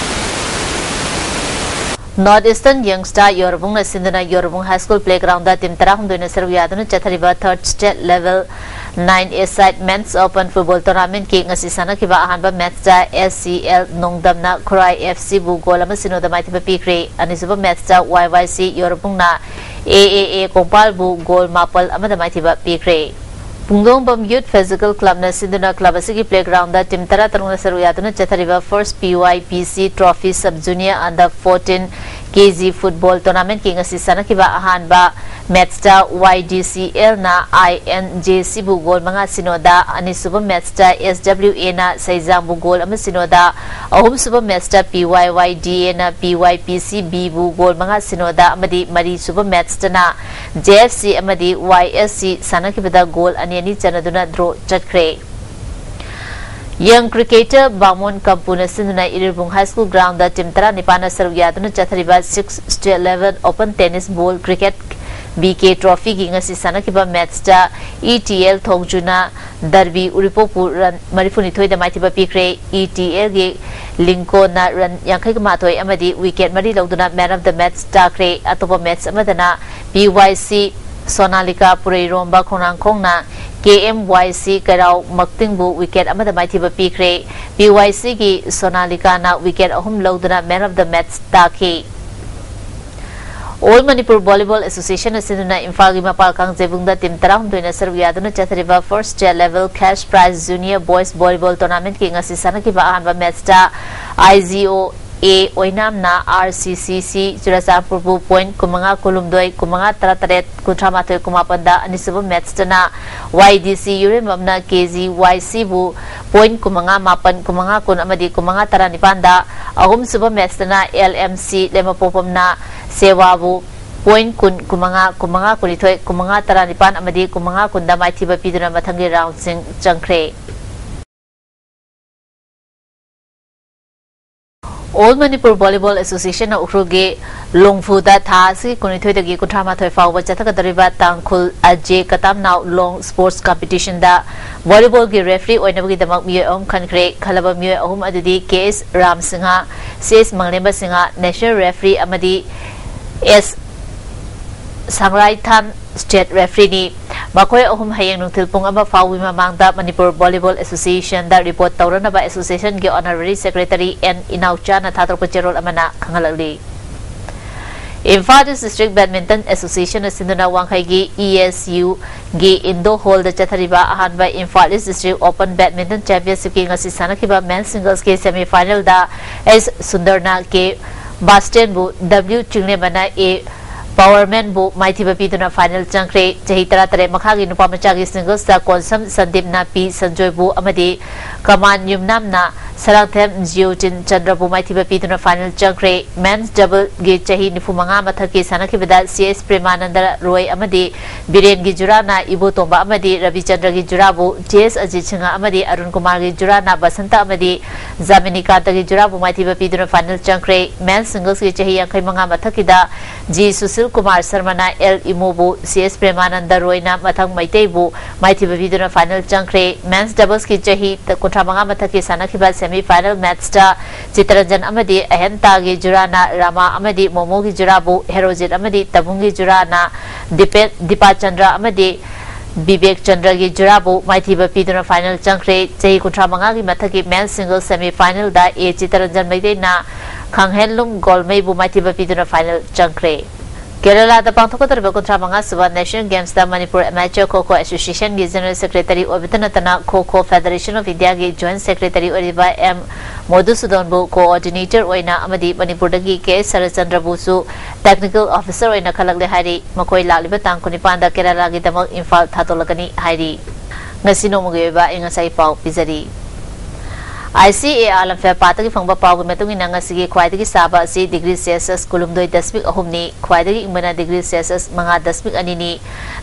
ꯅꯣꯔꯠ ꯏꯁꯇꯔꯟ ꯌꯪ ꯁ꯭ꯇꯥꯔ ꯌꯣꯔꯕꯨꯡꯅ ꯁꯤꯟꯗꯨꯅ ꯌꯣꯔꯕꯨꯡ ꯍꯥꯏ ꯁ꯭ꯀꯨꯜ ꯄ꯭ꯂꯦꯒ꯭ꯔꯥꯎꯟꯗ ꯇꯤꯝ ꯇꯔꯥꯍꯨꯝꯗꯣꯏꯅ ꯁꯔꯨꯛ ꯌꯥꯗꯨꯅ ꯆꯠꯊꯔꯤꯕ ꯊꯔꯠ ꯁ꯭ꯇꯦꯠ ꯂꯦꯚꯦꯜ ꯅꯥꯏꯟ ꯑꯦ ꯁꯥꯏꯠ ꯃꯦꯟꯁ ꯑꯣꯄꯟ ꯐꯨꯠꯕꯣꯜ ꯇꯣꯔꯅꯥꯃꯦꯟꯠꯀꯤ ꯉꯁꯤ ꯁꯥꯟꯅꯈꯤꯕ ꯑꯍꯥꯟꯕ ꯃꯦꯠꯁꯇ ꯑꯦꯁ ꯁꯤ ꯑꯦꯜ ꯅꯣꯡꯗꯝꯅ ꯈꯨꯔꯥꯏ ꯑꯦꯐ ꯁꯤꯕꯨ ꯒꯣꯜ ꯑꯃ ꯁꯤꯅꯣꯗ ꯃꯥꯏꯊꯤꯕ ꯄꯤꯈ꯭ꯔꯦ꯫ ꯑꯅꯤꯁꯨꯕ ꯃꯦꯠꯁꯇ ꯋꯥꯏ ꯋꯥꯏ ꯁꯤ ꯌꯣꯔꯕꯨꯡꯅ ꯑꯦ ꯑꯦ ꯑꯦ ꯀꯣꯡꯄꯥꯜꯕꯨ ꯒꯣꯜ ꯃꯥꯄꯜ ꯑꯃꯗ ꯃꯥꯏꯊꯤꯕ ꯄꯤꯈ꯭ꯔꯦ꯫ ꯄꯨꯡꯗꯣꯡꯕꯝ ꯌꯨꯠ ꯐꯤꯖꯤꯀꯦꯜ ꯀ꯭ꯂꯕꯅ ꯁꯤꯟꯗꯨꯅ ꯀ꯭ꯂꯕ ꯑꯁꯤꯒꯤ ꯄ꯭ꯂꯦꯒ꯭ꯔꯥꯎꯟꯗ ꯇꯤꯝ ꯇꯔꯥ ꯇꯔꯨꯛꯅ ꯁꯔꯨꯛ ꯌꯥꯗꯨꯅ ꯆꯠꯊꯔꯤꯕ ꯐꯥꯔꯁ ꯄꯤ Y P C trophy sub junior under fourteen K G football ꯇꯣꯔꯅꯥꯃꯦꯟꯠꯀꯤ ꯉꯁꯤ ꯁꯥꯟꯅꯈꯤꯕ ꯑꯍꯥꯟꯕ ꯃꯦꯠꯁꯇ ꯋꯥꯏ ꯗꯤ ꯁꯤ ꯑꯦꯜꯅ ꯑꯥꯏ ꯑꯦꯟ ꯖꯦ ꯁꯤꯕꯨ ꯒꯣꯜ ꯃꯉꯥ ꯁꯤꯅꯣꯗ, ꯑꯅꯤꯁꯨꯕ ꯃꯦꯠꯁꯇ ꯑꯦꯁ ꯗꯕ꯭ꯂꯤꯎ ꯑꯦꯅ ꯁꯩꯖꯥꯡꯕꯨ ꯒꯣꯜ ꯑꯃ ꯁꯤꯅꯣꯗ, ꯑꯍꯨꯝꯁꯨꯕ ꯃꯦꯠꯁꯇ ꯄꯤ ꯋꯥꯏ ꯋꯥꯏ ꯗꯤ ꯑꯦꯅ ꯄꯤ ꯋꯥꯏ ꯄꯤ ꯁꯤ ꯕꯤꯕꯨ ꯒꯣꯜ ꯃꯉꯥ ꯁꯤꯅꯣꯗ ꯑꯃꯗꯤ ꯃꯔꯤꯁꯨꯕ ꯃꯦꯠꯁꯇꯅ ꯖꯦ ꯑꯦꯐ ꯁꯤ ꯑꯃꯗꯤ ꯋꯥꯏ ꯑꯦꯁ ꯁꯤ ꯁꯥꯟꯅꯈꯤꯕꯗ ꯒꯣꯜ ꯑꯅꯤ ꯑꯅꯤ ꯆꯟꯅꯗꯨꯅ ꯗ꯭ꯔꯣ ꯆꯠꯈ꯭ꯔꯦ꯫ ꯌꯪ ꯀ꯭ꯔꯤꯀꯦꯇꯔ ꯕꯥꯃꯣꯟ ꯀꯝꯄꯨꯅ ꯁꯤꯟꯗꯨꯅ Irilbung high school ground team ꯇꯔꯥꯅꯤꯄꯥꯟꯅ ꯁꯔꯨꯛ ꯌꯥꯗꯨꯅ ꯆꯠꯊꯔꯤꯕ sixth state level open tennis ball cricket B K ꯇ꯭ꯔꯣꯐꯤꯒꯤ ꯉꯁꯤ ꯁꯥꯟꯅꯈꯤꯕ ꯃꯦꯠꯁꯇ ꯏ ꯇꯤ ꯑꯦꯜ ꯊꯣꯡꯖꯨꯅ ꯗꯔꯕꯤ ꯎꯔꯤꯄꯣꯛꯄꯨ ꯔꯟ ꯃꯔꯤꯐꯨꯅꯤꯊꯣꯏꯗ ꯃꯥꯏꯊꯤꯕ ꯄꯤꯈ꯭ꯔꯦ꯫ ꯏ ꯇꯤ ꯑꯦꯜꯒꯤ ꯂꯤꯡꯀꯣꯟꯅ ꯔꯟ ꯌꯥꯡꯈꯩꯒ ꯃꯥꯊꯣꯏ ꯑꯃꯗꯤ ꯋꯤꯀꯦꯠ ꯃꯔꯤ ꯂꯧꯗꯨꯅ ꯃꯦꯟ ꯑꯣꯐ ꯗ ꯃꯦꯠꯁ ꯇꯥꯈ꯭ꯔꯦ꯫ ꯑꯇꯣꯞꯄ ꯃꯦꯠꯁ ꯑꯃꯗꯅ ꯄꯤ ꯋꯥꯏ ꯁꯤ ꯁꯣꯅꯥꯂꯤꯀꯥ ꯄꯨꯔꯩꯔꯣꯝꯕ ꯈꯣꯡꯅꯥꯡꯈꯣꯡꯅ ꯀꯦ ꯑꯦꯝ ꯋꯥꯏ ꯁꯤ ꯀꯩꯔꯥꯎ ꯃꯛꯇꯤꯡꯕꯨ ꯋꯤꯀꯦꯠ ꯑꯃꯗ ꯃꯥꯏꯊꯤꯕ ꯄꯤꯈ꯭ꯔꯦ꯫ ꯄꯤ ꯋꯥꯏ ꯁꯤꯒꯤ ꯁꯣꯅꯥꯂꯤꯀꯥꯅ ꯋꯤꯀꯦꯠ ꯑꯍꯨꯝ ꯂꯧꯗꯨꯅ ꯃꯦꯟ ꯑꯣꯐ ꯗ ꯃꯦꯠꯁ ꯇꯥꯈꯤ꯫ ꯑꯣꯜ ꯃꯅꯤꯄꯨꯔ ꯚꯣꯂꯤꯕꯣꯜ ꯑꯦꯁꯣꯁꯤꯌꯦꯁꯟꯅ ꯁꯤꯟꯗꯨꯅ ꯏꯝꯐꯥꯜꯒꯤ ꯃꯄꯥꯜ ꯀꯥꯡꯖꯩꯕꯨꯡꯗ ꯇꯤꯝ ꯇꯔꯥꯍꯨꯝꯗꯣꯏꯅ ꯁꯔꯨꯛ ꯌꯥꯗꯨꯅ ꯆꯠꯊꯔꯤꯕ first state level cash prize junior boys volleyball ꯇꯣꯔꯅꯥꯃꯦꯟꯠꯀꯤ ꯉꯁꯤ ꯁꯥꯟꯅꯈꯤꯕ ꯑꯍꯥꯟꯕ ꯃꯦꯠꯁꯇ ꯑꯥꯏ ꯖꯤ ꯑꯣ A ꯑꯣꯏꯅꯥꯝꯅ R C C C ꯆꯨꯔꯆꯥꯟꯄꯨꯔꯕꯨ point ꯀꯨꯟꯃꯉꯥ ꯀꯨꯟꯍꯨꯝꯗꯣꯏ, ꯀꯨꯟꯃꯉꯥ ꯇꯔꯥꯇꯔꯦꯠ, ꯀꯨꯟꯊ꯭ꯔꯥ ꯃꯥꯊꯣꯏ ꯀꯨꯟꯃꯥꯄꯟꯗ, ꯑꯅꯤꯁꯨꯕ matchꯇꯅ Y D C ꯌꯨꯔꯦꯝꯕꯝꯅ K G Y Cꯕꯨ point ꯀꯨꯟꯃꯉꯥ ꯃꯥꯄꯟ, ꯀꯨꯟꯃꯉꯥ ꯀꯨꯟ ꯑꯃꯗꯤ ꯀꯨꯟꯃꯉꯥ ꯇꯔꯥꯅꯤꯄꯥꯟꯗ, ꯑꯍꯨꯝꯁꯨꯕ matchꯇꯅ L M C ꯂꯦꯃꯄꯣꯛꯄꯝꯅ ꯁꯦꯋꯥꯕꯨ point ꯀꯨꯟ ꯀꯨꯟꯃꯉꯥ, ꯀꯨꯟꯃꯉꯥ ꯀꯨꯟꯅꯤꯊꯣꯏ, ꯀꯨꯟꯃꯉꯥ ꯇꯔꯥꯅꯤꯄꯥꯟ ꯑꯃꯗꯤ ꯀꯨꯟꯃꯉꯥ ꯀꯨꯟꯗ ꯃꯥꯏꯊꯤꯕ ꯄꯤꯗꯨꯅ ꯃꯊꯪꯒꯤ roundꯁꯤꯡ ꯆꯪꯈ꯭ꯔꯦ꯫ All Manipur Volleyball Associationꯅ ꯎꯈ꯭ꯔꯨꯜꯒꯤ ꯂꯣꯡꯐꯨꯗ ꯊꯥ ꯑꯁꯤꯒꯤ ꯀꯨꯟꯅꯤꯊꯣꯏꯗꯒꯤ ꯀꯨꯟꯊ꯭ꯔꯥ ꯃꯥꯊꯣꯏ ꯐꯥꯎꯕ ꯆꯠꯊꯒꯗꯧꯔꯤꯕ ꯇꯥꯡꯈꯨꯜ ꯑꯖꯦ ꯀꯇꯥꯝꯅꯥꯎ long sports competitionꯗ volleyballꯒꯤ referee ꯑꯣꯏꯅꯕꯒꯤꯗꯃꯛ ꯃꯤꯑꯣꯏ ꯑꯍꯨꯝ ꯈꯟꯈ꯭ꯔꯦ꯫ ꯈꯜꯂꯕ ꯃꯤꯑꯣꯏ ꯑꯍꯨꯝ ꯑꯗꯨꯗꯤ K S Ram Singh, C S ꯃꯪꯂꯦꯝꯕ Singh, national referee ꯑꯃꯗꯤ S ꯁꯪꯔꯥꯏꯊꯥꯟ state refereeꯅꯤ꯫ ꯃꯈꯣꯏ ꯑꯍꯨꯝ ꯍꯌꯦꯡ ꯅꯨꯡꯊꯤꯜ ꯄꯨꯡ ꯑꯃ ꯐꯥꯎꯕꯒꯤ ꯃꯃꯥꯡꯗ Manipur Volleyball Associationꯗ report ꯇꯧꯔꯅꯕ associationꯒꯤ honorary secretary N ꯏꯅꯥꯎꯆꯥꯅ ꯊꯥꯗꯣꯔꯛꯄ ꯆꯦꯔꯣꯜ ꯑꯃꯅ ꯈꯪꯍꯜꯂꯛꯂꯤ꯫ Imphal East District Badminton Associationꯅ ꯁꯤꯟꯗꯨꯅ ꯋꯥꯡꯈꯩꯒꯤ E S Uꯒꯤ indoor hallꯗ ꯆꯠꯊꯔꯤꯕ ꯑꯍꯥꯟꯕ Imphal East District Open Badminton Championshipꯀꯤ ꯉꯁꯤ ꯁꯥꯟꯅꯈꯤꯕ men's singlesꯀꯤ semifinalꯗ S ꯁꯨꯟꯗꯔꯅ K ꯕꯥꯁꯇꯦꯟꯕꯨ, W ꯆꯤꯡꯂꯦꯝꯕꯅ A ꯄꯋꯥꯔꯃꯦꯟꯕꯨ ꯃꯥꯏꯊꯤꯕ ꯄꯤꯗꯨꯅ final ꯆꯪꯈ꯭ꯔꯦ꯫ ꯆꯍꯤ ꯇꯔꯥꯇꯔꯦꯠ ꯃꯈꯥꯒꯤ ꯅꯨꯄꯥ ꯃꯆꯥꯒꯤ singlesꯇ ꯀꯣꯟꯁꯝ ꯁꯟꯗꯤꯞꯅ P ꯁꯟꯖꯣꯏꯕꯨ ꯑꯃꯗꯤ ꯀꯃꯥꯟ ꯌꯨꯝꯅꯥꯝꯅ ꯁꯔꯥꯡꯊꯦꯝ ꯖꯤꯌꯣꯆꯤꯟ ꯆꯟꯗ꯭ꯔꯕꯨ ꯃꯥꯏꯊꯤꯕ ꯄꯤꯗꯨꯅ final ꯆꯪꯈ꯭ꯔꯦ꯫ Men's doubleꯒꯤ ꯆꯍꯤ ꯅꯤꯐꯨ ꯃꯉꯥ ꯃꯊꯛꯀꯤ ꯁꯥꯟꯅꯈꯤꯕꯗ C S ꯄ꯭ꯔꯦꯃꯥꯅꯟꯗ ꯔꯣꯏ ꯑꯃꯗꯤ ꯕꯤꯔꯦꯟꯒꯤ ꯖꯨꯔꯥꯅ ꯏꯕꯣꯇꯣꯝꯕ ꯑꯃꯗꯤ ꯔꯕꯤꯆꯟꯗ꯭ꯔꯒꯤ ꯖꯨꯔꯥꯕꯨ T S ꯑꯖꯤꯠ ꯁꯤꯡꯍ ꯑꯃꯗꯤ ꯑꯔꯨꯟ ꯀꯨꯃꯥꯔꯒꯤ ꯖꯨꯔꯥꯅ ꯕꯁꯟꯇ ꯑꯃꯗꯤ ꯖꯥꯃꯤꯅꯤꯀꯥꯟꯇꯒꯤ ꯖꯨꯔꯥꯕꯨ ꯃꯥꯏꯊꯤꯕ ꯄꯤꯗꯨꯅ final ꯆꯪꯈ꯭ꯔꯦ꯫ Men's singlesꯀꯤ ꯆꯍꯤ ꯌꯥꯡꯈꯩ ꯃꯉꯥ ꯃꯊꯛꯀꯤꯗ G Sushil Kumar ꯁꯔꯃꯅ L ꯏꯃꯣꯕꯨ, C S ꯄ꯭ꯔꯦꯃꯥꯅꯟꯗ ꯔꯣꯏꯅ ꯃꯊꯪ ꯃꯩꯇꯩꯕꯨ ꯃꯥꯏꯊꯤꯕ ꯄꯤꯗꯨꯅ final ꯆꯪꯈ꯭ꯔꯦ꯫ Men's doublesꯀꯤ ꯆꯍꯤ ꯀꯨꯟꯊ꯭ꯔꯥ ꯃꯉꯥ ꯃꯊꯛꯀꯤ ꯁꯥꯟꯅꯈꯤꯕ semifinal matchꯇ ꯆꯤꯇꯔꯟꯖꯟ ꯑꯃꯗꯤ ꯑꯍꯦꯟꯇꯥꯒꯤ ꯖꯨꯔꯥꯅ ꯔꯥꯃꯥ ꯑꯃꯗꯤ ꯃꯣꯃꯣꯒꯤ ꯖꯨꯔꯥꯕꯨ, ꯍꯦꯔꯣꯖꯤꯠ ꯑꯃꯗꯤ ꯇꯕꯨꯡꯒꯤ ꯖꯨꯔꯥꯅ ꯗꯤꯄꯦ-, ꯗꯤꯄꯥꯆꯟꯗ꯭ꯔ ꯑꯃꯗꯤ ꯕꯤꯕꯦꯛ ꯆꯟꯗ꯭ꯔꯒꯤ ꯖꯨꯔꯥꯕꯨ ꯃꯥꯏꯊꯤꯕ ꯄꯤꯗꯨꯅ final ꯆꯪꯈ꯭ꯔꯦ꯫ ꯆꯍꯤ ꯀꯨꯟꯊ꯭ꯔꯥ ꯃꯉꯥꯒꯤ ꯃꯊꯛꯀꯤ men's singles semifinalꯗ A ꯆꯤꯇꯔꯟꯖꯟ ꯃꯩꯇꯩꯅ ꯈꯥꯡꯍꯦꯟꯂꯨꯝ ꯒꯣꯜꯃꯩꯕꯨ ꯃꯥꯏꯊꯤꯕ ꯄꯤꯗꯨꯅ final ꯆꯪꯈ꯭ꯔꯦ꯫ ꯀꯦꯔꯂꯥꯗ ꯄꯥꯡꯊꯣꯛꯀꯗꯧꯔꯤꯕ ꯀꯨꯟꯊ꯭ꯔꯥ ꯃꯉꯥ ꯁꯨꯕ National Games ꯇ Manipur Amateur Kho Kho Association ꯒꯤ General Secretary ꯑꯣꯏꯕꯇ ꯅꯠꯇꯅ Kho Kho Federation of India ꯒꯤ Joint Secretary ꯑꯣꯏꯔꯤꯕ ꯑꯦꯝ ꯃꯣꯙꯨꯁꯨꯗꯟꯕꯨ Coordinator ꯑꯣꯏꯅ ꯑꯃꯗꯤ ꯃꯅꯤꯄꯨꯔꯗꯒꯤ ꯀꯦ ꯁꯔꯠꯆꯟꯗ꯭ꯔꯕꯨꯁꯨ Technical Officer ꯑꯣꯏꯅ ꯈꯜꯂꯛꯂꯦ ꯍꯥꯏꯔꯤ꯫ ꯃꯈꯣꯏ ꯂꯥꯛꯂꯤꯕ ꯇꯥꯡ ꯀꯨꯟꯅꯤꯄꯥꯟꯗ ꯀꯦꯔꯂꯥꯒꯤꯗꯃꯛ ꯏꯝꯐꯥꯜ ꯊꯥꯗꯣꯛꯂꯒꯅꯤ ꯍꯥꯏꯔꯤ꯫ ꯉꯁꯤ ꯅꯣꯡꯃꯒꯤ ꯑꯣꯏꯕ ꯑꯏꯪ ꯑꯁꯥꯒꯤ ꯄꯥꯎ ꯄꯤꯖꯔꯤ꯫ ICAR ꯂꯝꯐꯦꯜ ꯄꯥꯠꯇꯒꯤ ꯐꯪꯕ ꯄꯥꯎꯒꯤ ꯃꯇꯨꯡ ꯏꯟꯅ, ꯉꯁꯤꯒꯤ ꯈ꯭ꯋꯥꯏꯗꯒꯤ ꯁꯥꯕ ꯑꯁꯤ degree Celsius ꯀꯨꯟꯍꯨꯝꯗꯣꯏ ꯗꯁꯃꯤꯛ ꯑꯍꯨꯝꯅꯤ꯫ ꯈ꯭ꯋꯥꯏꯗꯒꯤ ꯏꯪꯕꯅ degree Celsius ꯃꯉꯥ ꯗꯁꯃꯤꯛ ꯑꯅꯤꯅꯤ꯫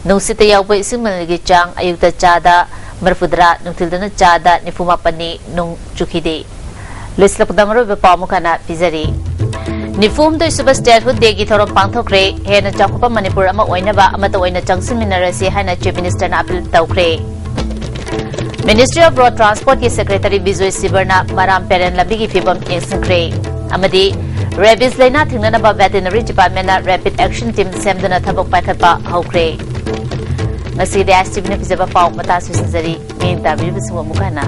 ꯅꯨꯡꯁꯤꯠꯇ ꯌꯥꯎꯕ ꯏꯁꯤꯡ ꯃꯅꯤꯜꯒꯤ ꯆꯥꯡ ꯑꯌꯨꯛꯇ ꯆꯥꯗ ꯃꯔꯤꯐꯨꯇꯔꯥ, ꯅꯨꯡꯊꯤꯜꯗꯅ ꯆꯥꯗ ꯅꯤꯐꯨꯃꯥꯄꯟꯅꯤ꯫ ꯅꯣꯡ ꯆꯨꯈꯤꯗꯦ꯫ ꯂꯣꯏꯁꯤꯜꯂꯛꯄꯗ ꯃꯔꯨꯑꯣꯏꯕ ꯄꯥꯎ ꯑꯃꯨꯛ ꯍꯟꯅ ꯄꯤꯖꯔꯤ꯫ ꯅꯤꯐꯨꯍꯨꯝꯗꯣꯏ ꯁꯨꯕ Statehood Day ꯒꯤ ꯊꯧꯔꯝ ꯄꯥꯡꯊꯣꯛꯈ꯭ꯔꯦ꯫ ꯍꯦꯟꯅ ꯆꯥꯎꯈꯠꯄ ꯃꯅꯤꯄꯨꯔ ꯑꯃ ꯑꯣꯏꯅꯕ ꯑꯃꯠꯇ ꯑꯣꯏꯅ ꯆꯪꯁꯤꯟꯃꯤꯟꯅꯔꯁꯤ ꯍꯥꯏꯅ Chief Minister ꯅ appeal ꯇꯧꯈ꯭ꯔꯦ꯫ Ministry of Road Transport ꯀꯤ Secretary ꯕꯤꯖꯣꯏ ꯁꯤꯕꯔꯅ ꯃꯔꯥꯝ ꯄꯦꯔꯦꯟ ꯂꯝꯕꯤꯒꯤ ꯐꯤꯕꯝ ꯌꯦꯡꯁꯤꯟꯈ꯭ꯔꯦ꯫ ꯑꯃꯗꯤ rabies ꯂꯩꯅꯥ ꯊꯤꯡꯅꯅꯕ Veterinary Department ꯅ Rapid Action Team ꯁꯦꯝꯗꯨꯅ ꯊꯕꯛ ꯄꯥꯏꯈꯠꯄ ꯍꯧꯈ꯭ꯔꯦ꯫ ꯉꯁꯤꯒꯤꯗꯤ ISTV ꯅ ꯄꯤꯖꯕ ꯄꯥꯎ ꯃꯇꯥꯡ ꯁꯤꯟꯖꯔꯤ꯫ ꯃꯤꯠꯌꯦꯡ ꯇꯥꯕꯤꯔꯤꯕꯁꯤꯡꯕꯨ ꯑꯃꯨꯛ ꯍꯟꯅ